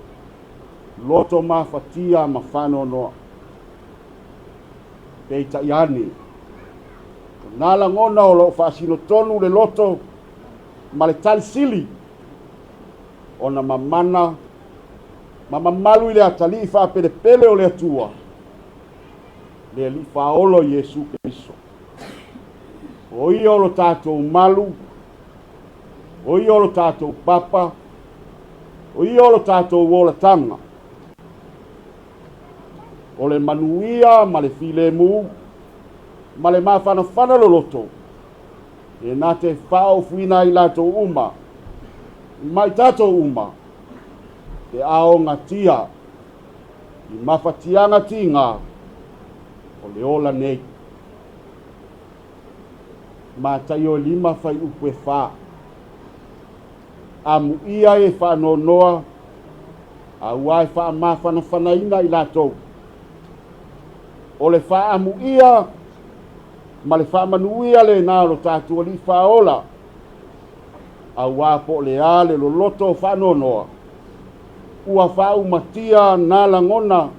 Speaker 8: loto mafatia ma faanoanoa. Peitai ane, o nā lagona o loo faasinotonu le loto ma le talisili, ona mamana ma mamalu i le atalii faapelepele o le Atua, le alii faaola o Iesu Keriso. O ia o lo tatou malu, o ia o lo tatou papa, o ia o lo tatou olataga. O le manuia ma le filemu, ma le mafanafana loloto, e na te faaofuina ai latou uma, ma i tatou uma, pe a ogatia i mafatiaga tigā o le ola nei. Mataio e 5 fuaiupu e 4. Amuia e faanoanoa, auā e faamafanafanaina i latou. O le faaamuia ma le faamanuia lenā o lo tatou alii faaola, auā po o le a le loloto o faanoanoa, ua faaumatia nā lagona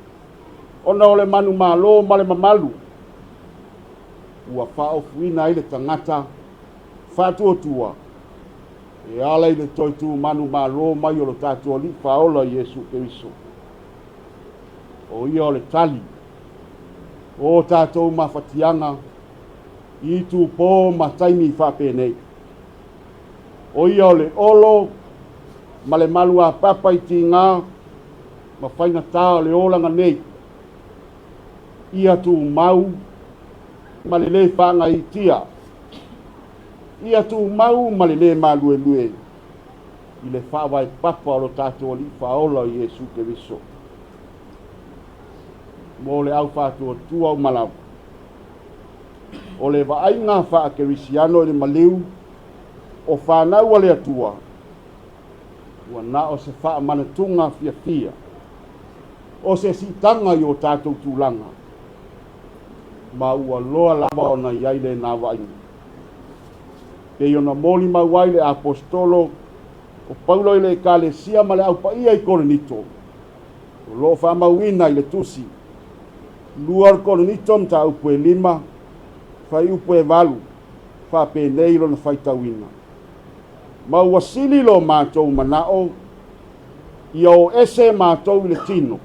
Speaker 8: Ona o le manumalo ma le mamalu ua faaofuina ai le tagata faatuatua e ala i le toe tu manumalo mai o lo tatou Alii Faaola Iesu Keriso. O ia o le tali o tatou mafatiaga i itupō ma taimi faapenei. O ia o le olo ma le maluapapa i tigā ma faigata o le olaga nei, ia tumau ma le lē faagaitia, ia tumau ma le lē maluelue i le faavae papa o lo tatou Alii Faaola o Iesu Keriso. Mo le au faatuatua uma lava, o le vaaiga faakerisiano i le maliu o fanau a le Atua, ua na o se faamanatuga fiafia o se siitaga i o tatou tulaga, ma ua loa lava ona i ai lena vaaiga. Pei ona molimau ai le aposetolo o Paulo i le Ekalesia ma le aupaia i Korinito, o loo faamauina i le tusi 2 o le Korinito mataupu e 5 fuaiupu e 8, faapenei lona faitauina. Ma ua sili lo matou manao ia o ese matou i le tino,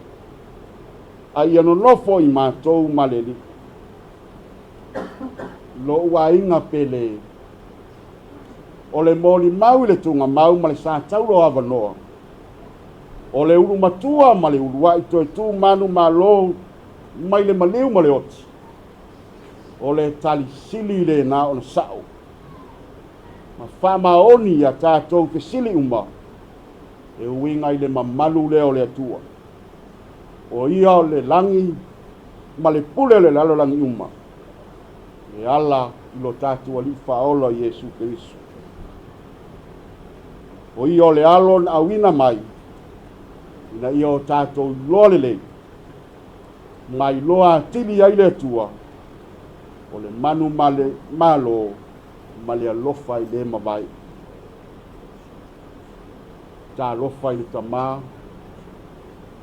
Speaker 8: a ia nonofo i matou ma le Alii. Lo'u aiga pele, o le molimau i le tugamau ma le sa taulo avanoa, o le ulu matua ma le uluai toe tu manumalo mai le maliu ma le oti, o le tali sili lena ona sa'o ma faamaoni ia tatou fesili uma e uiga i le mamalu lea o le Atua. O ia o le lagi ma le pule o le lalolagi uma, e ala i lo tatou Alii Faaola Iesu Keriso. O ia o le alo na auina mai, ina ia o tatou iloa lelei, ma iloa atili ai le Atua, o le manu ma le malo ma le alofa i le mavae. Talofa i le tamā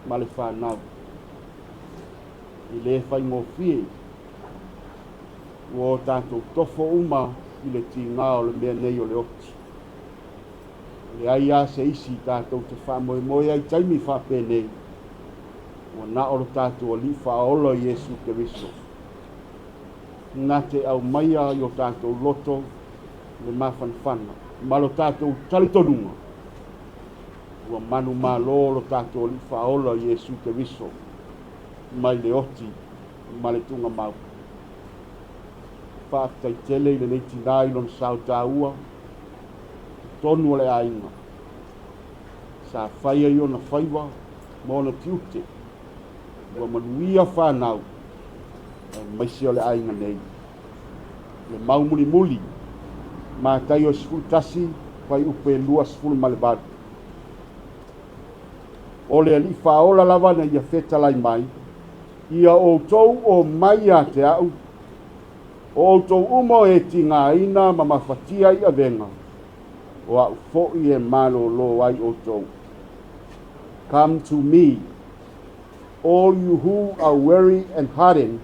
Speaker 8: ma le fanau, i le faigofie ua o tatou tofo uma i le tigā o le mea nei o le oti. Leai a se isi tatou te faamoemoe ai taimi faapenei, ua na o lo tatou Alii Faaola Iesu Keriso. Na te aumaia i o tatou loto le mafanafana ma lo tatou talitonuga ua manumalo lo tatou Alii Faaola Iesu Keriso mai le oti ma le tugamau. Faafetai tele i lenei tinā i lona sao taua totonu o le aiga sa faia i ona faiva ma ona tiute, ua manuia fanau aemaise o le aiga nei. Le mau mulimuli, Mataio 11 fuaiupu e 28. O le Alii Faaola lava na ia fetalai mai, ia outou omai ia te a'u, o outou uma o e tigaina ma mafatia i avega, o a'u fo'i e malōlō ai outou. Come to me, all you who are weary and hardened,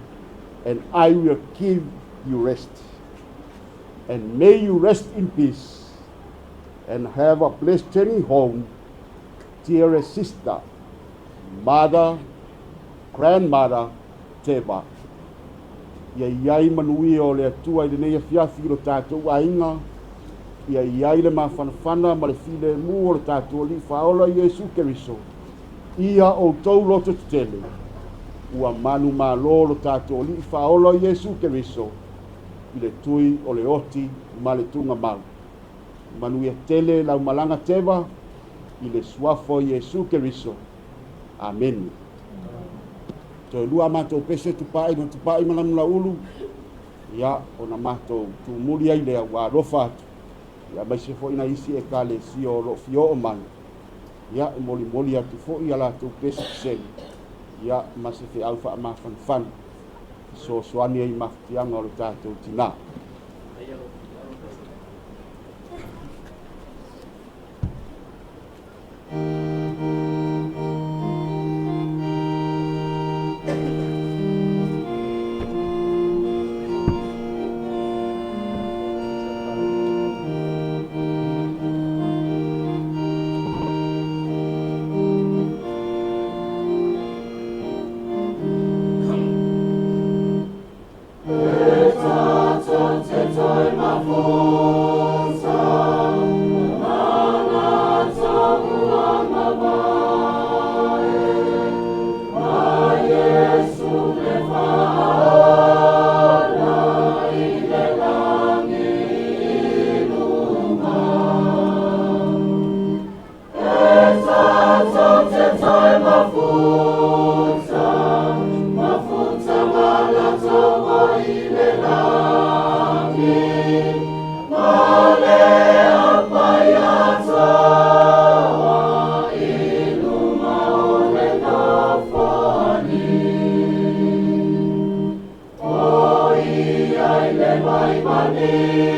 Speaker 8: and I will give you rest. And may you rest in peace and have a blessed journey home, dearest sister, mother, grandmother, Teva. Ia i ai manuia o le Atua i lenei afiafi i lo tatou aiga, ia i ai le mafanafana ma le filemu o le tatou Alii Faaola Iesu Keriso, ia outou loto tetele, ua manumalo lo tatou Alii Faaola Iesu Keriso i le tui o le oti ma le tugamau. Manuia tele lau malaga Teva i le suafa o Iesu Keriso. Amene. Toe lua matou pese tupaai ma tupaai ma lamulaulu, ia ona matou tumuli ai lea ua alofa atu, ia aemaise foi nai isi ekalesia o loo fia oo mai, ia e molimoli atu foi a latou pese pesele, ia ma se feau faamafanafana fesoasoani ai i mafatiaga o le tatou tinā.
Speaker 1: Say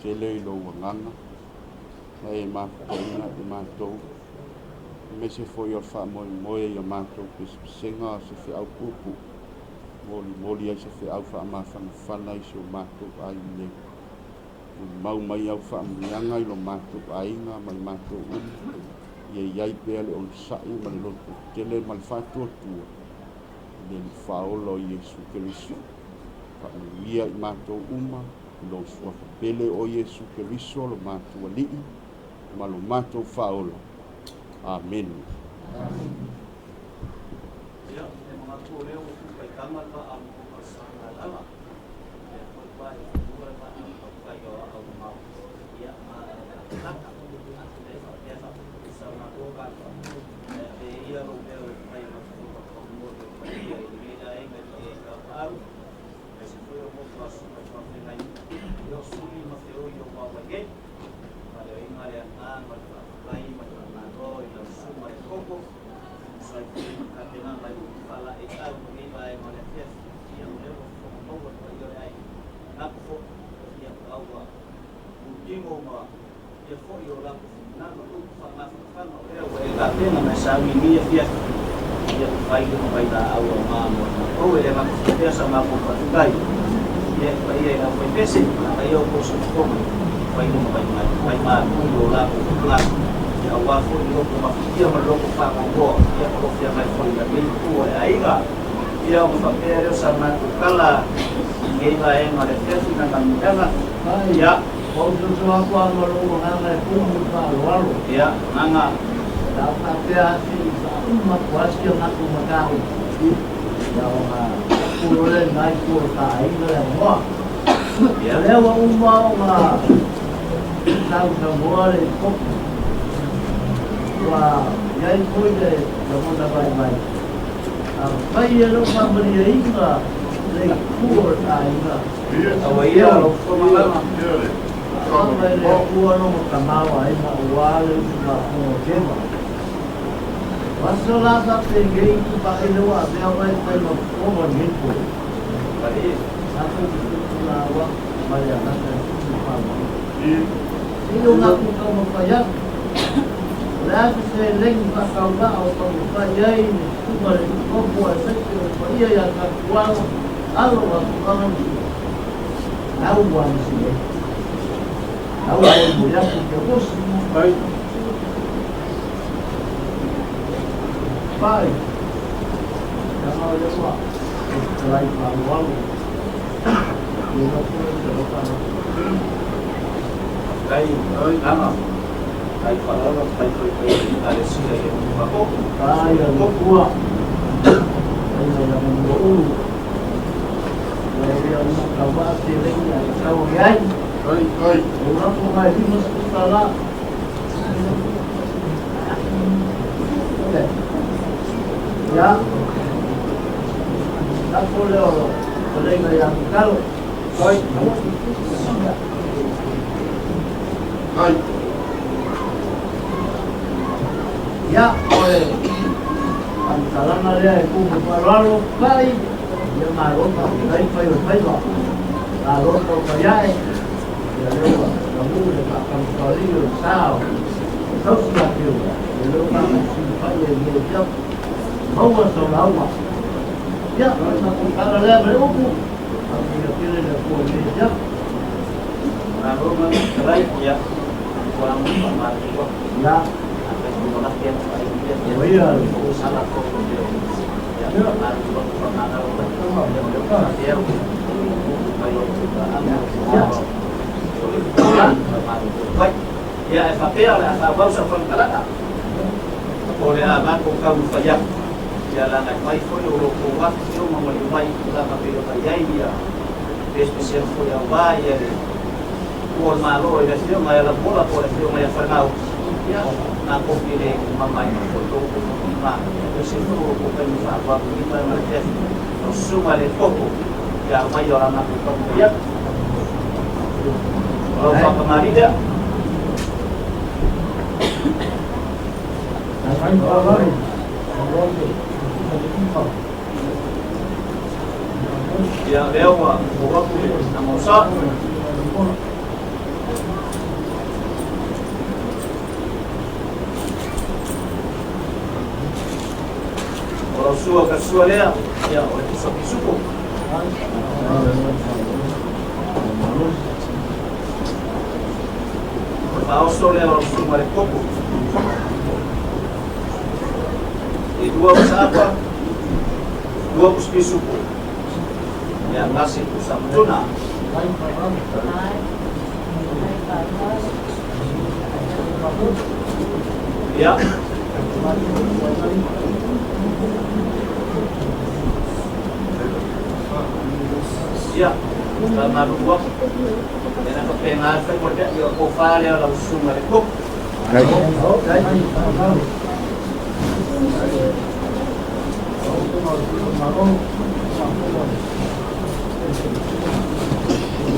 Speaker 8: tele i lou agaga ma e mafutaina i matou, aemaise foi o le faamoemoe i a matou pesepesega o se feau puupuu, molimoli ai se feau faamafanafana i si o matou aiga nei. Molimau mai au faamanuiaga i lo matou aiga ma i matou uma, ia i ai pea le onosai ma le lototetele ma le faatuatua i le Alii Faaola o Iesu Keriso. Faamanuia i matou uma i lou Suafa pele o Iesu Keriso lo matou Alii ma lo matou Faaola. Amene.
Speaker 3: Ia, e manatu o lea ua tupaitaga le vaa ma o le Sagalala. Lea foi ua e fanua le vaa ma tai o au mamao. Ia, ma laka. E faapea faatusa matou ka. E ave ia lou leo e fai ma mo le paia i lenei aiga i paia i tapaau. Aemaise foi o motu a susuga i faafeagaiga. Ia o suli ma feoi o maua nei. Faaleoina le agaga o le faafetai ma le faamalo i lau susuga i le koko. Tusa ai foi ma tapenaga i upu faalaeiau i lenei vaega o le afiafi. Ia o lea ua fofoga maua le paia o le aiga. Manatu foi, ia ua ulutino ma ia foi o latou finagalo ma upu faamafanafana o lea ua e tapena ma e sauni i lenei afiafi. Ia mafai ona vailaau aoga mo i matou. E le gata faapea sa matou faafetai ia i le paia i le aufaipese ma ia outou soifofoga mafai ona vaimalu i o latou finagalo. Ia aua foi le loto mafatia ma le loto faanoanoa ia o lo o feagai foi ma lenei itu o le aiga. Ia ona faapea lea o sa matou tala i lenei vaega o le afiafi na manuiaga. Ia.
Speaker 9: Ua ou soso atu lava ma lou agaga e tumu i le faaaloalo.
Speaker 3: Ia, agaga.
Speaker 9: Sa ou faapea lava se i faauma atu lava si a matou mataupu. Ia ona tuu loa lea i lena itu o le ta aiga le avanoa.
Speaker 3: Ia.
Speaker 9: O lea ua uma ona sausaunoa le Kopi. Ua i ai foi le lagona vaivai. A mafai e lou faamalieina le itu o le ta aiga.
Speaker 3: Aua ia lau fofoga.
Speaker 9: Faaaoga e le Atua lona tamaoaiga aua le usugafono a Keva. O aso la faapenei tupaele ua avea oe e fai ma fofoga o lenei po. Tatou te tulutulaua ma le agaga e tumu faaaloalo. Seia o matou taumafai atu. O le a se seleni faatauvaa o taumafai ai le susuga i le Tutopo aemaise o le paia ia Tapualo, alo o Atufaga ma Sua. Lau ua gisi nei. Lau ua momoli atu i Teodosi. Pai. Leaga o lea ua e fetalai faaaloalo. Ia lau foi te alofa alofa.
Speaker 3: Faafetai Aga. Faafetai faaaloalo, faafetai foi i paia i Ekalesia i le nuu faaoo.
Speaker 9: Pai a le Atua. Aiga ia Manua Ulu. Ia e le o ni tauvaa seleni ae tatau ane ai. O lafo mai $50. Ia. Lafo lea o fetalaiga ia Mikalo. Ia, o le faamatalaga lea e tumu faaaloalo pai, ia malo faafetai fai o le faiva. Malo taumafai ae, ia lea ua taunuu le faatamafalii o le sa o le tausi ia te oe, ia lea ua faamausili pai ai i lenei afiafi. Maua sau lauga. Ia, o le matou tala lea ma le upu, faamanuia tele le Atua i lenei afiafi.
Speaker 3: Malo ma fetalai, ia ua amo faamalo
Speaker 9: Ia.
Speaker 3: Afai ua lape atu ai ia
Speaker 9: O ia le
Speaker 3: sala foi o leo. Ia faamalo faamalo ia leo faapea mai o anga o le faamalo foi. Ia e faapea o le a faaauau sau faamatalaga. O le a matou taumafai atu. Ia laga mai foi o lo outou afifio ma maliu mai i tulaga pei ona i ai ia pesepesega foi aua ia le tua o le Malo i le afioga ia Lavuola po o le afioga ia Falemau. Ia matou te le mamaina foi lo outou faamatalaga aemaise foi o lo outou taimi faaauau i lenei vaega o le afiafi. Lau susuga i le Toto ia aumaia o la matou taumafai atu. O lau faatamalii lea. Ia lea ua ou atu le Amaosa. sua ka sua lea, ia, o le pusa pisupo. O le faaoso lea o lau susuga i le koko. E 2 pusa apa, 2 pusa pisupo. Ia, gasi pusa matuna. Ia. Ia, faamalulu atu. Ia na faapena le fai mo le mea, ia o tofa lea o lau susuga i le koko.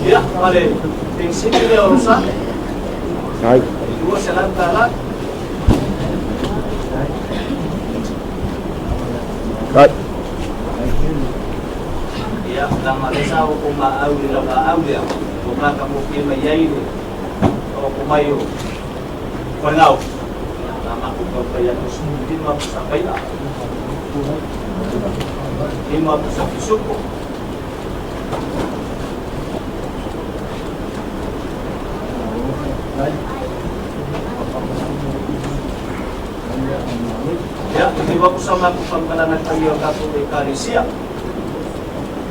Speaker 3: Ia, ma le penisini lea o Losane. E $200. Ia, leaga o lea sa outou maau i le laulaau lea, ua matagofie mai ai le taoto mai o Falegao. Ia, na matou taumafai atu 15 pusa pai'a, 5 pusa pisupo. Ia, liliu atu sa matou faamatalaga i le paia o le tatou Ekalesia.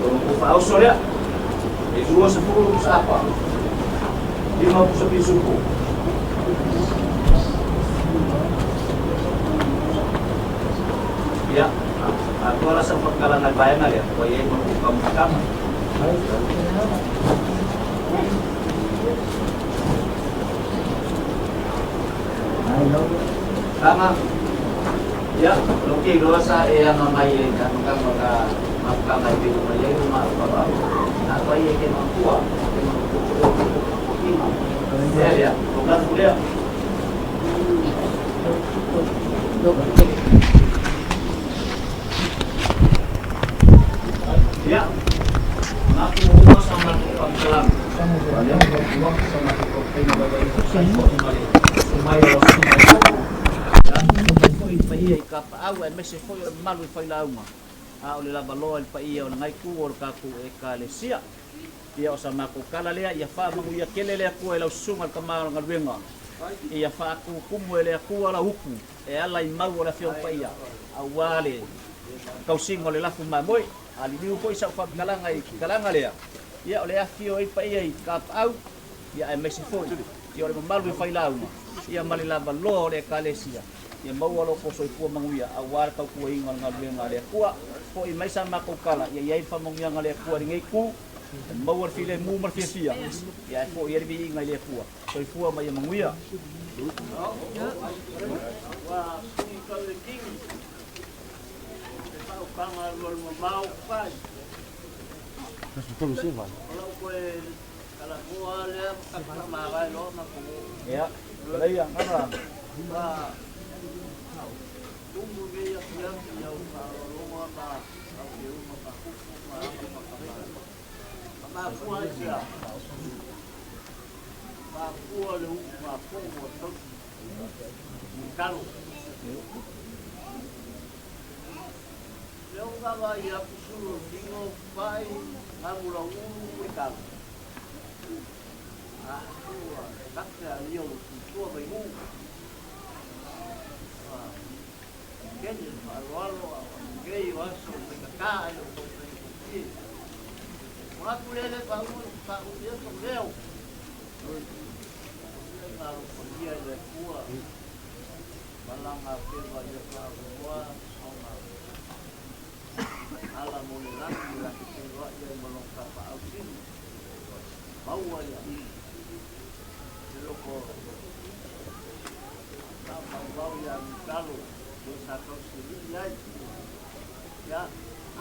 Speaker 3: O le faaoso lea, e 20 pusa apa, 5 pusa pisupo. Ia, atoa la sau faamatalaga i le vaega lea, ua i ai ma lou taumafataga. Tama. Ia, o ke iloa sa e aga mai e ka mataga o ka mafutaga e pei ona i ai le mafaufau. A fai e ke manatua, ke manatua foi o ke totofiga. Lea lea, o lafu lea. Ia, matou uma sa matou faamatalaga. Ia, matou sa matou taumafaiga vaivai e tusa ai foi ma le susu mai o lau susuga i Koko. Ia, susu mai foi i paia i Kapaau aemaise foi o le mamalu i Failauga, a o le lavaloa i le paia o lenei itu o le tatou Ekalesia. Ia, o sa matou tala lea, ia faamanuia tele le Atua i lau susuga i le tama o le galuega. Ia faatutumu e le Atua lau upu e ala i mau o le Afioga Paia, aua le tausiga o le lafu mamoe. A liliu foi sau faamatalaga i talaga lea, ia o le afifio ai paia i Kapaau, ia aemaise foi ia o le mamalu i Failauga, ia ma le lavaloa o le Ekalesia, ia maua lo outou soifua manuia aua le tautuaina o le galuega a le Atua. Foi mai sa matou tala, ia i ai le faamanuiaga a le Atua i lenei itu, ia maua le filemu ma le fiafia, ia ae foi ai le viiga i le Atua. Soifua ma ia manuia.
Speaker 9: Ua sui tau le kini, le faautaga alualumamao fai. O lau toe talanoa lea ma taputamavae loa matou oo.
Speaker 3: Ia, palaia, ngana.
Speaker 9: Ua tumu nei afiafi i au faaaloaloga ma au feuma ma kupu ma aga ma kamali'i. Ma mafua ai sea? Mafua le usugafono a tausi i talo. Lea ua vaavaai atu sulu o le tino pai gamu lauulu le talo. A ua tate a ia ua tutua mai nuu. Ua kene le faaaloalo a o nei o aso faigata ai o tou faigofie. Manatu lea le faauu ia sou leo. Ia na alofagia e le Atua ma lana feva ia faaaunoa ona ala mo le lagi e latou feiloai ai ma lona tapaau sili. Maua ia le loko faamaumau ia Mitalo le sa tausilii ai. Ia,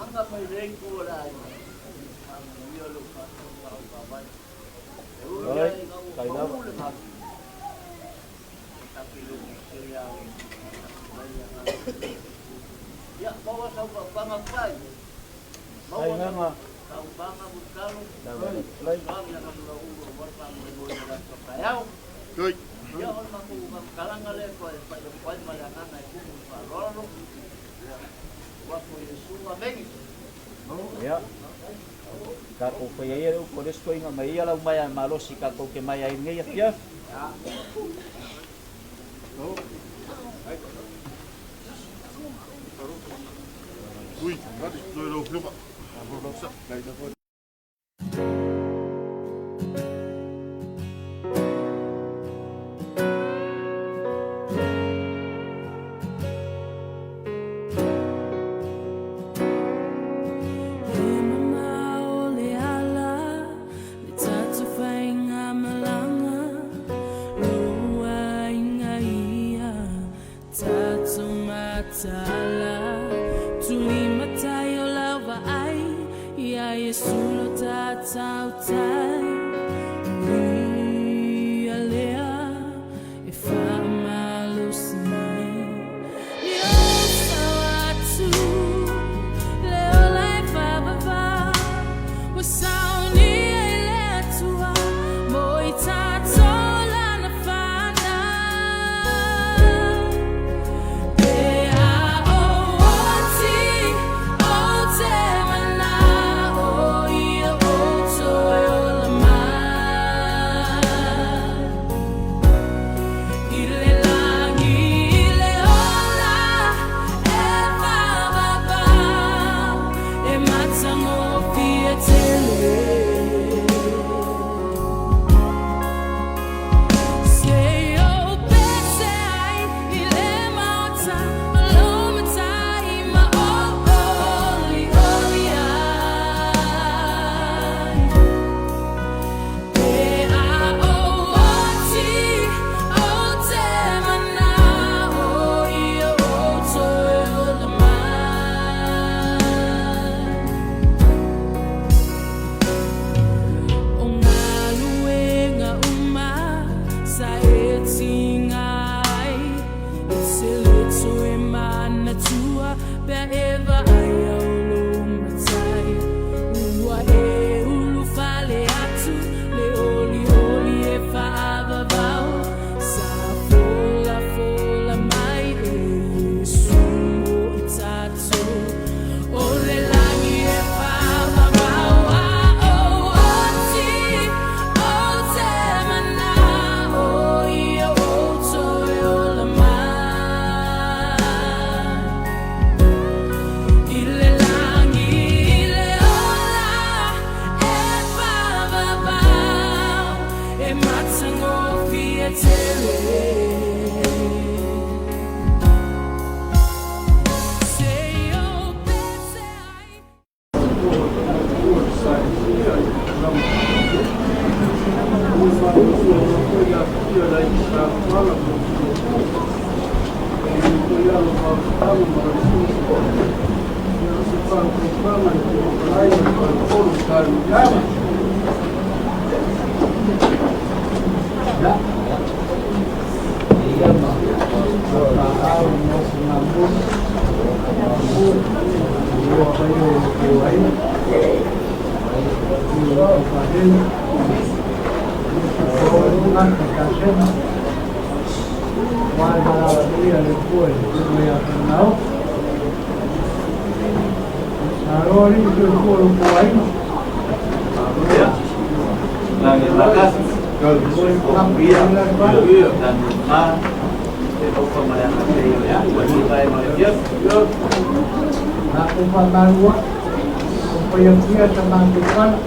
Speaker 9: aga mai le itu o le aiga, faamanuia lou faatonuga au vaavae. E ui ai ina ua pau le malu, e tapilogi tele a o mai agaga. Ia, maua sau faapaga fai. Maua sau tauvaga Mitalo. Soavi aga mula ulu aua le faamoemoe i le aso taeao. Ia, o le matou faamatalaga lea e toe fai atu ai ma le agaga e tumu i le faaaloalo. Ia.
Speaker 3: Uafu o Iesu. Amene. Ia, tatou faia ia le upu a le isi toeaina mai ia lau maea malosi tatou te maea ai i lenei afiafi.
Speaker 1: E mamao le ala le tatou faigamalaga, Lou aiga ia tatou mataala, Tulimatai o lau vaai ia Iesu lo tatou tai, O ia lea e faamalosi mai. I le lagi i le ola e faavavau, e matagofie tele. Se i ou pese ai i le maota o lou matai ma ou olioli ai. Pe a ou oti, ou te mana'o ia ou toe ola mai. O galuega uma sa e tiga ai, e te le toe manatua pe a e vaaia o lou matai. Ua e ulufale atu le olioli e faavavau, sa folafola mai e Iesu mo i tatou. O le lagi e faavavau a ou oti, ou te mana'o ia ou toe ola mai. I le lagi i le ola e faavavau, e matagofie tele. Se i ou pese ai.
Speaker 9: Ia ma paau mo sinamu ua fai o o ai ua o fahelu o lunga ka kasema wa malalamia le pua i le ia nao Arori ke pua o aiga.
Speaker 3: Ia, lagi makasi. Ia, lagi ma le ofa ma le agafei o le Atua i vae ma le afiafi.
Speaker 9: Matou famalua, o paia sa matou fala,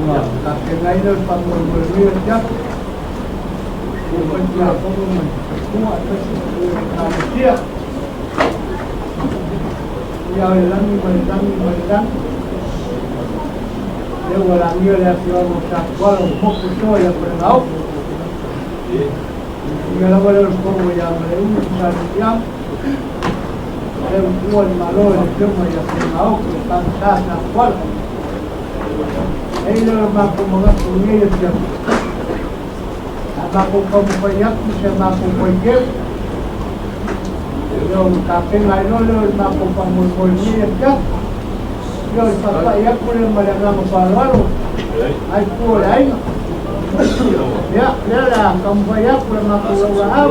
Speaker 9: ua tapenaina le faamoemoe o siafu, ua fai tulafono ma tupua aemaise foi o le Ekalesia. Ia o le lagi ma le lagi ma le lagi, lea ua lagia le afioaga o Satuala ua moku soa ia Falegaofu. Ia lava lea o le fono ia Maleulu ma Salutiago, lea ua tua le Malo i le afioga ia Falegaofu le Pagasa Satuala. E i lea o le matou manatu i lenei afiafi, a matou taumafai atu se matou faiteu, lea o tapena ai loa lea o le matou faamoemoe i lenei afiafi. Ia o le faapai atu lea ma le agaga faaaloalo, ai tua o le aiga. Ia, lea o le a taumafai atu le matou laulaau.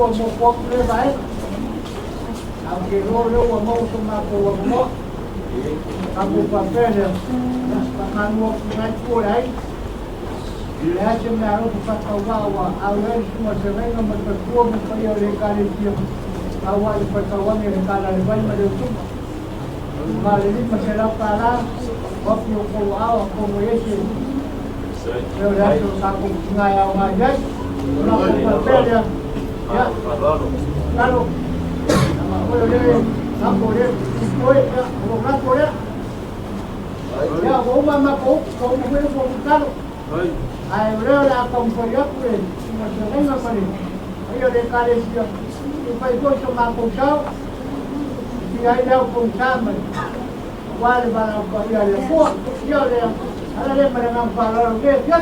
Speaker 5: ua mo ko le vai. Au ke lo le ua mo so ma ko ua mo. Ka ku pa pele. Pa manu ku ngai ku ai. Le ha se me aro pa ka wa wa au le su ma se venga ma pa ku ma pa ia le ka le ti. Au wa pa ka wa me ka la le vai ma le tu. Ma le ni pa se la pa la. Wa pi o ko au ko mo ese. Le le so sa ko ngai au ngai ai. La ko pa pele. Ya. Claro. Ma o le na ko le ko ya o na ko le. Ya o ma ma ko ko mo ko ko. Ai o la ko ko ya ko ma se venga pa ni. Ai o le ka le si. I fai ko so ma ko sa. I ai le ko sa ma. Wa le ba la ko ya le ko. Ya le ala le ma na pa la le ya.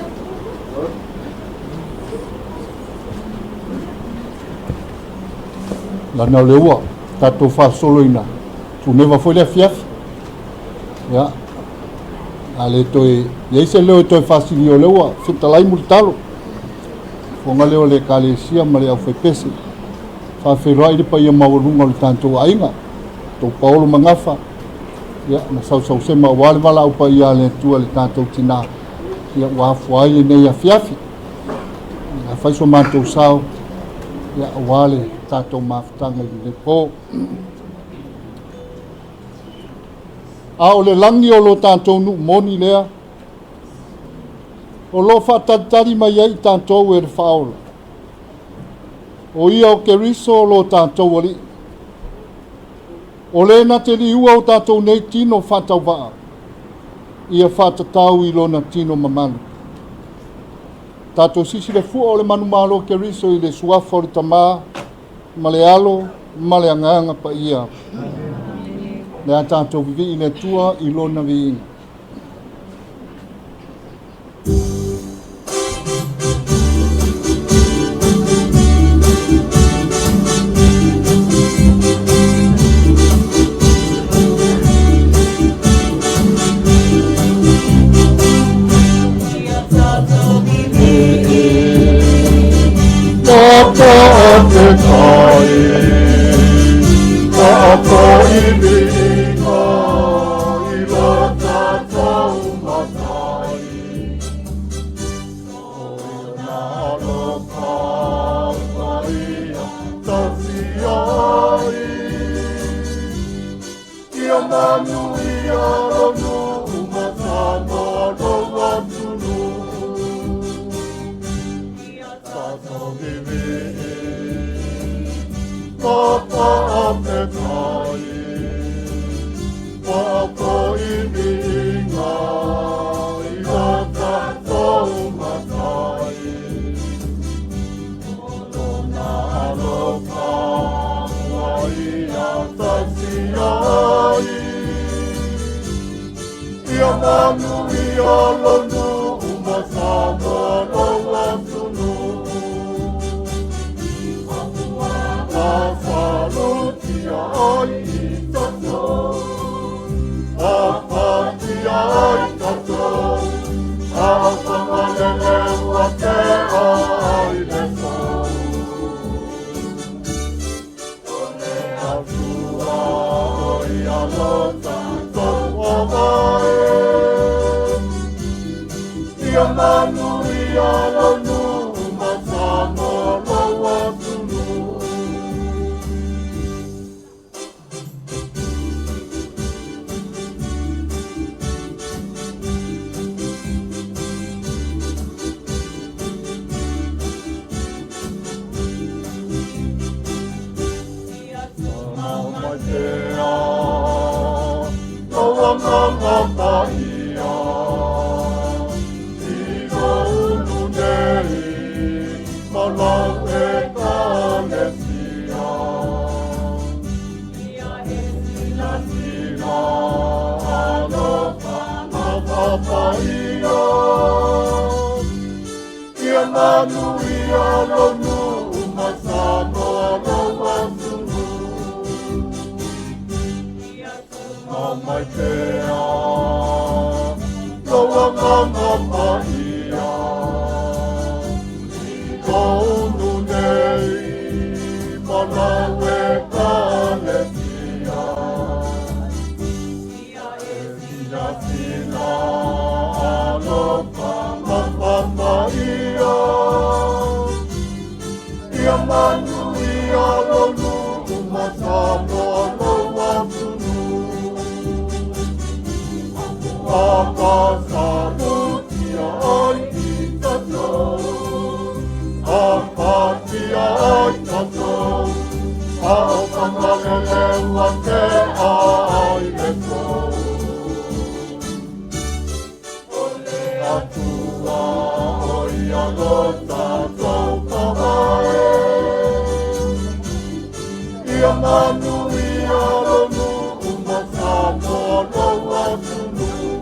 Speaker 10: Lana o le ua, tātou whasoloina. Tuneva foi le afiafi. Ia. A le toe, iai se leo e toe whasili o le ua, fetalai mulitalo. Fonga leo le kalesia ma le au whaipese. Whawheroa i le paia maualunga o le tātou ainga. Tō Paolo Mangafa. Ia, na sausau sema o wale wala au paia le tua le tātou tina. Ia, ua afua ai le nei afiafi. Ia, whaiso mātou sao. Ia, wale tātou mafutanga i le pō. A o le langi o lo tātou nu moni lea, o lo whātaritari mai ai tātou e le whaola. O ia o Keriso o lo tātou ali. O le na te liua o tātou nei tino whātau waa. Ia whātatau i lona tino mamalu. Tātou sisi le fua o le manumalo Keriso i le suafa o le tamā, ma le alo, ma le anganga pa ia. Le a tātou vivi i le tua i lona viinga.
Speaker 11: Papa te kai, papa i vinga, i lo tātou matai. O ia alofa ua ia tausi ai. Ia manu ia lonu umatama lo atunu. Tātou vivi. Papa te kai, papa i vinga, i lo tātou matai. O lona alofa ua ia tausi ai. Ia manu ia lonu umatama lo atunu. Afalutia ai tātou, afatia ai tātou, afangalele ua te ai le sou. O le atua o ia lo tātou o mai. Ia manu ia lonu umatama lo atunu. Ia manu ia lonu umatama lo atunu. Mai te a, loa nganga pa ia. I tōnu nei, Lonu ma Samoa lou atunuu.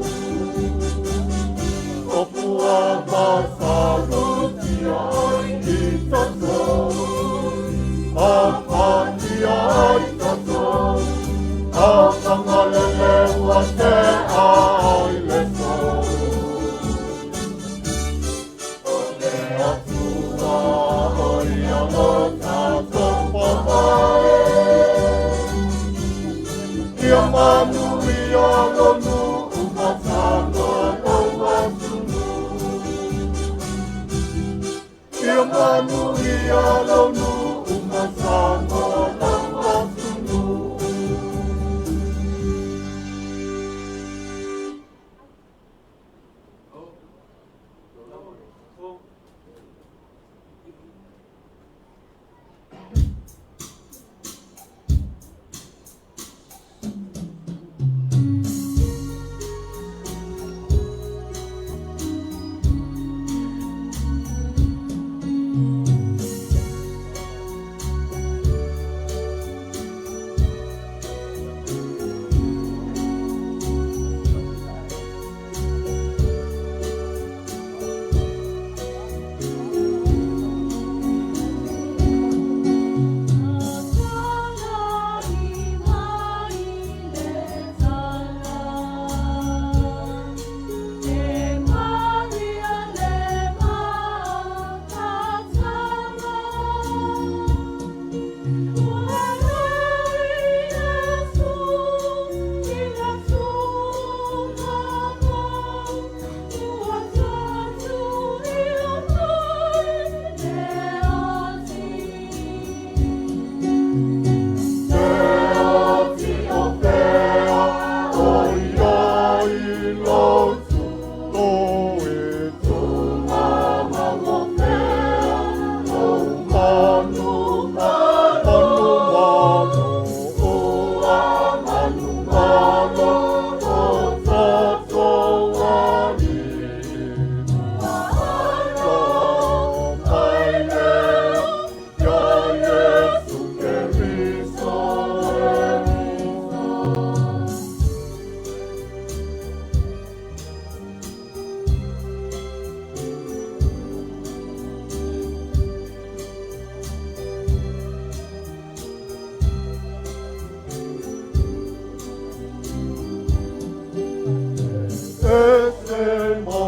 Speaker 11: O pua masalutia ai i tatou, afatia ai tatou, afagalele ua tea ai le sō. O le Atua o ia lo tatou papae, ia manuia lonu ma Samoa lou atunuu. Ia manuia lonu ma Samoa lou atunuu. Ese ma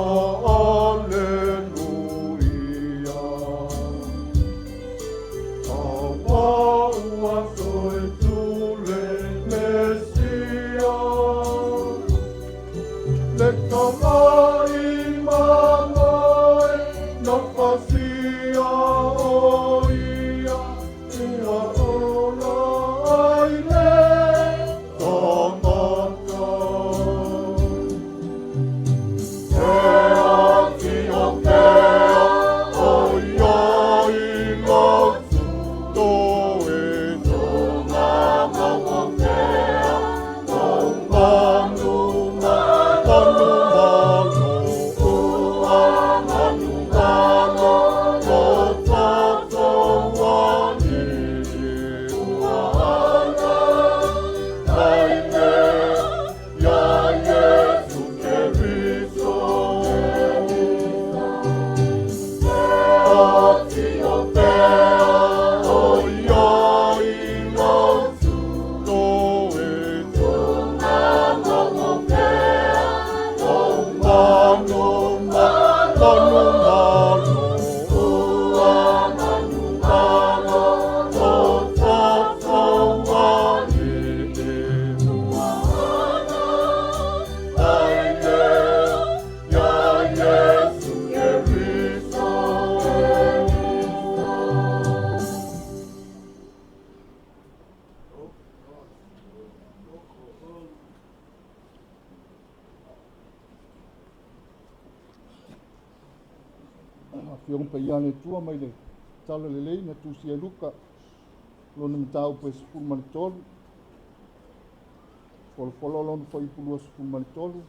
Speaker 11: aleluia. Awa ua soe tule Mesia. Le tamai mamai na pasia o ia ia ola ai le tangata. Te ati o pea o ia i lotu toe tonga mau o pea o manu manu manu ua manu manu o tatou ani ua ana ai me ia Iesu Keriso. Te ati o pea o ia i lotu toe tonga mau o pea o manu manu manu ua manu manu o tatou ani ua ana ai me ia Iesu Keriso.
Speaker 10: Afioga paia le Atua mai le Tala Lelei na tusia e Luka, lona mataupu e 13, folafola lona fuaiupu 23,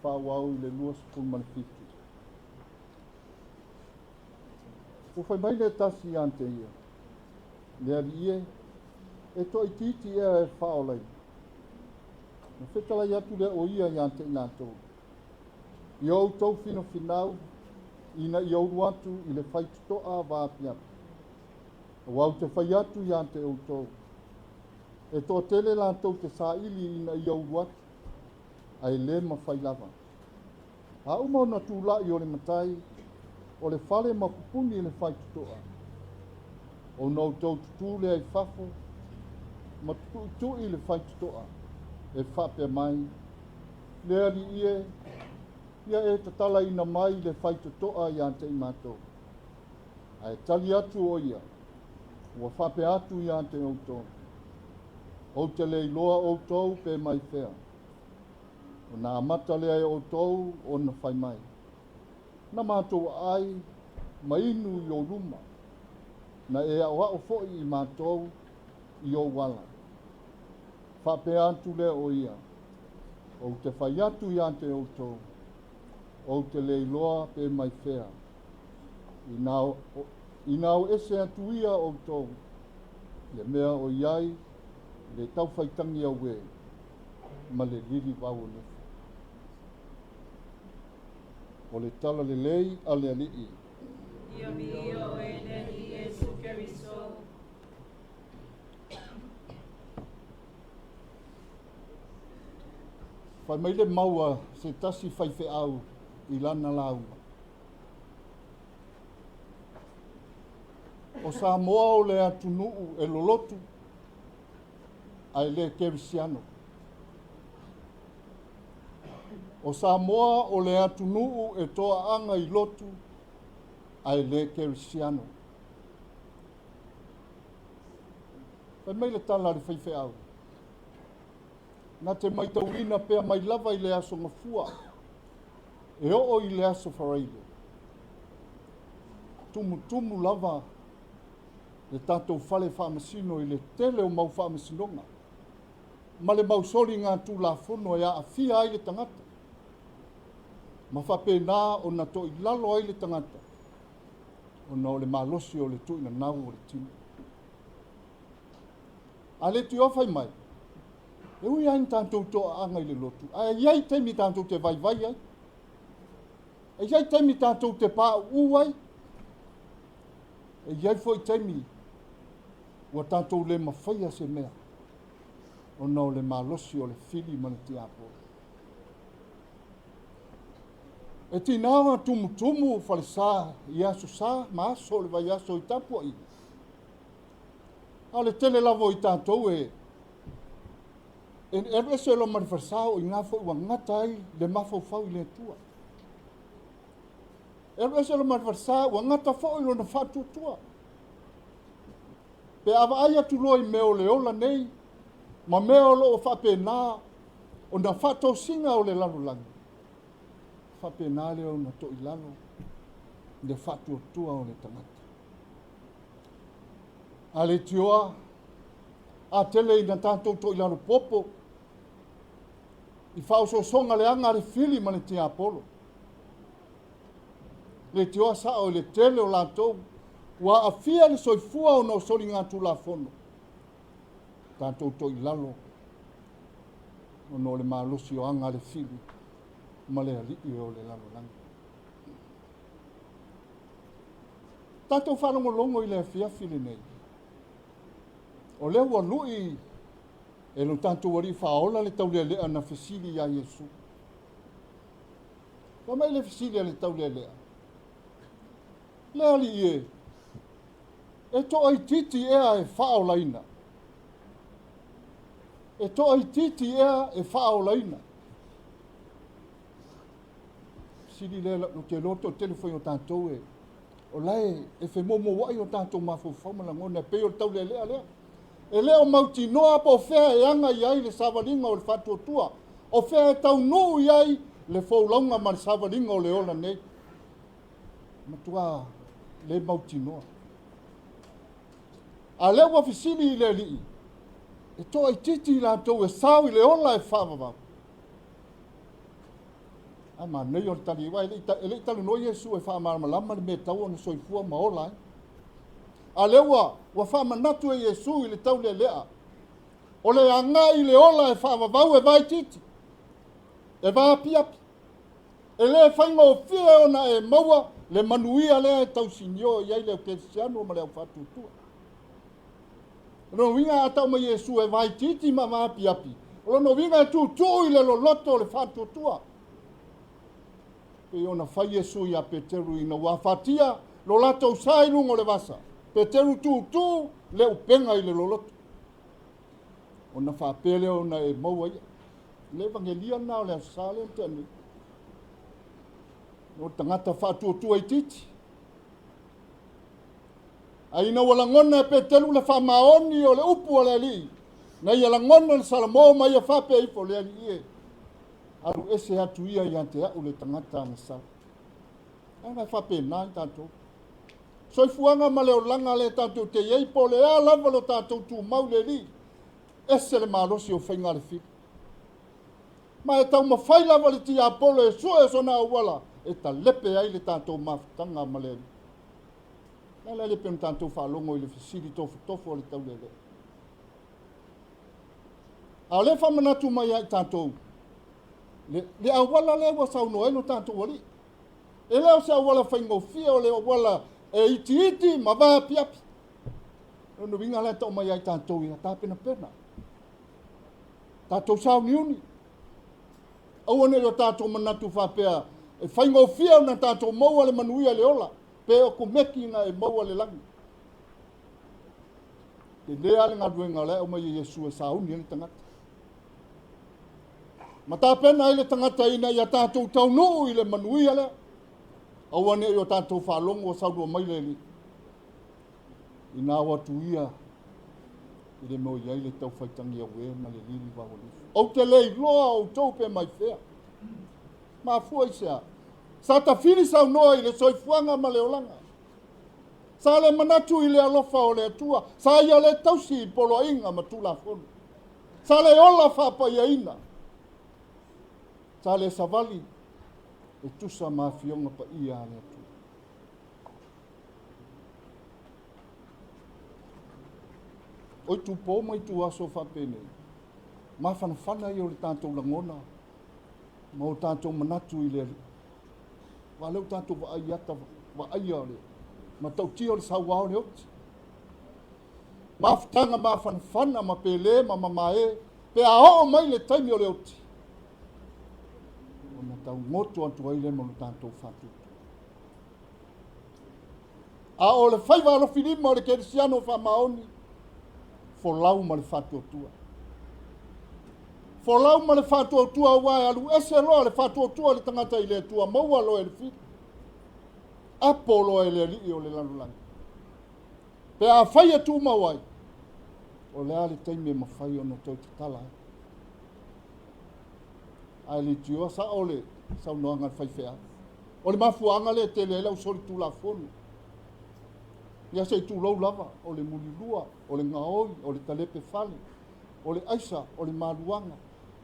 Speaker 10: faaauau i le 27. Ua fai mai le tasi ia te ia, le alii e, E toaitiiti ea e faaolaina? Na fetalai atu lea o ia ia te i latou, Ia outou finafinau ina ia ulu atu i le faitotoa vaapiapi. Aua ou te fai atu ia te outou, e toatele latou te saili ina ia ulu atu, ae le mafai lava. A uma ona tulai o le matai o le fale ma pupuni le faitotoa, ona outou tutū lea i fafo ma tutuʻituʻi le faitotoa, e faapea mai, Le Alii e, ia e tatalaina mai le faitotoa ia te i matou. Ae tali atu o ia, Ua faapea atu ia te outou, Ou te le iloa outou pe mai fea. Ona amata lea e outou ona fai mai, Na matou aai ma inu i ou luma, na e aʻoaʻo foi i matou i ou ala. Faapea atu lea o ia, Ou te fai atu ia te outou, ou te le iloa pe mai fea. Inā, inā o ese atu ia outou, le mea o i ai le taufaitagi auē ma le lilivau o nefo. O le tala lelei a le Alii.
Speaker 1: Ia viia oe e le Alii Iesu Keriso.
Speaker 10: Fai mai le mau a se tasi faifeau i lana lauga. O Samoa o le atunuu e lolotu ae le kerisiano. O Samoa o le atunuu e toaaga i lotu ae le kerisiano. Fai mai le tala a le faifeau, na te maitauina pea mai lava i le Aso Gafua e oo i le Aso Faraile. Tumutumu lava le tatou fale faamasino i le tele o mau faamasinoga ma le mau soligatulafono e aafia ai le tagata ma faapena ona toilalo ai le tagata ona o le malosi o le tuuinanau o le tino. A le tioa fai mai, e ui lava ina tatou toaaga i le lotu, ae i ai taimi tatou te vaivai ai. E i ai taimi tatou te pauu ai. E i ai foi taimi ua tatou le mafaia se mea ona o le malosi o le fili ma le tiapolo. E tiga ona tumutumu falesa i aso sa ma aso o le vaiaso i tapuaiga. A o le tele lava o i tatou e e alu ese loa ma le falesa o i ina foi ua gata ai le mafaufau i le Atua. E alu ese loa ma le falesa ua gata foi lona faatuatua. Pe a vaai atu loa i mea o le ola nei ma mea o lo o faapena ona faatosina o le lalolagi, faapena lea ona toilalo le faatuatua o le tagata. A le tioa, a tele ina tatou toilalo popo i faaosoosoga leaga a le fili ma le tiapolo. Le tioa sao i le tele o latou ua aafia le soifua ona o soligatulafono. Tatou toilalo ona o le malosi o aga a le fili ma le alii o le lalolagi. Tatou faalogologo i le afiafi lenei. O lea ua lui e lo tatou Alii Faaola le taulealea na fesili iā Iesu. Fai mai le fesili a le taulealea, Le Alii e, e toaitiiti ea e faaolaina? E toaitiiti ea e faaolaina? Fesili lea, ou te iloa toatele foi o tatou e o la e, e femoumoua o tatou mafaufau ma lagona e pei o le taulealea lea. E le o mautinoa po o fea e aga i ai le savaliga o le faatuatua, o fea e taunuu i ai le folauga ma le savaliga o le ola nei. Matua le mautinoa. A lea ua fesili i le Alii, e toaitiiti i latou e sao i le ola e faavavau. Ae manaia o le tali, aua e le i talanoa Iesu e faamalamalama le mea e tatau ona soifua ma ola ai. A lea ua, ua faamanatu e Iesu i le taulealea. O le agai i le ola e faavavau e vaitiiti, e vaapiapi. E le faigofie ona e maua le manuia lea e tausinio i ai le au kerisiano ma le au faatuatua. O lona uiga a tau mai Iesu e vaitiiti ma vaapiapi, o lona uiga e tuutuu i le loloto o le faatuatua. Pei ona fai Iesu iā Peteru ina ua afatia lo latou sa i luga o le vasa, Peteru tuutuu le upega i le loloto. Ona faapea lea ona e maua ia. Le evagelia lena o le Aso Sa lea na tea nei. O le tagata faatuatua itiiti. A ina ua lagona e Peteru le faamaoni o le upu a le Alii, na ia lagona le Salamo ma ia faapea ifo, Le Alii e, alu ese atu ia ia te au le tagata agasala. Leaga e faapena i tatou. Soifuaga ma le olaga lea tatou te i ai, po o le a lava lo tatou tumau i le Alii, ese le malosi o faiga a le fili. Ma e taumafai lava le tiapolo e sue sona auala e talepe ai le tatou mafutaga ma le Alii. O le a la le pei ona tatou faalogo i le fesili tofotofo a le taulelea? A o lea e faamanatu mai ia i tatou le, le auala lea ua saunoa ai lo tatou Alii. E le o se auala faigofie, o le auala e itiiti ma vaapiapi. O lona uiga la e tau mai ia i tatou ia tapenapena. Tatou sauniuni. Aua ne i o tatou manatu faapea e faigofie ona tatou maua le manuia i le ola, pe o komeki na e maua le lagi. Tele lava le galuega o la e aumai e Iesu e sauni ai le tagata. Ma tapena ai le tagata ina ia tatou taunuu i le manuia lea. Aua ne i o tatou faalogo ua saunoa mai le Alii. Ina o atu ia i le mea o i ai le taufaitagi auē ma le lili vao alifu. Ou te le iloa outou pe mai fea. Mafua i se a? Sa tafili saunoa i le soifuaga ma le olaga. Sa le manatu i le alofa o le Atua. Sa ia le tausi i poloaiga ma tulafono. Sa le ola faapaiaina. Sa le savali e tusa ma afioga paia a le Atua. O itupo ma ituaso faapenei, mafanafana ia o le tatou lagona ma o tatou manatu i le Alii. Aua o lea ua tatou vaai i ata vaaia o le matautia o le sauā o le oti. Mafutaga mafanafana ma pele ma mamae pe a oo mai le taimi o le oti, ona taugoto atu ai lea ma lo tatou faatuatua. A o le faiva alofilima o le kerisiano faamaoni, folau ma le faatuatua. Folau ma le faatuatua aua e alu ese loa le faatuatua o le tagata i le Atua, maua loa e le fili. Apo loa e le alii o le lalolagi. Pe afai e tumau ai, o le a le taimi e mafai ona toe tatala ai. Ae leitioa sao le saunoaga a le faifeau. O le mafuaaga lea e tele ai le ausolitulafono. Ia se i tulou lava, o le mulilua, o le gaoi, o le talepe fale, o le aisa, o le maluaga,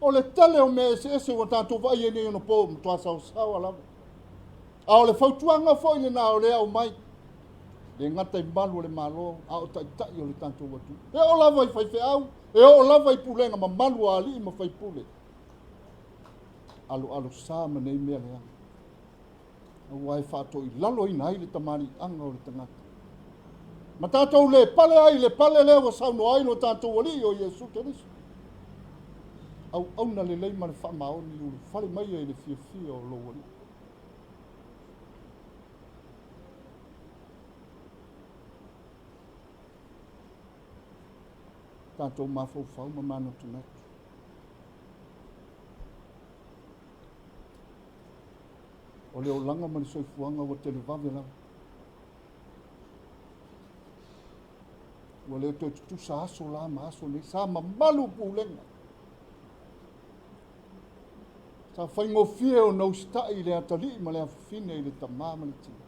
Speaker 10: o le tele o mea eseese ua tatou vaai ai nei ona po, matua saosaoa lava. A o le fautuaga foi lena o lea e aumai, le gata i malu o le Malo, a o taitai o le tatou atunuu. E oo lava i faifeau, e oo lava i pulega mamalu a alii ma faipule, aloalosa ma nei mea leaga, aua e faatoilaloina ai le tamaliiaga o le tagata. Ma tatou le pale ai i le pale lea ua saunoa ai lo tatou Alii o Iesu Keriso. Auauna lelei ma le faamaoni ulufale mai ai i le fiafia o lou Alii. Tatou mafaufau ma manatunatu. O le olaga ma le soifuaga ua televave lava. Ua le toe tutusa aso la ma aso nei. Sa mamalu pulega. Sa faigofie ona usitai i le atalii ma le afafine i le tamā ma le tina.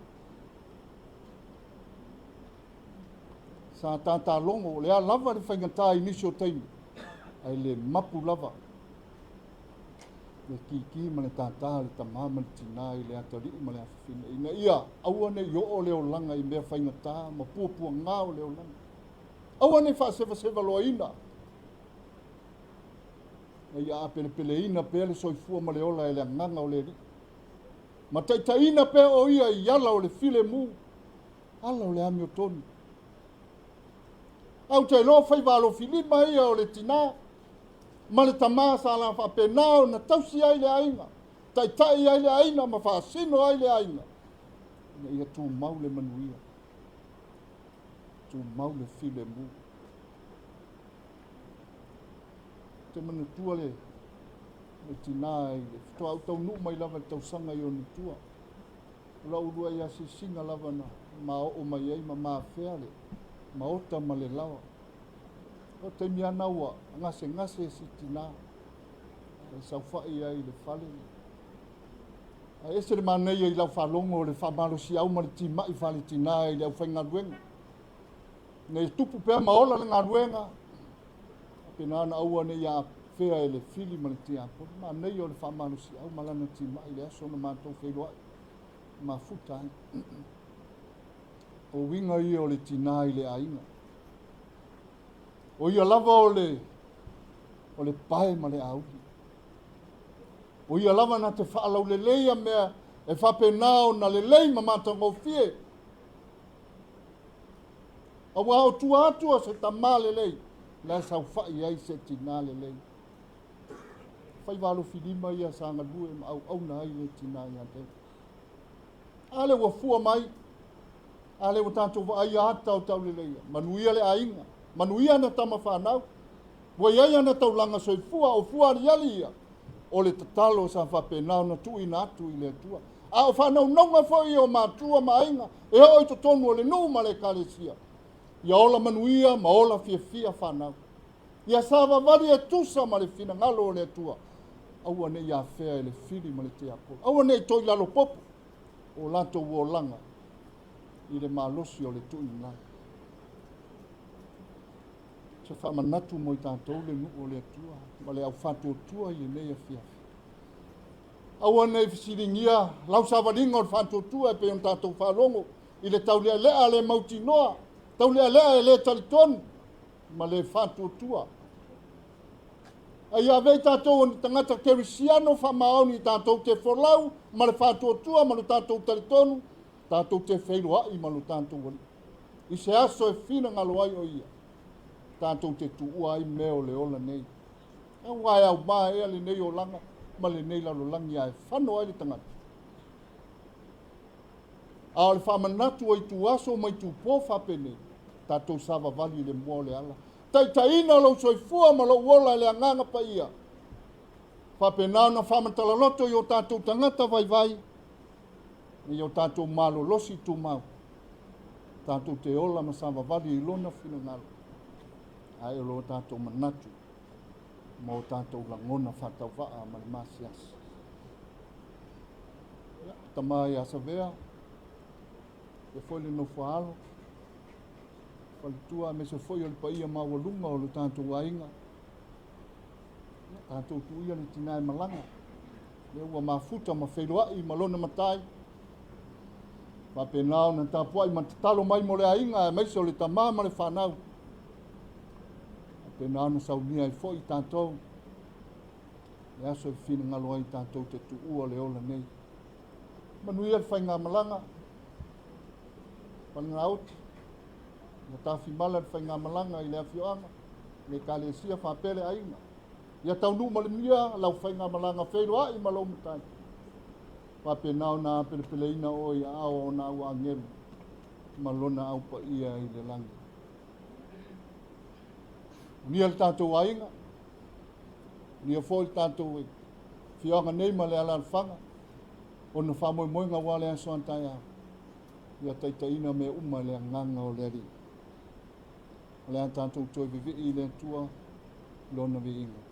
Speaker 10: Sa tatalogo, o le a lava le faigata i nisi o taimi, ae le mapu lava le kiki ma le tātā a le tamā ma le tinā i le atalii ma le afafine, ina ia aua ne i oo le olaga i mea faigata ma puapuagā o le olaga. Aua ne i faasevasevaloaina. Ina ia apelepeleina pea le soifua ma le ola e le Agaga o le Alii, ma taitaiina pea o ia i ala o le filemu, ala o le amiotonu. Ae ou te iloa faiva alofilima ia o le tinā ma le tamā sa la faapena ona tausi ai le aiga, taitai ai le aiga ma faasino ai le aiga, ina ia tumau le manuia, tumau le filemu. Ou te manatua le le tinā i le faatoa ou taunuu mai lava i le tausaga i ona tua. O lau uluai asiasiga lava na maoo mai ai ma mafea le maota ma le laoa. O le taimi lava lena ua gasegase si tinā e saofai ai i le fale. Ae ese le manaia i lau faalogo o le faamalosiau ma le timai faale-tinā i le aufaigaluega. Ina ia tupu pea ma ola le galuega, faapena ona aua ne i afea e le fili ma le tiapolo. Manaia o le faamalosiau ma lana timai i le aso na matou feiloai mafuta ai. O uiga ia o le tinā i le aiga. O ia lava o le, o le pae ma le auli. O ia lava na te faalauleleia mea e faapena ona lelei ma matagofie. Aua o tua atu o se tamā lelei, la e saofai ai se tinā lelei. Faiva alofilima ia sa galue ma auauna ai le tinā ia te. A lea ua fua mai, a lea ua tatou vaaia ata o tauleleia, manuia le aiga, manuia ana tama fanau, ua i ai ana taulaga soifua, o fua aliali ia, o le tatalo sa faapena ona tuuina atu i le Atua. A o faanaunauga foi ia o matua ma aiga e oo i totonu o le nuu ma le ekalesia, ia ola manuia ma ola fiafia fanau. Ia savavali e tusa ma le finagalo o le Atua, aua ne i afea e le fili ma le tiapolo, aua ne i toilalo popo o latou olaga i le malosi o le tuuina. Se faamanatu mo i tatou le nuu o le Atua ma le au faatuatua i lenei afiafi. Aua ne i fesiligia lau savaliga o le faatuatua e pei ona tatou faalogo i le taulealea le mautinoa, taulealea e le talitonu ma le faatuatua. A ia avea i tatou o ni tagata kerisiano faamaoni tatou te folau ma le faatuatua ma lo tatou talitonu, tatou te feiloai ma lo tatou Alii. I se aso e finagalo ai o ia, tatou te tuua ai mea o le ola nei. Aua e aumā ea lenei olaga ma lenei lalolagi ae fano ai le tagata. A o le faamanatu o ituaso ma itupō faapenei, tatou savavali i le mua o le ala. Taitaiina lou soifua ma lou ola e le Agaga Paia. Faapena ona faamatala-loto i o tatou tagata vaivai, i o tatou malolosi tumau, tatou te ola ma savavali i Lona finagalo, ae o lo tatou manatu ma o tatou lagona faatauvaa ma le masiasi. Ia, tama ia Savea, ia foi le nofoaalo, faletua aemaise foi o le paia maualuga o lo tatou aiga. Ia, tatou tuuia le tinā e malaga, lea ua mafuta ma feiloai ma lona matai. Faapena ona tapuai ma tatalo mai mo le aiga aemaise o le tama ma le fanau. Faapena ona saunia ai foi tatou le aso e finagalo ai tatou te tuua le ola nei. Manuia le faigamalaga, Falenaoti, ia tafimala le faigamalaga i le afioaga, le ekalesia faapea le aiga. Ia taunuu manuia lau faigamalaga feiloai ma lou matai. Faapena ona apelepeleina oe i aao o ona au agelu ma lona au paia i le lagi. Manuia le tatou aiga, manuia foi le tatou afioaga nei ma le alaalafaga, ona faamoemoega aua le aso a taeao, ia taitaiina mea uma i le agaga o le Alii. O le a tatou toe vivii i le Atua i Lona viiga.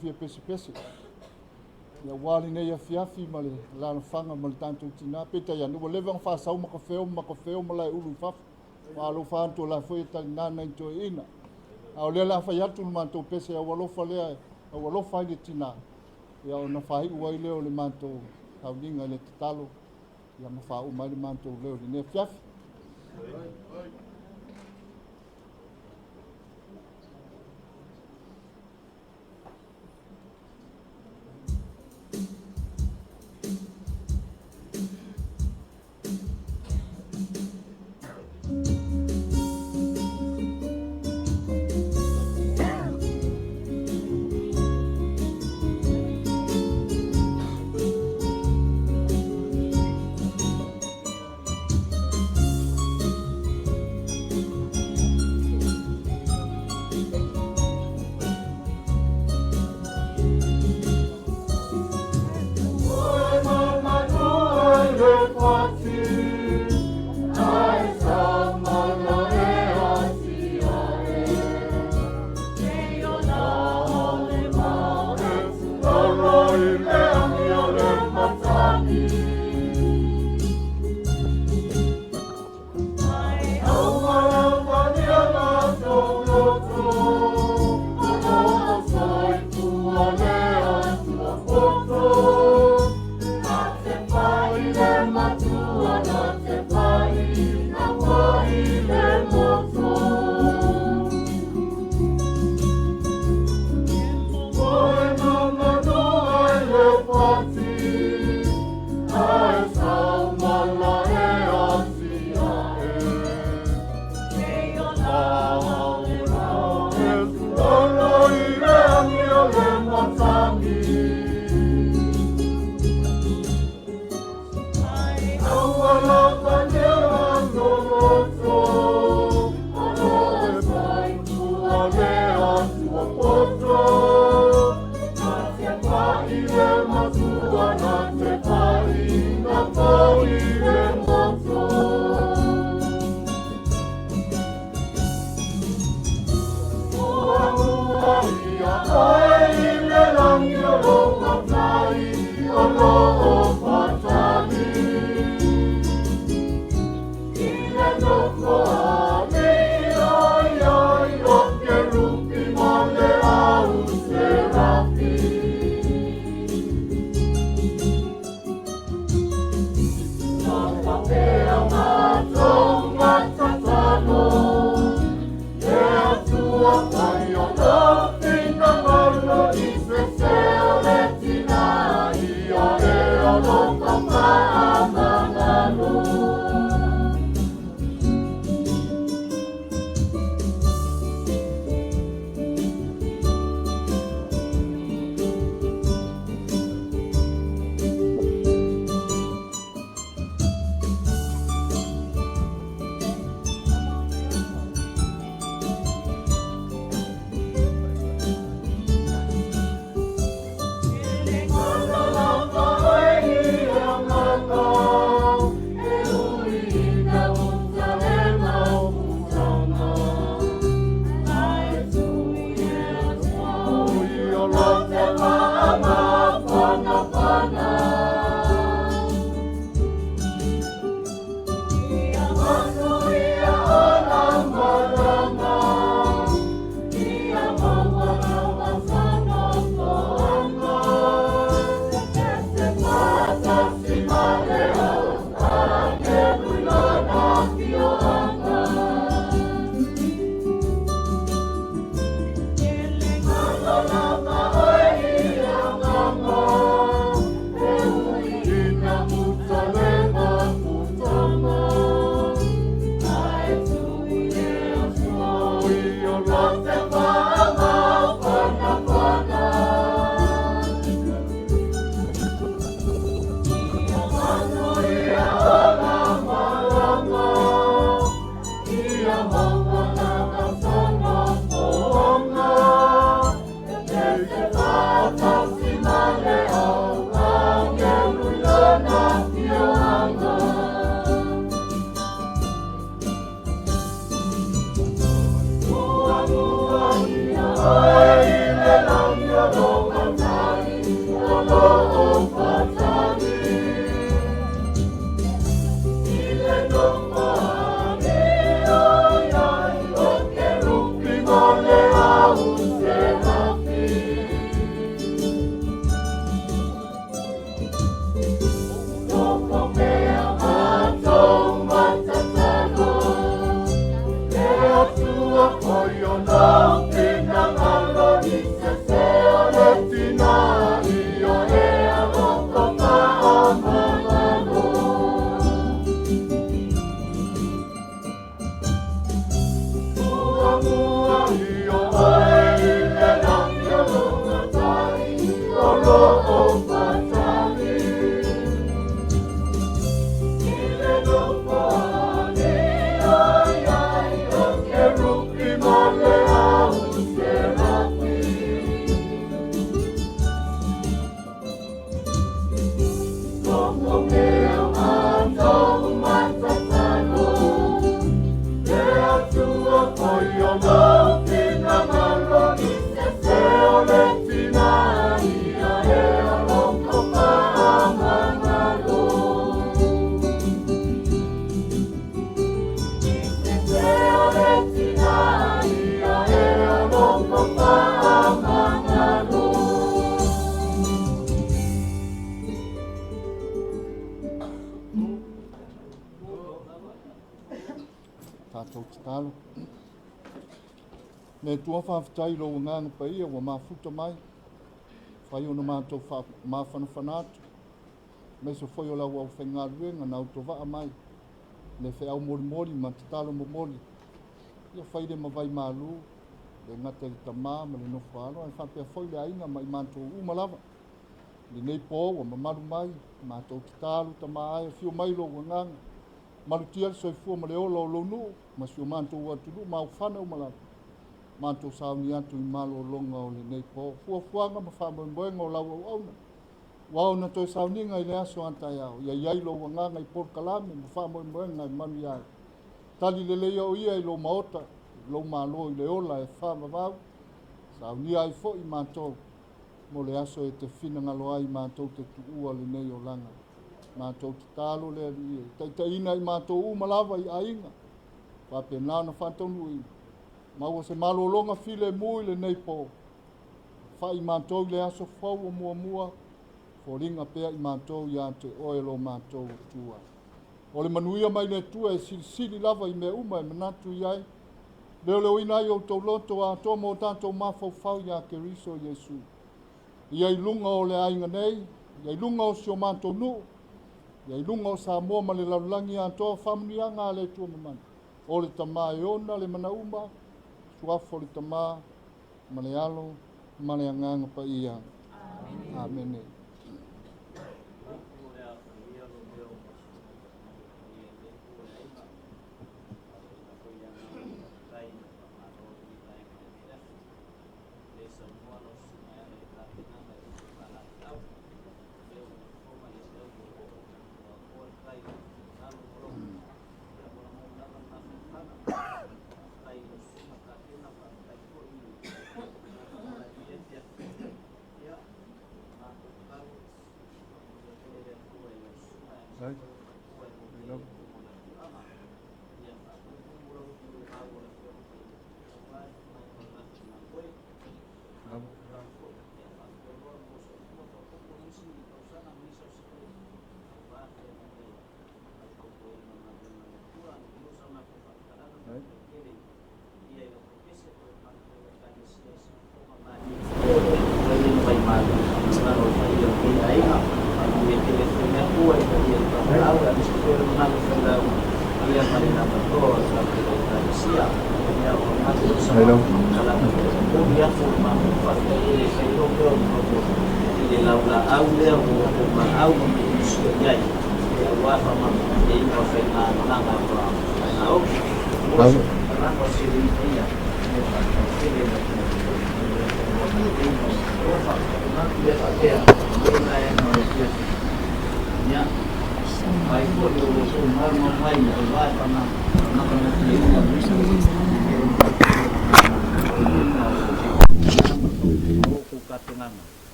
Speaker 10: Fia pese pese. Ia wali nei afiafi ma le lalafaga ma le tatou tinā peitai ane ua leva ona faasau ma kafeo ma kafeo ma lae ulu i fafo alofa atu o la foi e talinā nai toeaina a o lea le a fai atu le matou pese aualofa lea aualofa ai le tinā ia ona faai'u ai lea o le matou tauliga i le tatalo ia ma faauma ai le matou leo i lenei afiafi.
Speaker 11: Lord.
Speaker 10: Tatou tatalo. Le Atua faafetai i lou agaga paia ua mafuta mai, fai ona matou mafanafana atu, aemaise foi o lau aufaigaluega na autovaa mai, le feau molimoli ma tatalo momoli, ia fai le ma vai malu, le gata i le Tama ma le Nofo a Alo, ae faapea foi le aiga ma i matou uma lava. I lenei po ua mamalu mai, matou tatalo Tama e, afio mai lou agaga, malutia le soifua ma le ola o lou nuu, ma si o matou atunuu ma aofana uma lava. Matou sauni atu i malologa o lenei po. Fuafuaga ma faamoemoega o lau auauna, ua ao ona toe sauniga i le aso a taeao, ia i ai lou agaga i polokalame ma faamoemoega e manuia ai. Tali lelei o ia i lou maota, i lou malo i le ola e faavavau, saunia ai foi matou mo le aso e te finagalo ai matou te tuua lenei olaga. Matou tatalo le Alii e, taitaiina i matou uma lava i aiga, faapena ona faataunuuina. Maua se malologa filemu i lenei po, fa'i matou i le aso fou o muamua, foliga pea i matou ia te oe lo matou Atua. O le manuia mai le Atua e silisili lava i mea uma e manatu i ai, leoleoina ai outou loto atoa ma o tatou mafaufau iā Keriso Iesu. Ia i luga o le aiga nei, ia i luga o si o matou nuu, ia i luga o Samoa ma le lalolagi atoa, faamanuiaga a le Atua mamana, o le Tama e ona le mana uma, Suafa o le Tama ma le Alo ma le Agaga Paia. Amene. Ai.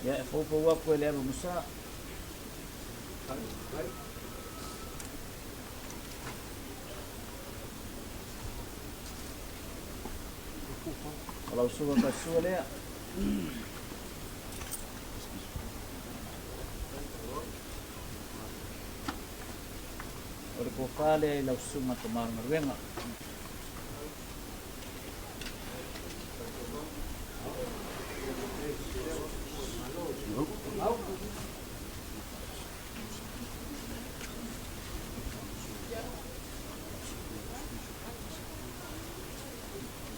Speaker 3: Ia e foufou atu e le ava ma sa. O lau susuga Tasua lea. O le tofa lea i lau susuga Tamaogaluega.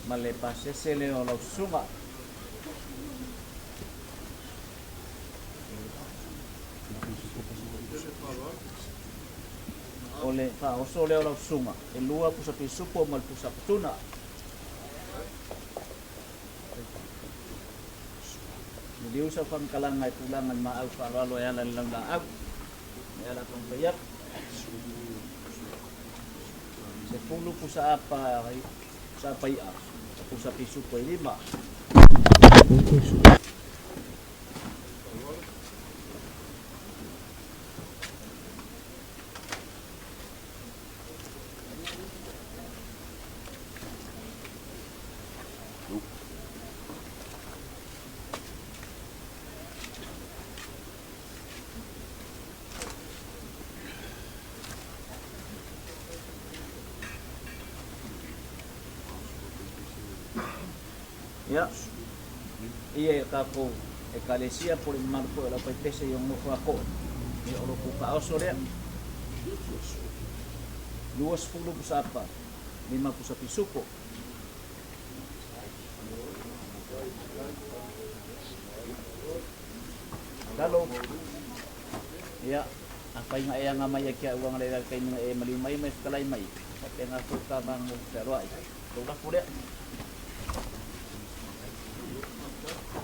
Speaker 3: Ma le pasese lea o lau susuga. O le faaoso lea o lau susuga, e lua pusa pisupo ma le pusa patuna. Liliu sau faamatalaga e tulaga i le maau faaaloalo e ala i le laulaau. E ala taumafai atu. 10 pusa apa, pusa apa i'a, pusa pisupo e 5. Ia, ia i tatou Ekalesia po o le mamalu foi o le aufaipese i ona nofo a koe, ia o lo outou faaoso lea. 20 pusa apa, 5 pusa pisupo. Talo. Ia, afai na e aga mai ia ki a uanga le le taimi na e maliu mai ma e fetalai mai, faapena foi ta mago fealoai. Tou lafo lea.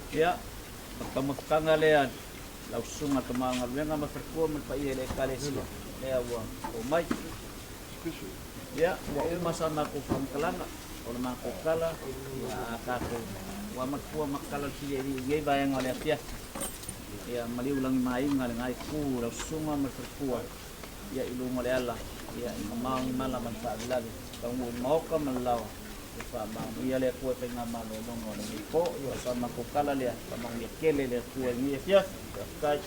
Speaker 3: Ia, o le taumafataga lea lau susuga tama galuega ma faletua ma le paia i le Ekalesia lea ua oo mai. Ia, ua uma sa matou faamatalaga, o le matou tala, ia a tatou ua matua ma tala le filialii i lenei vaega o le afiafi. Ia, maliu lagimaiga lena itu i lau susuga ma le faletua, ia i luga o le ala, ia i mamao ni mala ma ni faalavelave, taunuu i le maota ma le laoa, ia faamanuia le Atua i faigamalologa o lenei po. Ia, o sa matou tala lea, faamanuia tele le Atua i lenei afiafi. Faafetai.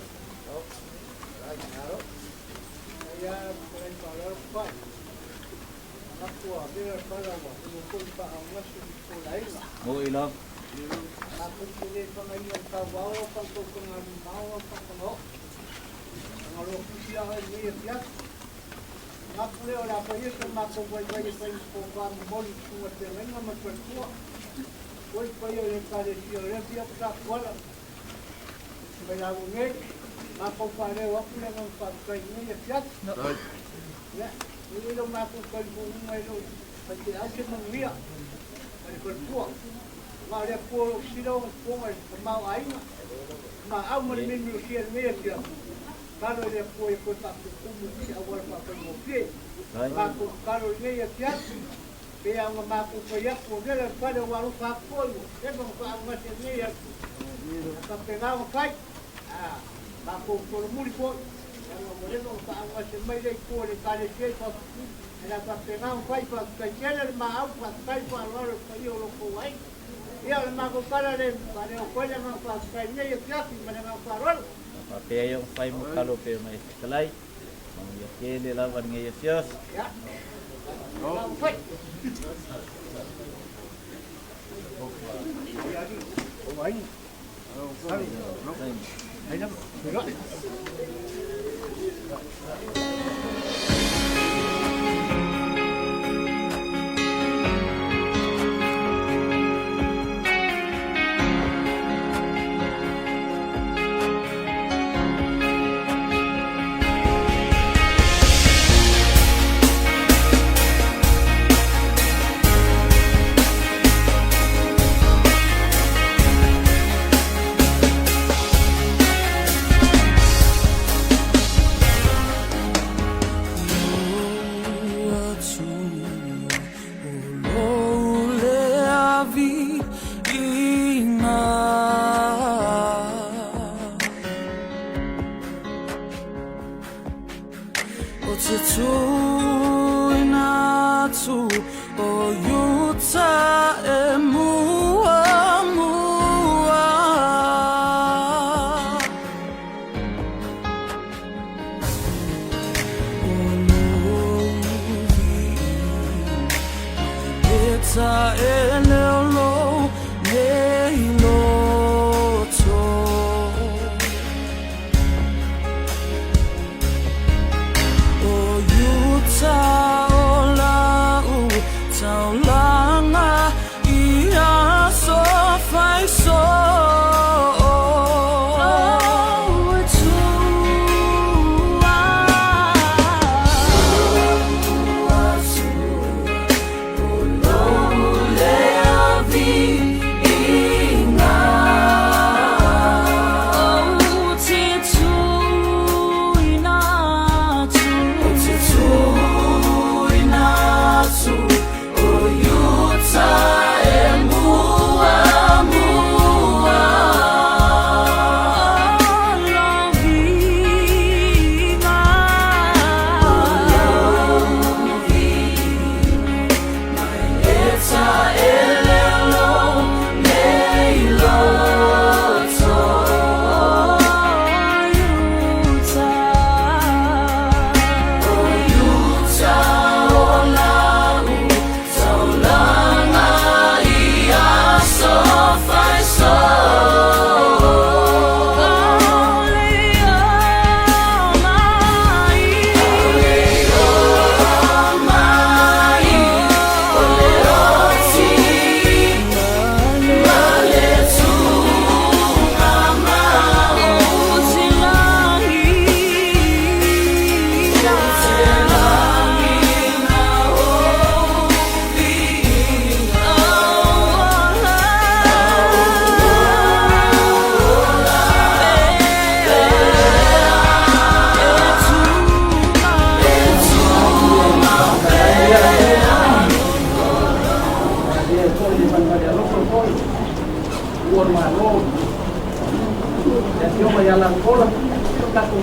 Speaker 3: Moi lava. Faapea ia ona fai mo talo pei ona e fetalai. Manuia tele lava lenei afiafi.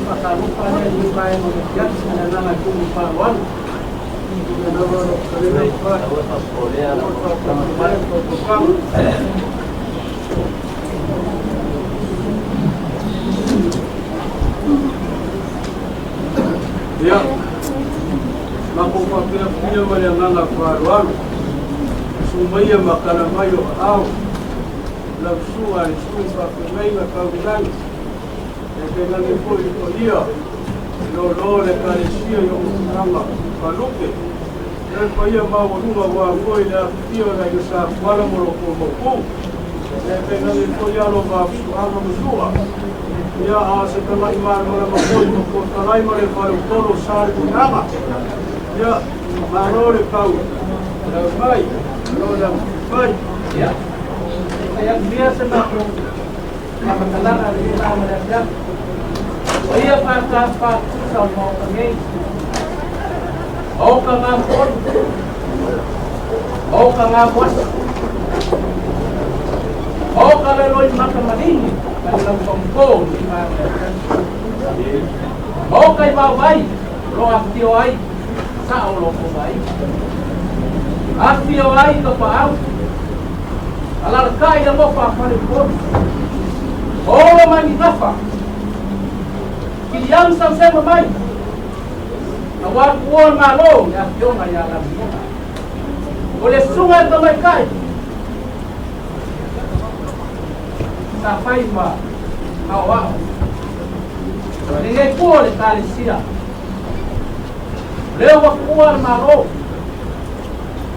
Speaker 6: faatalofa lea i lenei vaega o le afiafi ma le agaga e tumu i le faaaloalo. Ia, matou faapea kuia ma le agaga faaaloalo, susu maia ma tala mai o aao, lau susuga i le Sui Faafeagaiga tau i lagi, e tainane foi le paia e lolo le Ekalesia i ona tulaga faalupe, ia le paia maualuga aua foi le afifio o le Aiga Sa Tuala ma lo outou Maopu, e tainane foi alo ma Suaga ma Sua, ia a o se tamai malamalama foi ma Talai ma le faleupolu o sa le tulaga. Ia, malo le pau, lau mai, malo le fai.
Speaker 3: Ia, e fai atu ia se matou faamatalaga i lenei vaega o le afiafi. O ia faatafatusa o le Maota nei, o ka gafo'olu, o ka gamoasa, o ka leloi maka maligi ma le laufaugō i lenei vaega o le afiafi. O ka i vaovai o lo afifio ai sa'o o lo outou aiga, afifio ai tapaau, alalatai le alofa a faleupolu, olo mai ni gafa, kiliamu sausega mai, auā tuua le Malo i le afioga iā Lamioga. O le susuga i le tamaitai sa fai ma aoao lenei pua o le Ekalesia, o lea ua tuua le Malo,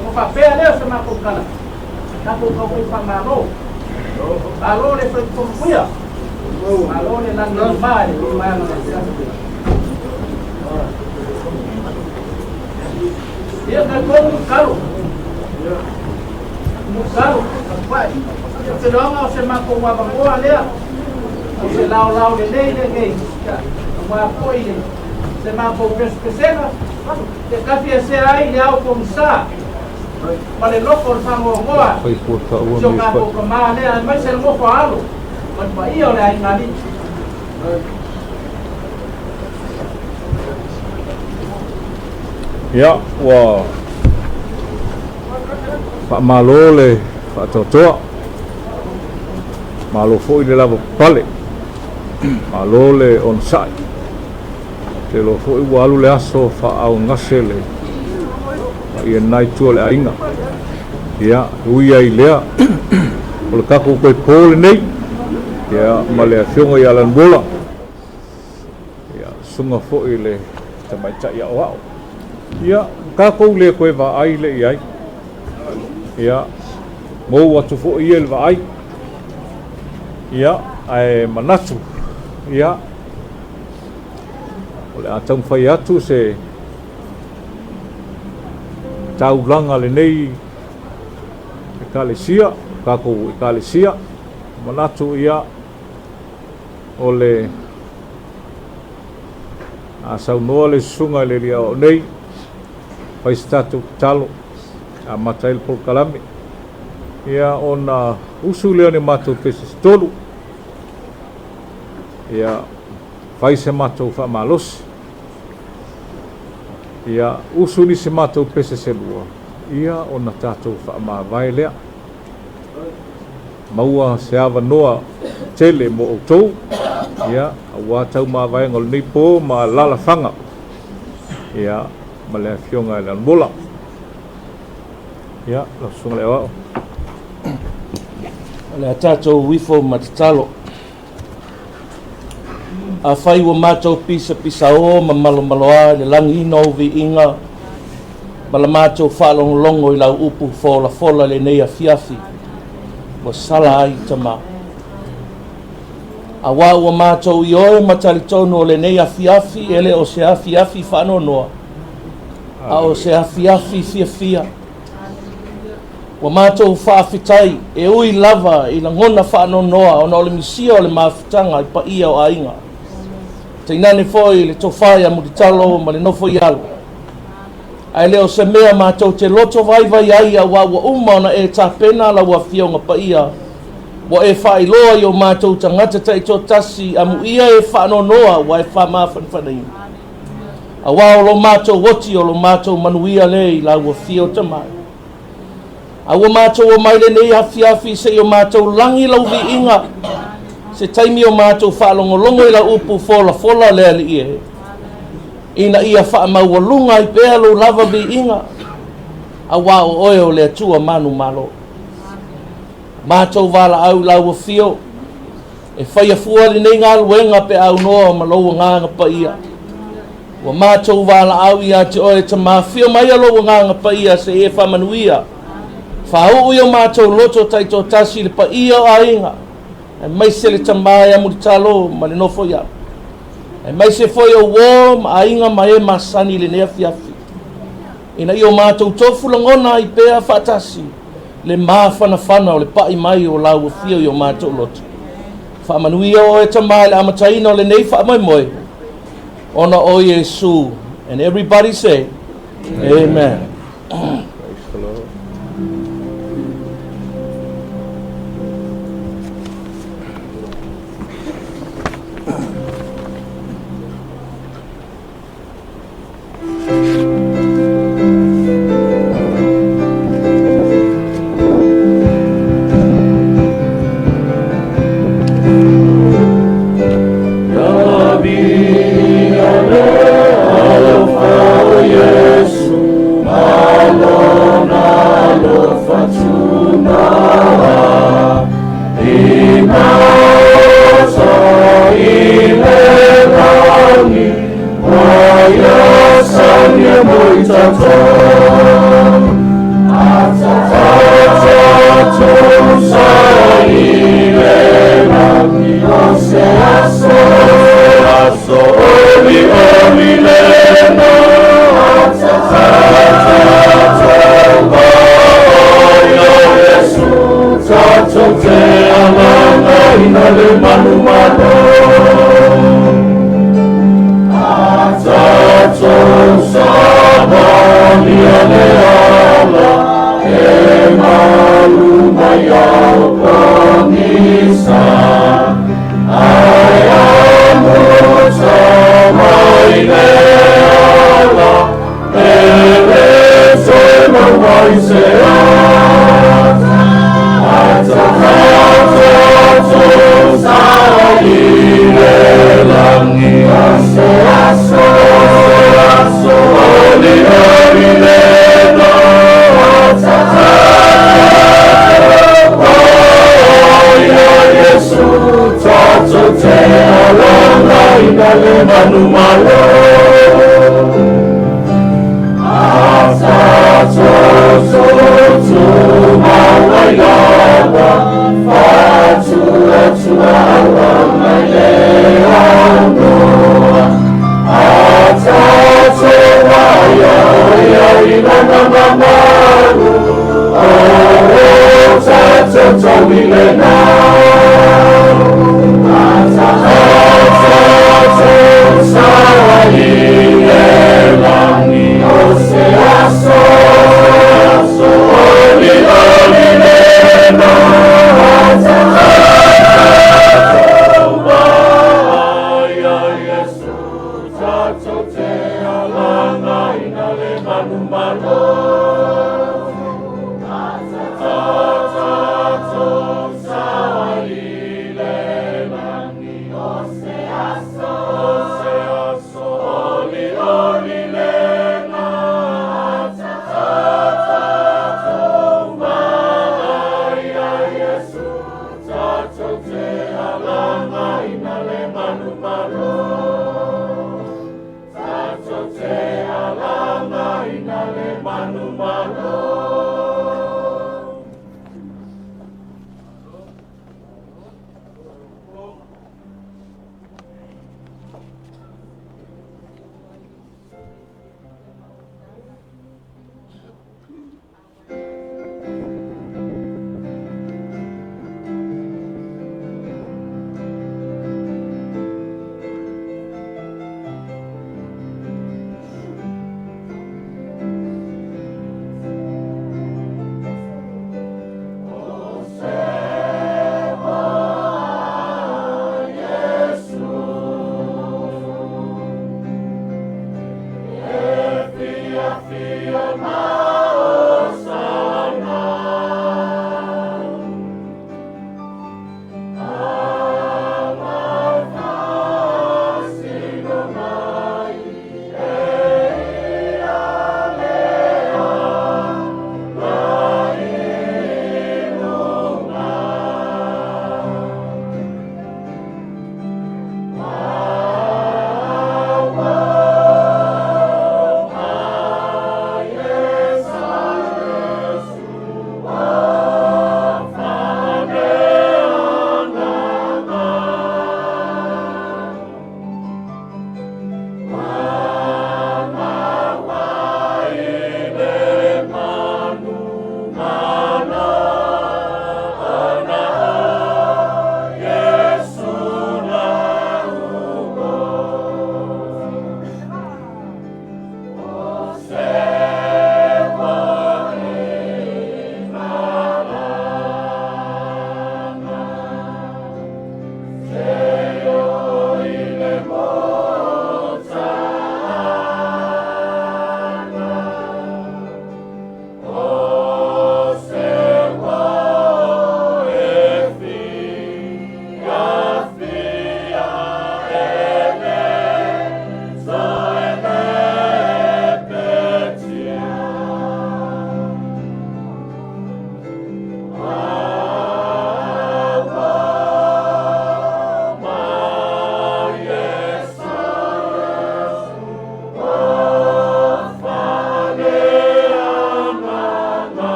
Speaker 3: ona faapea lea o se matou tala, tatou taumai faamalo, malo le soifua manuia, malo le lagi e mama i lenei vaega o le afiafi. Ia talitonu tatalo, tatalo tapuai, ou te iloaga o se matou avanoa lea, o se laolao lelei lenei, aua foi se matou pesepesega, e tafiesea ai le ao pogisa ma le loko o le faanoanoa si o tatou tamā lea, aemaise le nofo a alo ma le paia o le aiga alii.
Speaker 12: Ia, ua faamalo le faatoatoa, malo foi le lava papale, malo le onosai. Ou te iloa foi ua alu le aso faaaaogase le paia i lena itu o le aiga. Ia, e ui ai i lea, o le tatou toe po lenei, ia, ma le Afioga ia Lanumola, ia, susuga foi i le tamaitai aoao. Ia, tatou le toe vaai lea i ai. Ia, mou atu foi ia i le vaai. Ia, ae manatu, ia, o le a taumafai atu se taulaga lenei Ekalesia, tatou Ekalesia, manatu ia o le a saunoa le susuga i le alii aoao nei, fai se tatou tatalo, amata ai le polokalame, ia ona usu lea o ni matou pese se tolu, ia fai se matou faamalosi, ia usu nisi matou pese se lua, ia ona tatou faamavae lea. Maua se avanoa tele mo outou, ia, aua taumavaega o lenei po ma alalafaga, ia, ma le Afioga i le Anumola. Ia, lau Susuga i le Aoao.
Speaker 13: O le a tatou ifo ma tatalo. Afai ua matou pisapisaō ma malomaloa i le lagiina o ou viiga ma la matou faalogologo i lau upu folafola i lenei afiafi, ua sala ai Tama. Auā ua matou ioe ma talitonu o lenei afiafi e le o se afiafi faanoanoa, a o se afiafi fiafia. Ua matou faafetai e ui lava i lagona faanoanoa ona o le misia o le mafutaga i paia o aiga, tainane foi le tofa ia Mulitalo ma le nofo i alo. Ae le o se mea matou te loto vaivai ai auā ua uma ona e tapena lau Afioga Paia Ua e faailoa i o matou tagata taitoatasi, amuia e faanoanoa ua e faamafanafanaina. Auā o lo matou oti, o lo matou manuia lē i lau Afio Tama e. A ua matou omai lenei afiafi se i o matou lagi lau viiga, se taimi o matou faalogologo i lau upu folafola le Alii e, ina ia faamaualuga ai pea lou lava viiga, auā o oe o le Atua manumalo. Matou valaau i lau Afio e faia fua lenei galuega pe a aunoa ma lou Agaga Paia. Ua matou valaau ia te oe, Tama, afio maia lou Agaga Paia se i e faamanuia. Faauu i o matou loto taitoatasi i le paia o aiga, aemaise le tama e amulitalo ma le nofo i alo, aemaise foi o uo ma aiga ma e masani i lenei afiafi, ina ia o matou tofu lagona ai pea faatasi le mafanafana o le pai mai o lau afio i o matou loto. Faamanuia oe, Tama, i le amataina o lenei faamoemoe, ona o Iesu. And everybody say, Amen. Amen.
Speaker 12: Praise the Lord.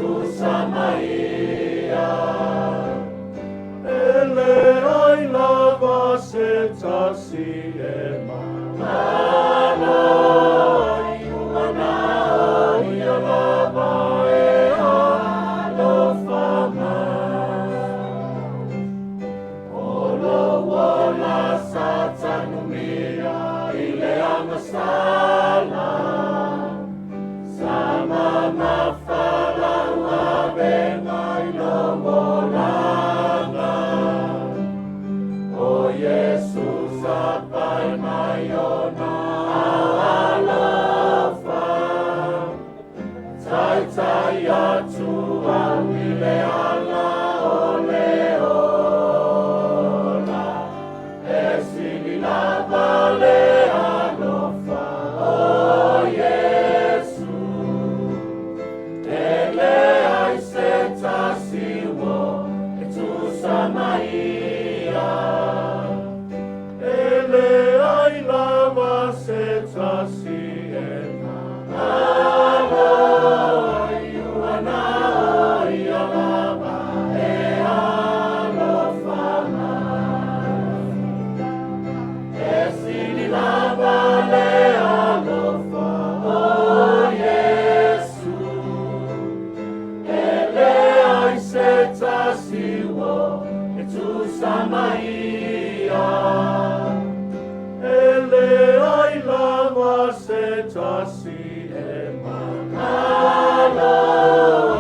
Speaker 11: tusa mai ia. E leai lava se tasi e magalo ai, ua na o ia lava e alofa mai. O lou ola sa tanumia i le agasala, sa mamafa lau avega i lou olaga. O Iesu sapai mai ona ao alofa, taitai atu au i le ala o le ola. E sili lava le alofa o Iesu. E leai se tasi ua e tusa ma ia. E leai lava se tasi e magalo ai, ua na o ia lava e alofa mai. E sili lava le alofa o Iesu. E leai se tasi ua e tusa ma ia. E leai lava se tasi e magalo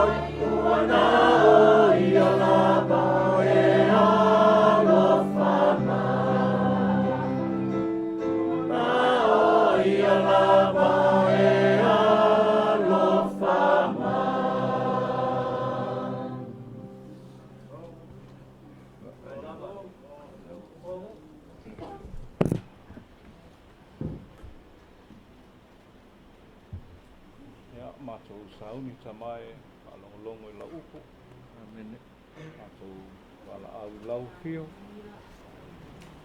Speaker 11: ai, ua na o ia lava e alofa mai. Na o ia lava e alofa mai.
Speaker 12: Ia, matou sauni tama e faalogologo i lau upu. Amene. Matou valaau i lau afio.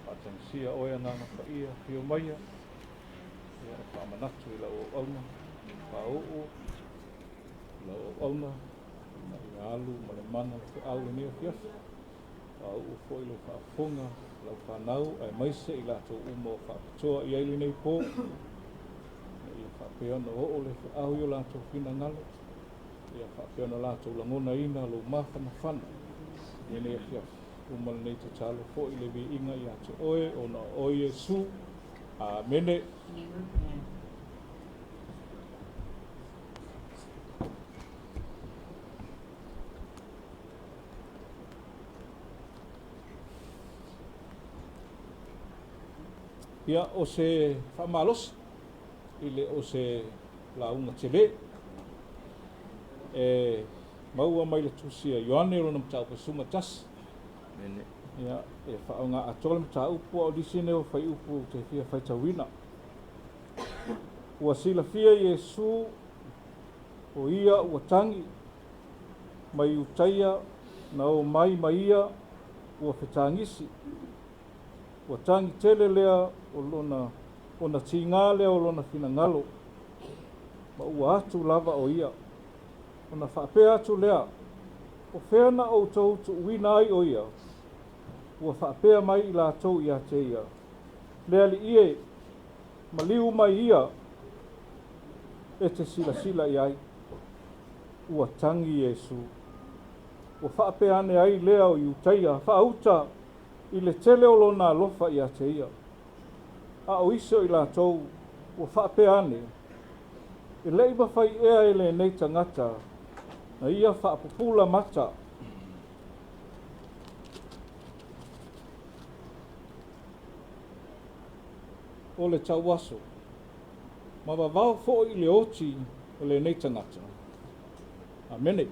Speaker 12: Faatagisia oe Agaga Paia, afio maia. Ia, e faamanatu i lau auauna, faaoo i lau auauna, ina ia alu ma le mana le feau lenei afiafi. Faaoo foi lau faafofoga, lau fanau, aemaise i latou uma o faapitoa i ai lenei po. Ina ia faapea ona oo le feau i o latou finagalo, ia faapea ona latou lagonaina lou mafanafana i lenei afiafi. Uma lenei tatalo foi le viiga ia te oe, ona o oe Iesu. Amene. Ia, o se faamalosi i le o se lauga tele e maua mai le tusi a Ioane o lona mataupu 11. Ia, e faaaoga atoa le mataupu a o nisi nei o fuaiupu ou te fia faitauina. Ua silafia Iesu o ia ua tagi mai Iutaia na o mai ma ia ua fetagisi. Ua tagi tele lea o lona ona tiga lea o lona finagalo, ma ua atu lava o ia. Ona faapea atu lea, o fea na outou tuuina ai o ia? Ua faapea mai i latou ia te ia, le Alii e, maliu mai ia e te silasila i ai. Ua tagi Iesu. Ua faapea ane ai lea o Iutaia faauta i le tele o lona alofa ia te ia. A o isi o i latou ua faapea ane, e le'i mafai ea e lenei tagata na ia faapupula mata o le tauaso, ma vavao foi i le oti o lenei tagata. Amene.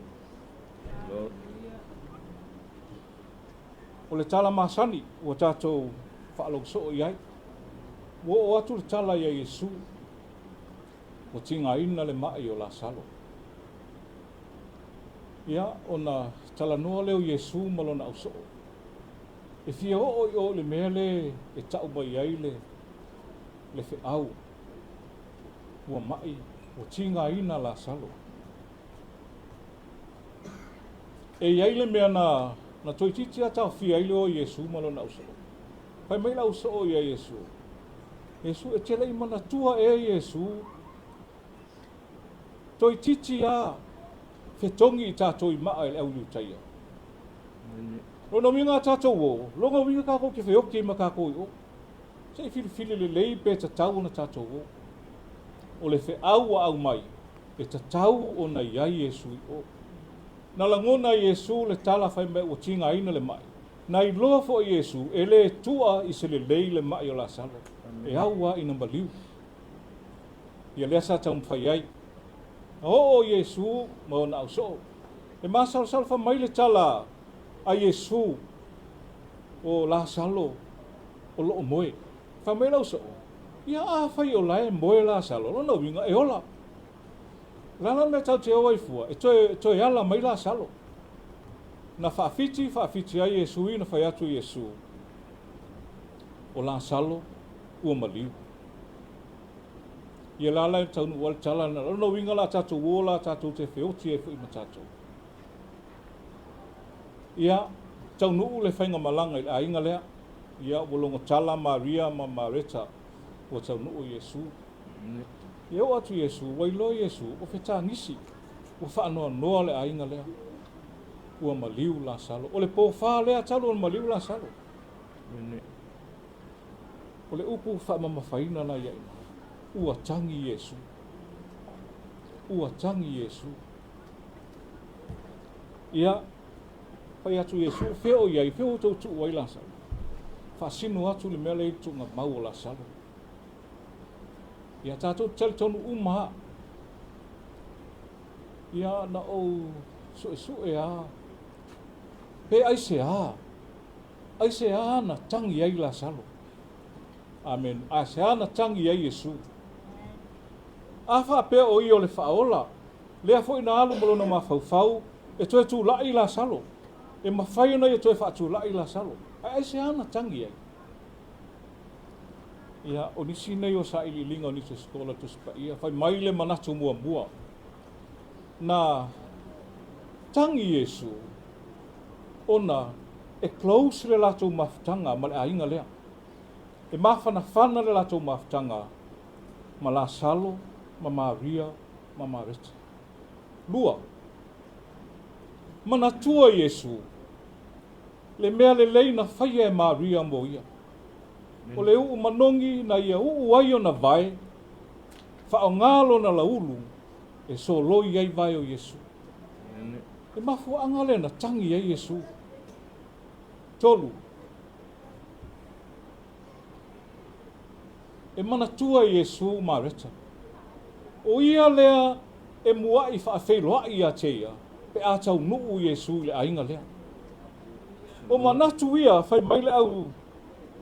Speaker 12: O le tala masani ua tatou faalogoso'o i ai. Ua oo atu le tala ia Iesu, ua tigaina le ma'i o Lasalo. Ia, ona talanoa lea o Iesu ma lona ausoo. E fia oo i o i le mea le e ta'u mai ai le le feau ua ma'i, ua tigaina Lasalo. E i ai le mea na na toeitiiti lava taofia ai le o a Iesu ma lona ausoo. Fai mai le ausoo ia Iesu, Iesu, e te le i manatua ea Iesu, toeitiiti lava fetogi i tatou i maa e le au Iutaia. Lona uiga a tatou o, lona uiga tatou te feoti ai ma tatou i o. Se i filifili lelei pe tatau ona tatou o. O le feau ua aumai, e tatau ona i ai Iesu i o. Na lagona e Iesu le tala fai mai ua tigaina le ma'i. Na iloa foi e Iesu e lē tua i se lelei le ma'i o Lasalo, e au lava ina maliu. Ia lea sa taumafai ai. Na oo Iesu ma ona ausoo. E masalosalo fai mai le tala a Iesu, O Lasalo o lo o moe. Fai mai le ausoo, Ia afai o la e moe Lasalo, lona uiga e ola. O le a la le mea tatou te o ai fua? E toe, toe ala mai Lasalo. Na faafiti, faafiti ai Iesu i na fai atu e Iesu, O Lasalo ua maliu. Ia la la e taunuu ai le tala lena. O lona uiga la tatou o la tatou te feoti ai foi ma tatou. Ia, taunuu le faigamalaga i le aiga lea. Ia, ua logo tala Maria ma Mareta ua taunuu Iesu. Ia oo atu Iesu, ua iloa Iesu o fetagisi, ua faanoanoa le aiga lea. Ua maliu Lasalo. O le pofa lea talu ona maliu Lasalo. O le upu faamamafaina na ia ina, ua tagi Iesu. Ua tagi Iesu. Ia, fai atu Iesu, fea o i ai, fea ua outou tuu ai Lasalo? Faasino atu le mea lea i le tuugamau o Lasalo. Ia tatou te talitonu uma lava. Ia na ou suesue lava, pe aisea, aisea na tagi ai Lasalo. Amen. Aisea na tagi ai Iesu. A faapea o ia o le faaola, lea foi na alu ma lona mafaufau e toe tula'i Lasalo. E mafai ona ia toe faatula'i Lasalo. Ae aisea na tagi ai? Ia, o nisi nei o sailiiliga o nisi o sikola Tusi Paia, fai mai le manatu muamua, na tagi Iesu ona e close le latou mafutaga ma le aiga lea. E mafanafana le latou mafutaga ma Lasalo ma Maria ma Mareta. Lua, manatua Iesu le mea lelei na faia e Maria mo ia. O le uu manogi na ia uu ai ona vae, faaaoga lona laulu e soloi ai vae o Iesu. E mafuaaga lea na tagi ai Iesu. Tolu, e manatua Iesu Mareta. O ia lea e muaʻi faafeiloaʻi ia te ia pe a taunuu Iesu i le aiga lea. O manatu ia fai mai le au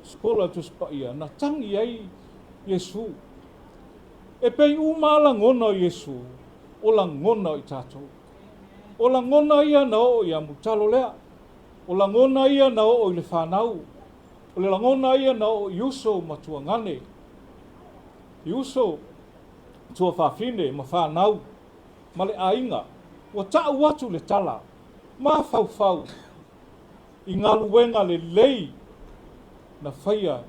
Speaker 12: sikola Tusi Paia na tagi ai Iesu. E pei uma a lagona o Iesu, o lagona o i tatou. O lagona ia na oo ia Mulitalo lea. O lagona ia na oo i le fanau. O le lagona ia na oo i uso ma tuagane, i uso, tuafafine ma fanau ma le aiga. Ua taʻu atu le tala, mafaufau i galuega lelei na faia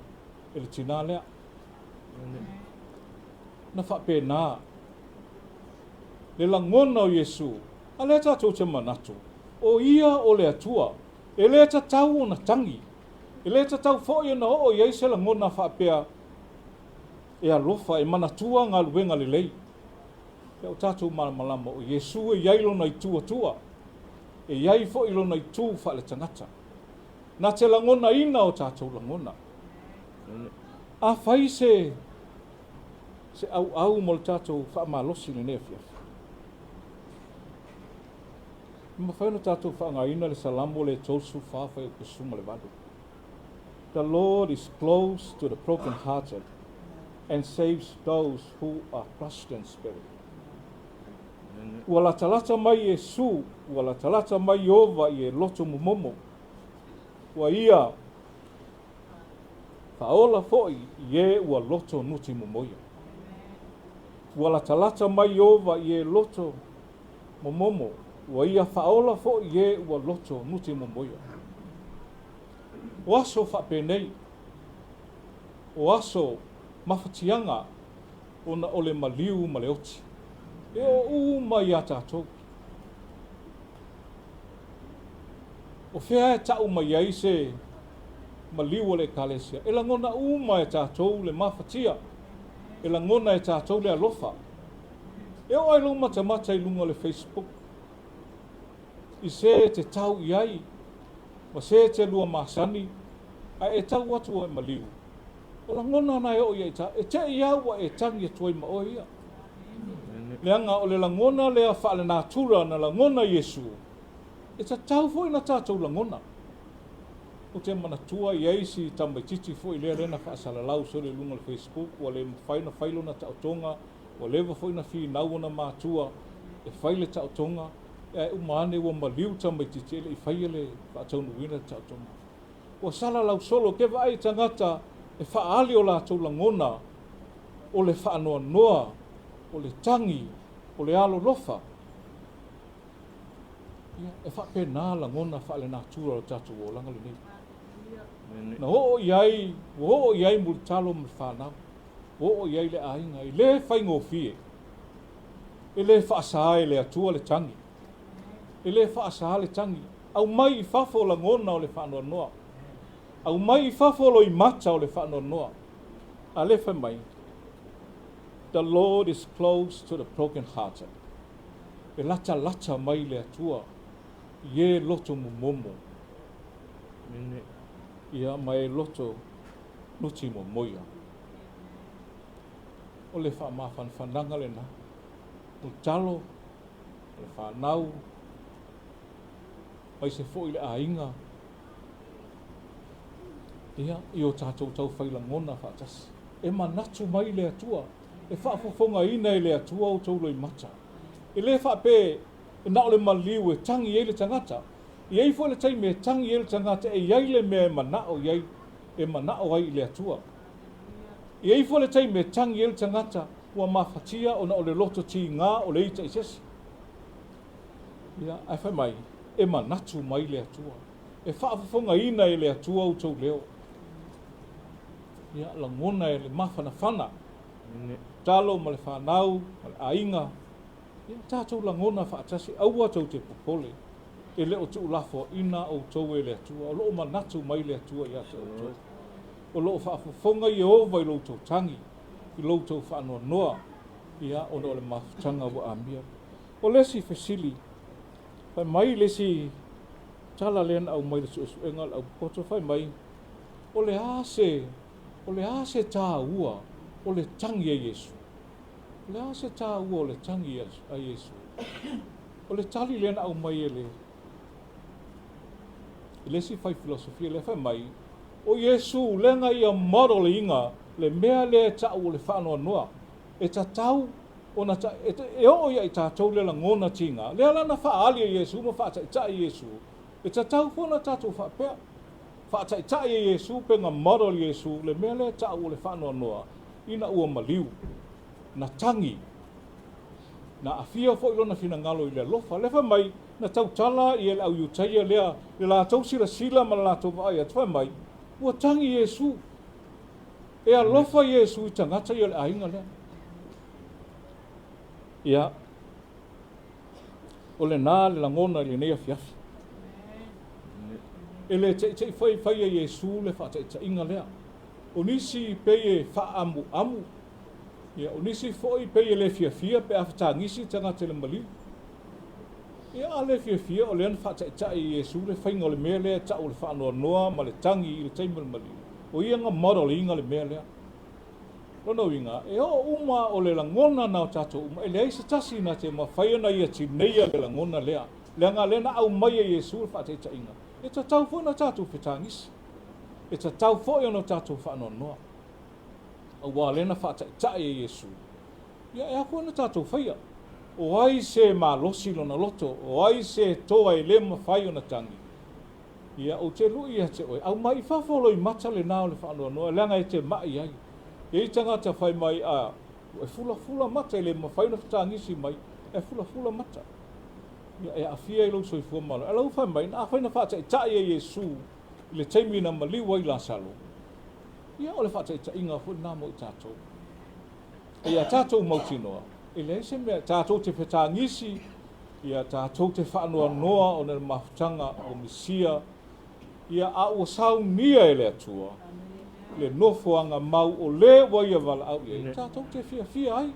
Speaker 12: e le tinā lea. Na faapena le lagona o Iesu, a lea tatou te manatu, o Ia o le Atua, e lē tatau ona tagi, e lē tatau foi ona oo i ai se lagona faapea e alofa, e manatua galuega lelei. Ia o tatou malamalama o Iesu e i ai lona itu Atua, e i ai foi lona itu faaletagata. Na te lagonaina o tatou lagona. Afai se se auau mo le tatou faamalosi i lenei afiafi, e mafai ona tatou faaaogaina le Salamo lea 34 fuaiupu 18. The Lord is close to the broken-hearted and saves those who are crushed in spirit. Ua latalata mai Iesu, ua latalata mai Ieova i e loto momomo. Ua ia faaola foi i e ua loto nuti momoia. Ua latalata mai Ieova i e loto momomo, Ua ia faaola foi e ua loto nuti momoia. O aso faapenei, o aso mafatiaga ona o le maliu ma le oti, e oo uma iā tatou. O fea e ta'u mai ai se maliu o le Ekalesia? E lagona uma e tatou le mafatia, e lagona e tatou le alofa. E oo ai lou matamata i luga o le Facebook i se e te tau i ai ma se e te lua masani ae e tau atu ua e maliu. O lagona na e oo ia i e te i au ua e tagi atu ai ma oe ia. Leaga o le lagona lea faalenatura na lagona Iesu, e tatau foi na tatou lagona. Ou te manatua i ai si tamaitiiti foi lea lea na faasalalau solo i luga o le Facebook, ua le mafai ona fai lona taotoga, ua leva foi na finau ona matua e fai le taotoga, ae uma ane ua maliu tamaitiiti e le i faia le faataunuuina le taotoga. Ua salalau solo ke vaai i tagata e faaali o latou lagona o le faanoanoa, o le tagi, o le alolofa. Ia, e faapena lagona faalenatura o le tatou olaga lenei. Na oo i ai, ua oo i ai Mulitalo ma le fanau, ua oo i ai le aiga, e le faigofie, e le faasa e le Atua le tagi, e le faasa le tagi. Aumai i fafo lagona o le faanoanoa, aumai i fafo loimata o le faanoanoa. A lea fai mai, The Lord is close to the broken hearted. E latalata mai le Atua i e loto momomo. Ia ma e loto nuti momoia. O le faamafanafanaga lena. O le talo, o le fanau, aemaise foi le aiga, ia, i o tatou taufai lagona faatasi. E manatu mai le Atua, e faafofogaina e le Atua outou loimata. E le faapea e na o le maliu e tagi ai le tagata. E i ai foi le taimi e tagi ai le tagata e i ai le mea e manao i ai, e manao ai i le Atua. E i ai foi le taimi e tagi ai le tagata ua mafatia ona o le loto tiga o le ita i se isi. Ia, ae fai mai, e manatu mai le Atua. E faafofogaina e le Atua outou leo. Ia, lagona e le mafanafana. Talo ma le fanau, ma le aiga. Ia, tatou lagona faatasi, aua tou te popole. E le o tuulafoaina outou e le Atua. O loo manatu mai le Atua ia te outou. O loo faafofoga Ieova i lo outou tagi, i lo outou faanoanoa, ia, ona o le mafutaga ua amia. O le isi fesili, fai mai le isi tala lea na aumai i le suesuega a le aupoto, fai mai, o le a se, o le a se tāua o le tagi a Iesu? O le a se tāua o le tagi a Iesu? O le tali lea na aumai e le, i le isi fai filosofia lea, fai mai, o Iesu lea na ia model iga le mea lea e ta'u o le faanoanoa, e tatau ona ta, e, e oo ia i tatou le lagona tiga, lea la na faaali e Iesu ma faataitai Iesu, e tatau foi ona tatou faapea. Faataitai e Iesu pe na model Iesu le mea lea e ta'u o le faanoanoa ina ua maliu, na tagi, na aafia foi lona finagalo i le alofa. Lea fai mai, na tautala ia le au Iutaia lea le latou silasila ma le latou vaai atu, fai mai, ua tagi Iesu. E alofa Iesu i tagata ia o le aiga lea. Ia, o lena le lagona i lenei afiafi. E le teitei foi faia Iesu le faataitaiga lea. O nisi pei e faaamuamu, ia, o nisi foi pei e le fiafia pe a fetagisi tagata i le maliu. Ia, a le fiafia o lea na faataitai e Iesu le faiga o le mea lea e ta'u o le faanoanoa ma le tagi i le taimi o le maliu. O ia na model iga le mea lea. Lona uiga, e oo uma o le lagona na o tatou uma, e leai se tasi na te mafai ona ia tineia le lagona lea, leaga lea na aumai e Iesu le faataitaiga, e tatau foi ona tatou fetagisi, e tatau foi ona tatou faanoanoa, auā lea na faataitai e Iesu, ia e a foi ona tatou faia. O ai se malosi lona loto, o ai se toa e le mafai ona tagi, Ia, ou te lui ia te oe, aumai i fafo loimata lena o le faanoanoa, leaga e te ma'i ai. E i ai tagata fai mai, a, ua e fulafula mata, e le mafai ona fetagisi mai, e fulafula mata. Ia, e aafia i lou soifua maloloina. Ae o la ua fai mai, afai na faataitai e Iesu i le taimi na maliu ai Lasalo, ia o le faataitaiga foi lena mo i tatou. E ia tatou mautinoa, e leai se mea, tatou te fetagisi, ia tatou te faanoanoa ona o le mafutaga ua misia, ia a ua saunia e le Atua le nofoaga mau o le ua Ia valaau i ai, tatou te fiafia ai.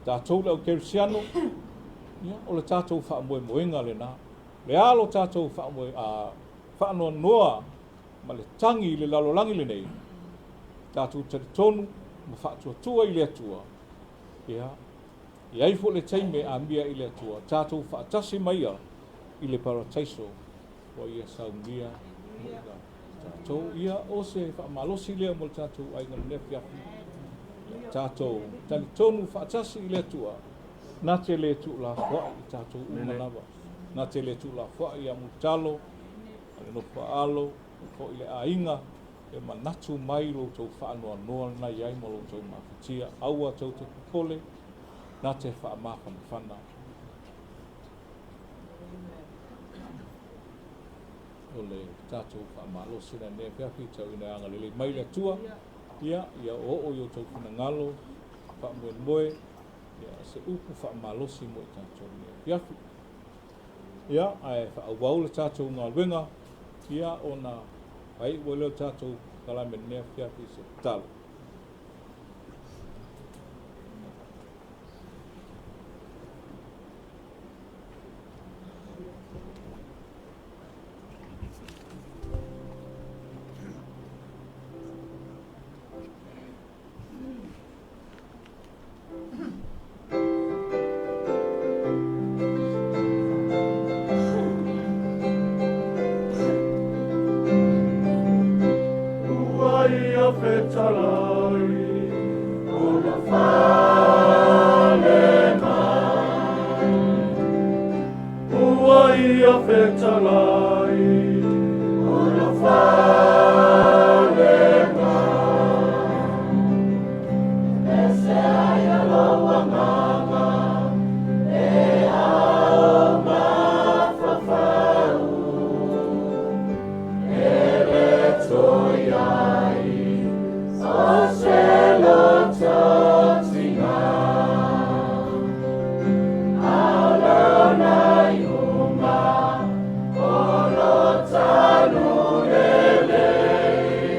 Speaker 12: Tatou le au kerisiano, ia o le tatou faamoemoega lena. Le a lo tatou faamoe, a, faanoanoa ma le tagi i le lalolagi lenei, tatou talitonu ma faatuatua i le Atua, ia, e i ai foi le taimi e amia i le Atua, tatou faatasi ma Ia i le parataiso ua Ia saunia mo i tatou. Ia, o se faamalosi lea mo le tatou aiga i lenei afiafi. Ia, tatou talitonu faatasi i le Atua, na te le tuulafoai i tatou uma lava, na te le tuulafoai ia Mulitalo, ma le nofo a alo, foi le aiga, e manatu mai lo outou faanoanoa lena i ai ma lo outou mafatia. Aua tou te popole, na te faamafanafana. O le tatou faamalosi lenei afiafi, tau ina agalelei mai le Atua, ia, ia oooo i outou finagalo, faamoemoe, ia, se upu faamalosi mo i tatou lenei afiafi. Ia, ae faaauau le tatou galuega, ia, ona faaiu ai lea o le tatou polokalame i lenei afiafi i se tatalo.
Speaker 11: Ua ia fetalai o le fale mai. Ua ia fetalai o le fale mai. E se ai lou agaga e ao mafaufau e le toe i ai o se loto tiga. Ao lona iuga o lo tanu lelei.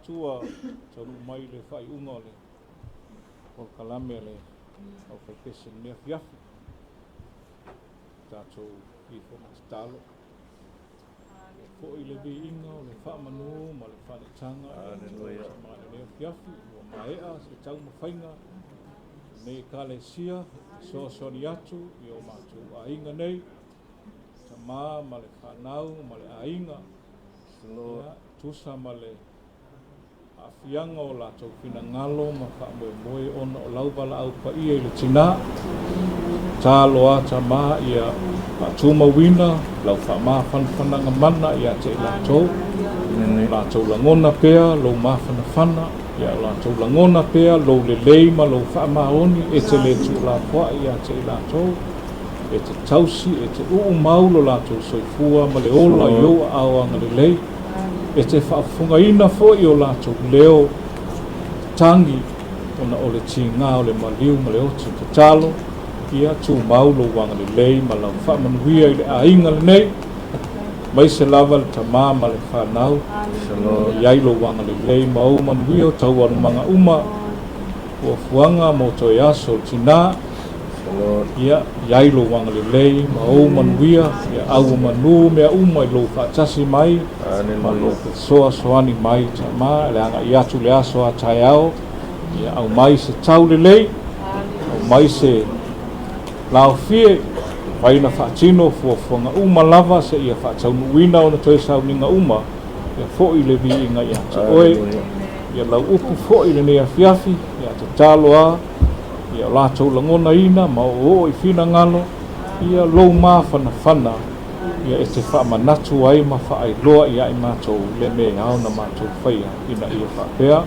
Speaker 12: atu ua taunuu mai le faaiuga o le polokalame a le aufaipese i lenei afiafi. Tatou ifo ma tatalo. Ia foi le viiga o le faamanu ma le faaletaga i lenei afiafi ua maea se taumafaiga lenei Ekalesia e fesoasoani atu i o matou aiga nei, tama ma le fanau ma le aiga, ia, tusa ma le aafiaga o latou finagalo ma faamoemoe ona o lau valaau paia i le tina, talo a tama ia faatumauina lau faamafanafanaga mana ia te i latou, o latou lagona pea lou mafanafana, ia o latou lagona pea lou lelei ma lou faamaoni e te le tuulafoai ia te i latou, e te tausi, e te uumau lo latou soifua ma le ola i ou aao agalelei, e te faafofogaina foi o latou leo tagi ona o le tiga o le maliu ma le oti. Tatalo, ia tumau lou agalelei ma lau faamanuia i le aiga lenei, aemaise lava le tama ma le fanau, i ai lou agalelei ma ou manuia o taualumaga uma, fuafuaga mo toe aso o le tina, ia i ai lou agalelei ma ou manuia, ia auomanu mea uma i lou faatasi mai ma lou fesoasoani mai, tama, le agai atu i le aso a taeao, ia aumai se tau lelei, aumai se laofie, mafai ona faatino fuafuaga uma lava seia faataunuuina ona toe sauniga uma, ia foi le viiga ia te oe, ia lau upu foi i lenei afiafi, ia tatalo a, ia o latou lagonaina ma oooo i finagalo, ia lou mafanafana, ia e te faamanatu ai ma faailoa ia i matou le mea ao na matou faia ina ia faapea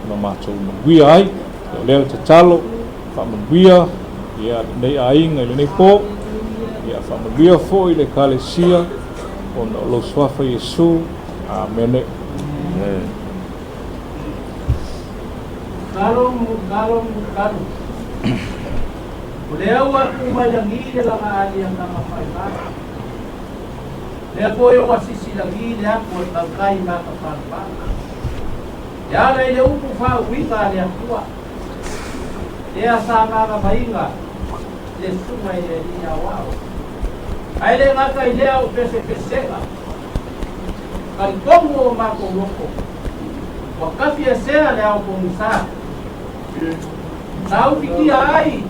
Speaker 12: ona matou manuia ai. Ia o lea le tatalo, faamanuia ia lenei aiga i lenei po, ia faamanuia foi le Ekalesia ona o lou Suafa Iesu. Amene. Amen.
Speaker 6: Talo talo talo. O lea ua tu mai lagi le laga alia tama fai mai. Lea foi ua sisi lagi le aku o le tautai ma ka palapala. E ala i le upu faauiga a le Atua. Lea sa gagavaiga le susuga i le Alii Aoao. Ae le gata i lea o pesepesega, talitonu o matou loto, ua tafiesea le ao pogisa. Sa ufitia ai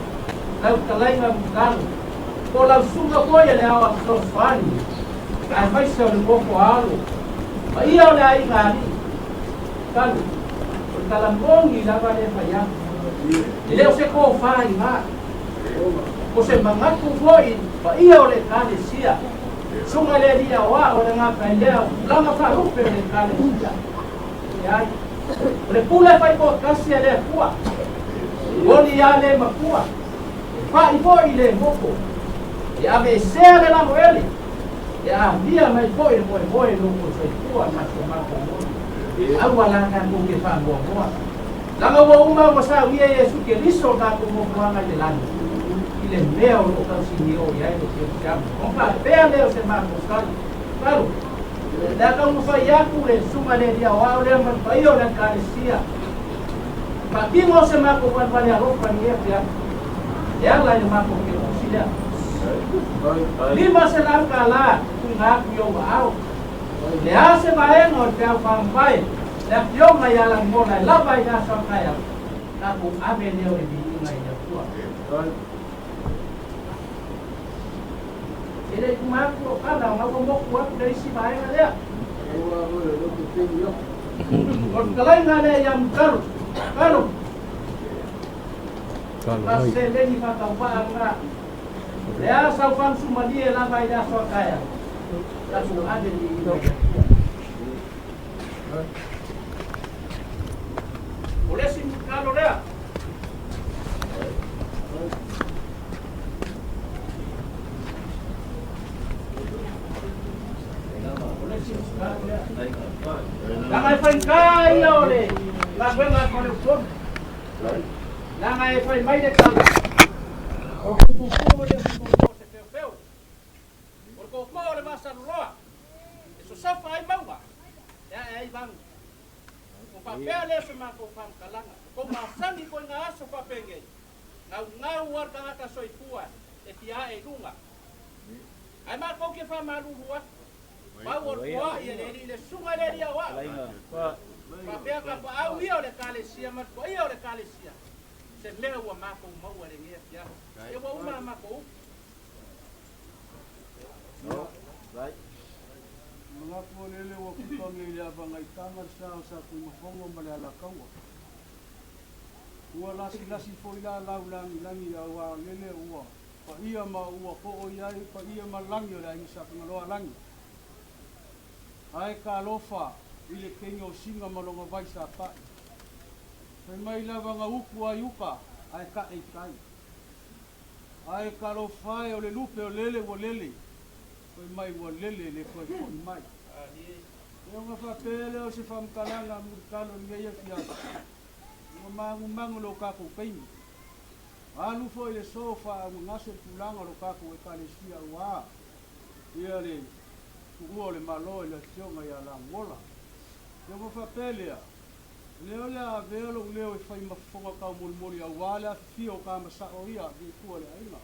Speaker 6: lau fetalaiga Mutalo, po o lau susuga foi e le ao a fesoasoani, aemaise o le nofo a alo, paia o le aiga alii. Talu, o le tala moni lava lea e fai atu, e le o se tofa iga, o se manatu foi paia o le Ekalesia, susuga i le Alii Aoao o le gata i lea o tulaga faalupe o le Ekalesia. Leai, o le pule faitoatasi a le Atua, moni a le matua, e fa'i foi i le moko, e aveesea le laloele, E aafia mai foi le moemoe i lo outou soifua ma si o matou moni. Aua la tatou te faamuamua. Leaga ua uma ua saunia Iesu Keriso le tatou nofoaga i le lagi, i le mea o lo o tausinio i ai le kerisiano. Ona faapea lea o se matou tali, Talo, o le a taumafai atu le Susuga i le Alii Aoao lea ma le paia o le Ekalesia, faatino se matou valevale alofa i lenei afiafi, e ala i le matou kerusi lea. $500 tuuina atu i ou aao. Le a se vaega o le peau fagamae le afioga ia Lagimola e lava ai le aso a taeao, tatou ave lea o le viiga i le Atua. E le i uma atu lou tala, ona ua motu atu le isi vaega lea. O le fetalaiga lea ia Mutalo, Talo, ta seleni faatauvaa lena. Le a sau fagusumalie lava i le aso a taeao, tatou ave le viiga i le Atua. O le isi mutalo lea. Leaga e faigā ia o le galuega a Faleupolu. Leaga e fai mai le tala, o le pupupu e le o se tootoo o se feofeo. O le tootoo o le vaasaloloa, e sosofa ai mauga, e ae ai vanu. faapea lea o se matou faamatalaga. Tou masani foi ina aso faapenei, gaugau lava le tagata soifua e fia ae i luga. Ae matou te faamalulu atu, pau o le toai e le alii le susuga i le alii aoao. Faapea tapaau ia o le Ekalesia ma le paia o le Ekalesia, se mea ua matou maua i lenei afiafi. Ia ua uma a matou upu.
Speaker 2: Manatu o lele ua kuka nei i le avagaitaga le sa o Satuimafono ma le Alataua. Ua lasilasi foi la lau lagilagi auā o lele ua paia ma ua too i ai paia ma lagi o le aiga Sapegaloa lagi. Ae talofa i le teine o Sina ma lona vai sa pa'i. Fai mai lava na utu ai uta ae ta'e i tai. Ae talofa e o le lupe o lele ua lele, fai mai ua lele le toe fo'i mai. Ia ona faapea lea o se faamatalaga mulitalo i lenei afiafi, ua magumagu lo tatou taimi. Alu foi le so faaaaugagase le tulaga o lo tatou Ekalesia auā ia le tuua o le Malo i le Afioga ia Lagola. Ia ona faapea lea, lea o le a avea lou leo e fai ma fofoga taumolimoli auā le afifio o Tamasao ia i tua o le aiga.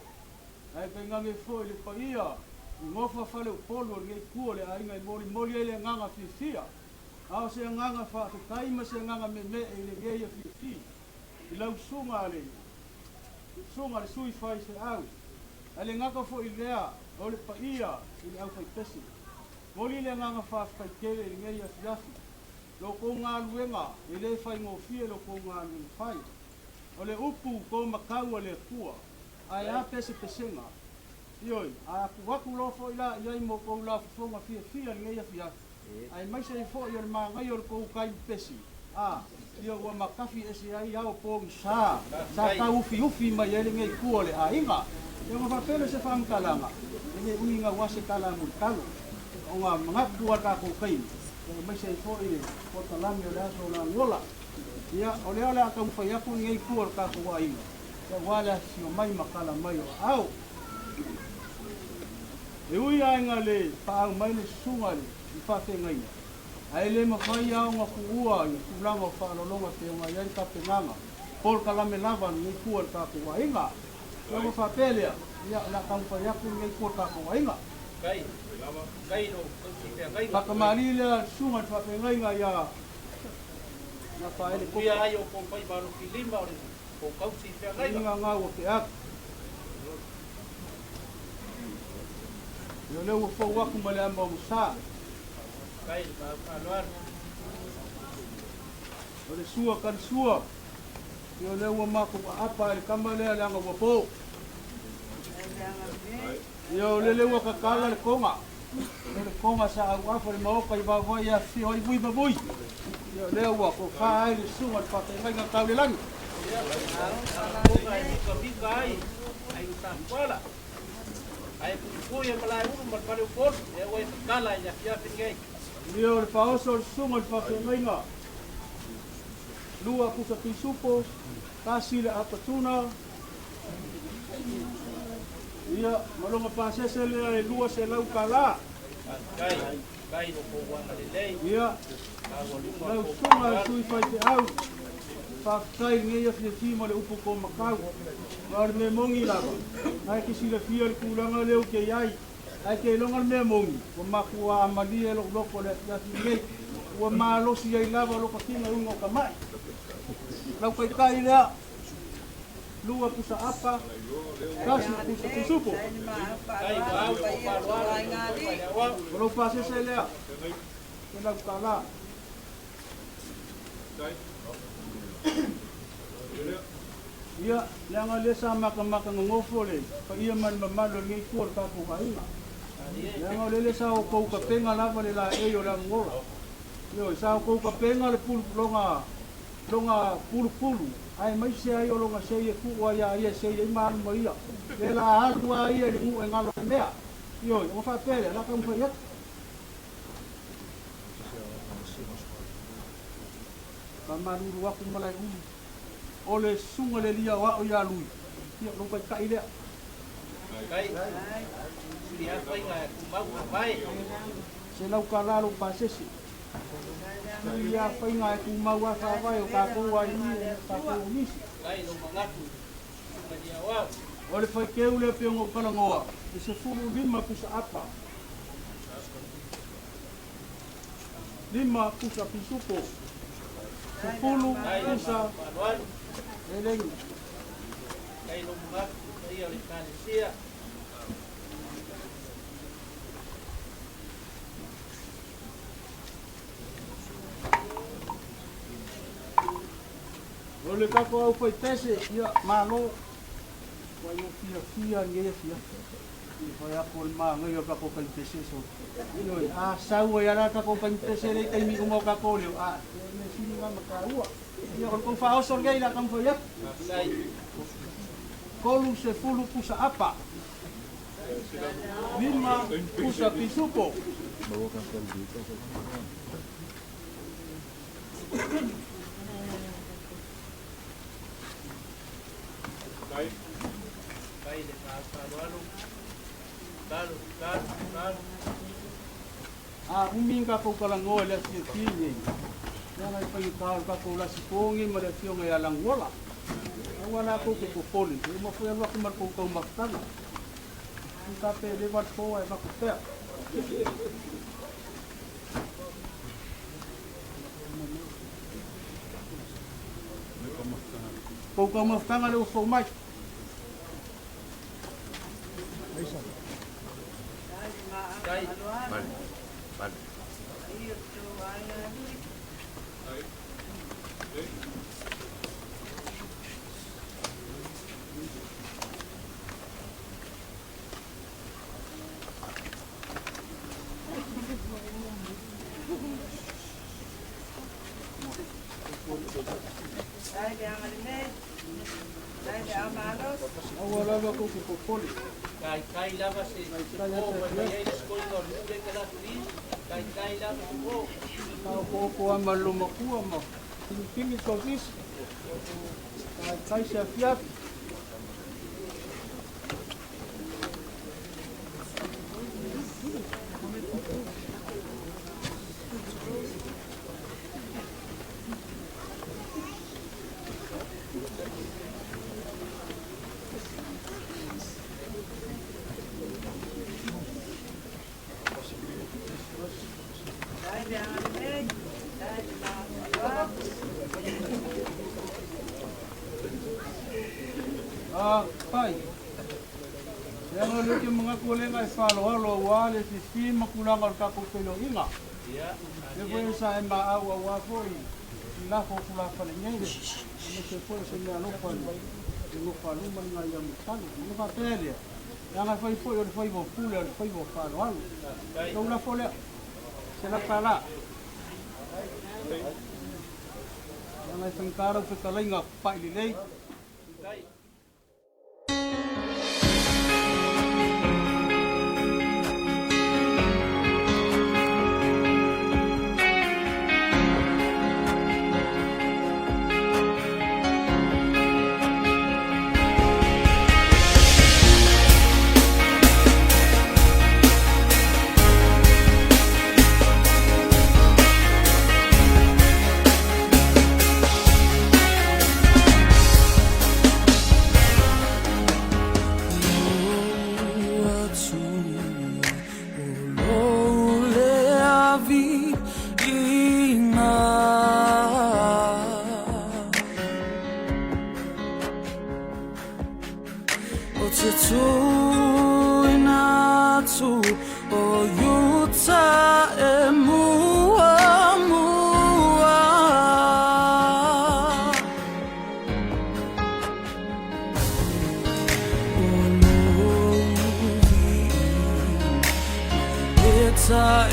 Speaker 2: Ae tainane foi le paia i gofa faleupolu o lenei itu o le aiga e molimoli ai le agaga fiafia, a o se agaga faafetai ma se agaga meemee i lenei afiafi i lau susuga a le susuga a le sui faifeau. Ae le gata foi i lea o le paia i le aufaipese. Moli le agaga faafetai tele i lenei afiafi. Lo kou galuega e lē faigofie lo kou galuega fai. O le upu kou makau a le Atua, ae a pesepesega? Ioe, a atu atu loa foi la i ai mo kou lafofoga fiafia i lenei afiafi, aemaise ai foi o le manaia o le kou taimi pesi, a, ia ua matafi ese ai ao pogisa sa tau ufiufi mai ai lenei tua o le aiga. Ia ona faapea lea o se faamatalaga, e le umi gauā se tala a Mulitalo, ona manatu a le tatou taimi, aemaise ai foi le polokalame o le aso o Lagola. Ia, o lea o le a taumafai atu lenei tua o le tatou aiga, aua le afifio mai ma tala mai o aao. E ui lava ina le paau mai le susuga i le faafeagaiga, ae le mafai lava ona tuua i tulaga o faaaloaloga e pei ona i ai le tapenaga polokalame lava a lenei tua i le tatou aiga. Ia ona faapea lea, ia, o le a taumafai atu lenei tua o le tatou aiga. Faatamalii lea le susuga i le faafeagaiga ia Gafaele Koko. Liga gau o Peaku. Ia o lea ua fou aku ma le ama o Musa. O le sua kali sua. Ia o lea ua matou aapa i le tama lea leaga ua po. Ia o lele ua tatala le toga. O le toga sa auafa le maota i vaovai e afifio ai vui ma vui. Ia o lea ua tofa ai le susuga i le faafeagaiga tau le lagi.
Speaker 6: Toga e mikamika ai ai Safuala. Ae puipui e Malaeulu ma le Faleupolu, lea ua e tatala i le afiafi lenei.
Speaker 2: Ia o le faaoso o le susuga i le faafeagaiga. Lua pusa pisupo, tasi le apatuna. Ia, ma lona pasese lea e $200. Ia, lau susuga i le sui faifeau, faafetai i lenei afiafi ma le upu tou makau. Ma o le mea moni lava, na e te silafia le tulaga lea ou te i ai, ae te iloga le mea moni, ua matua amalie lou loto i le afiafi lenei, ua malosi ai lava lou tatiga i uiga o tamai. Lau taitai lea. Lua pusa apa, tasi pusa pisupo. O lou pasese lea, $100. Ia, leaga lea sa matamata nonofo le paia ma le mamalu o lenei itu o le tatou aiga. Leaga o lele sa outou tapena lava le laei o le anuola. Ioe, sa outou tapena le pulupuloga lona pulupulu, aemaise ai o lona sei e tuu ai a ia e sei ai ma alu ma ia. Lea la a alu a ia i le nuu e galo ai mea. Ioe, ona faapea lea, o le a taumafai atu. Faamalulu atu Malaeulu, o le susuga i le alii aoao ia Lui, ia, o lou taitai lea. $100 lou pasese.
Speaker 6: Tui ia faiga e tumau lava faavae o tatou ai e tatou nisi. O le faiteu lea pei ona ou talanoa, e 15 pusa apa, 5 pusa pisupo, 10 pusa eleni. O le tatou au faipese, ia malo, ua i fiafia lenei afiafi. I fai atu o le manaia o le tatou taimi pese so. Ioe, a sau ai lava le tatou taimi pese lea i taimi uma o tatou leo, a o le mea sili lena ma taua. Ia o le tou faaoso lenei o le a taumafai atu. 30 pusa apa, 5 pusa pisupo. A umi ni tatou talanoa i le afiafi nei, leaga e faigata o le tatou lasipogi ma le afioga ia Lanuola. Aua la tou te popole, e uma foi alu atu ma le tou taumafataga. Tusa pe leva le po ae avatu pea. Tou taumafataga lea ua fou mai. Aua lava tou te popole.
Speaker 13: Kai lava se po mai ai le skoinga o le ule ka la tuli. Kai lava se po.
Speaker 6: Taopo'opo a ma le lomatua ma pinipini le ofisa. Taitai se afiafi. A pai. Leaga o lea ou te manatu o lea e faaaloalo auā le fifi ma tulaga o le tatou feiloaiga. Lea foi sa e maau auā foi i lafo o tulafale nei, aemaise foi o se mea alofa i le nofo a luma lena ia Mulitalo. Ona faapea lea, leaga e fai foi o le faiva o pule o le faiva o faaaloalo. Lou lafo lea, se $100. Leaga e faigata lau fetalaiga pa'i lelei.
Speaker 7: Ta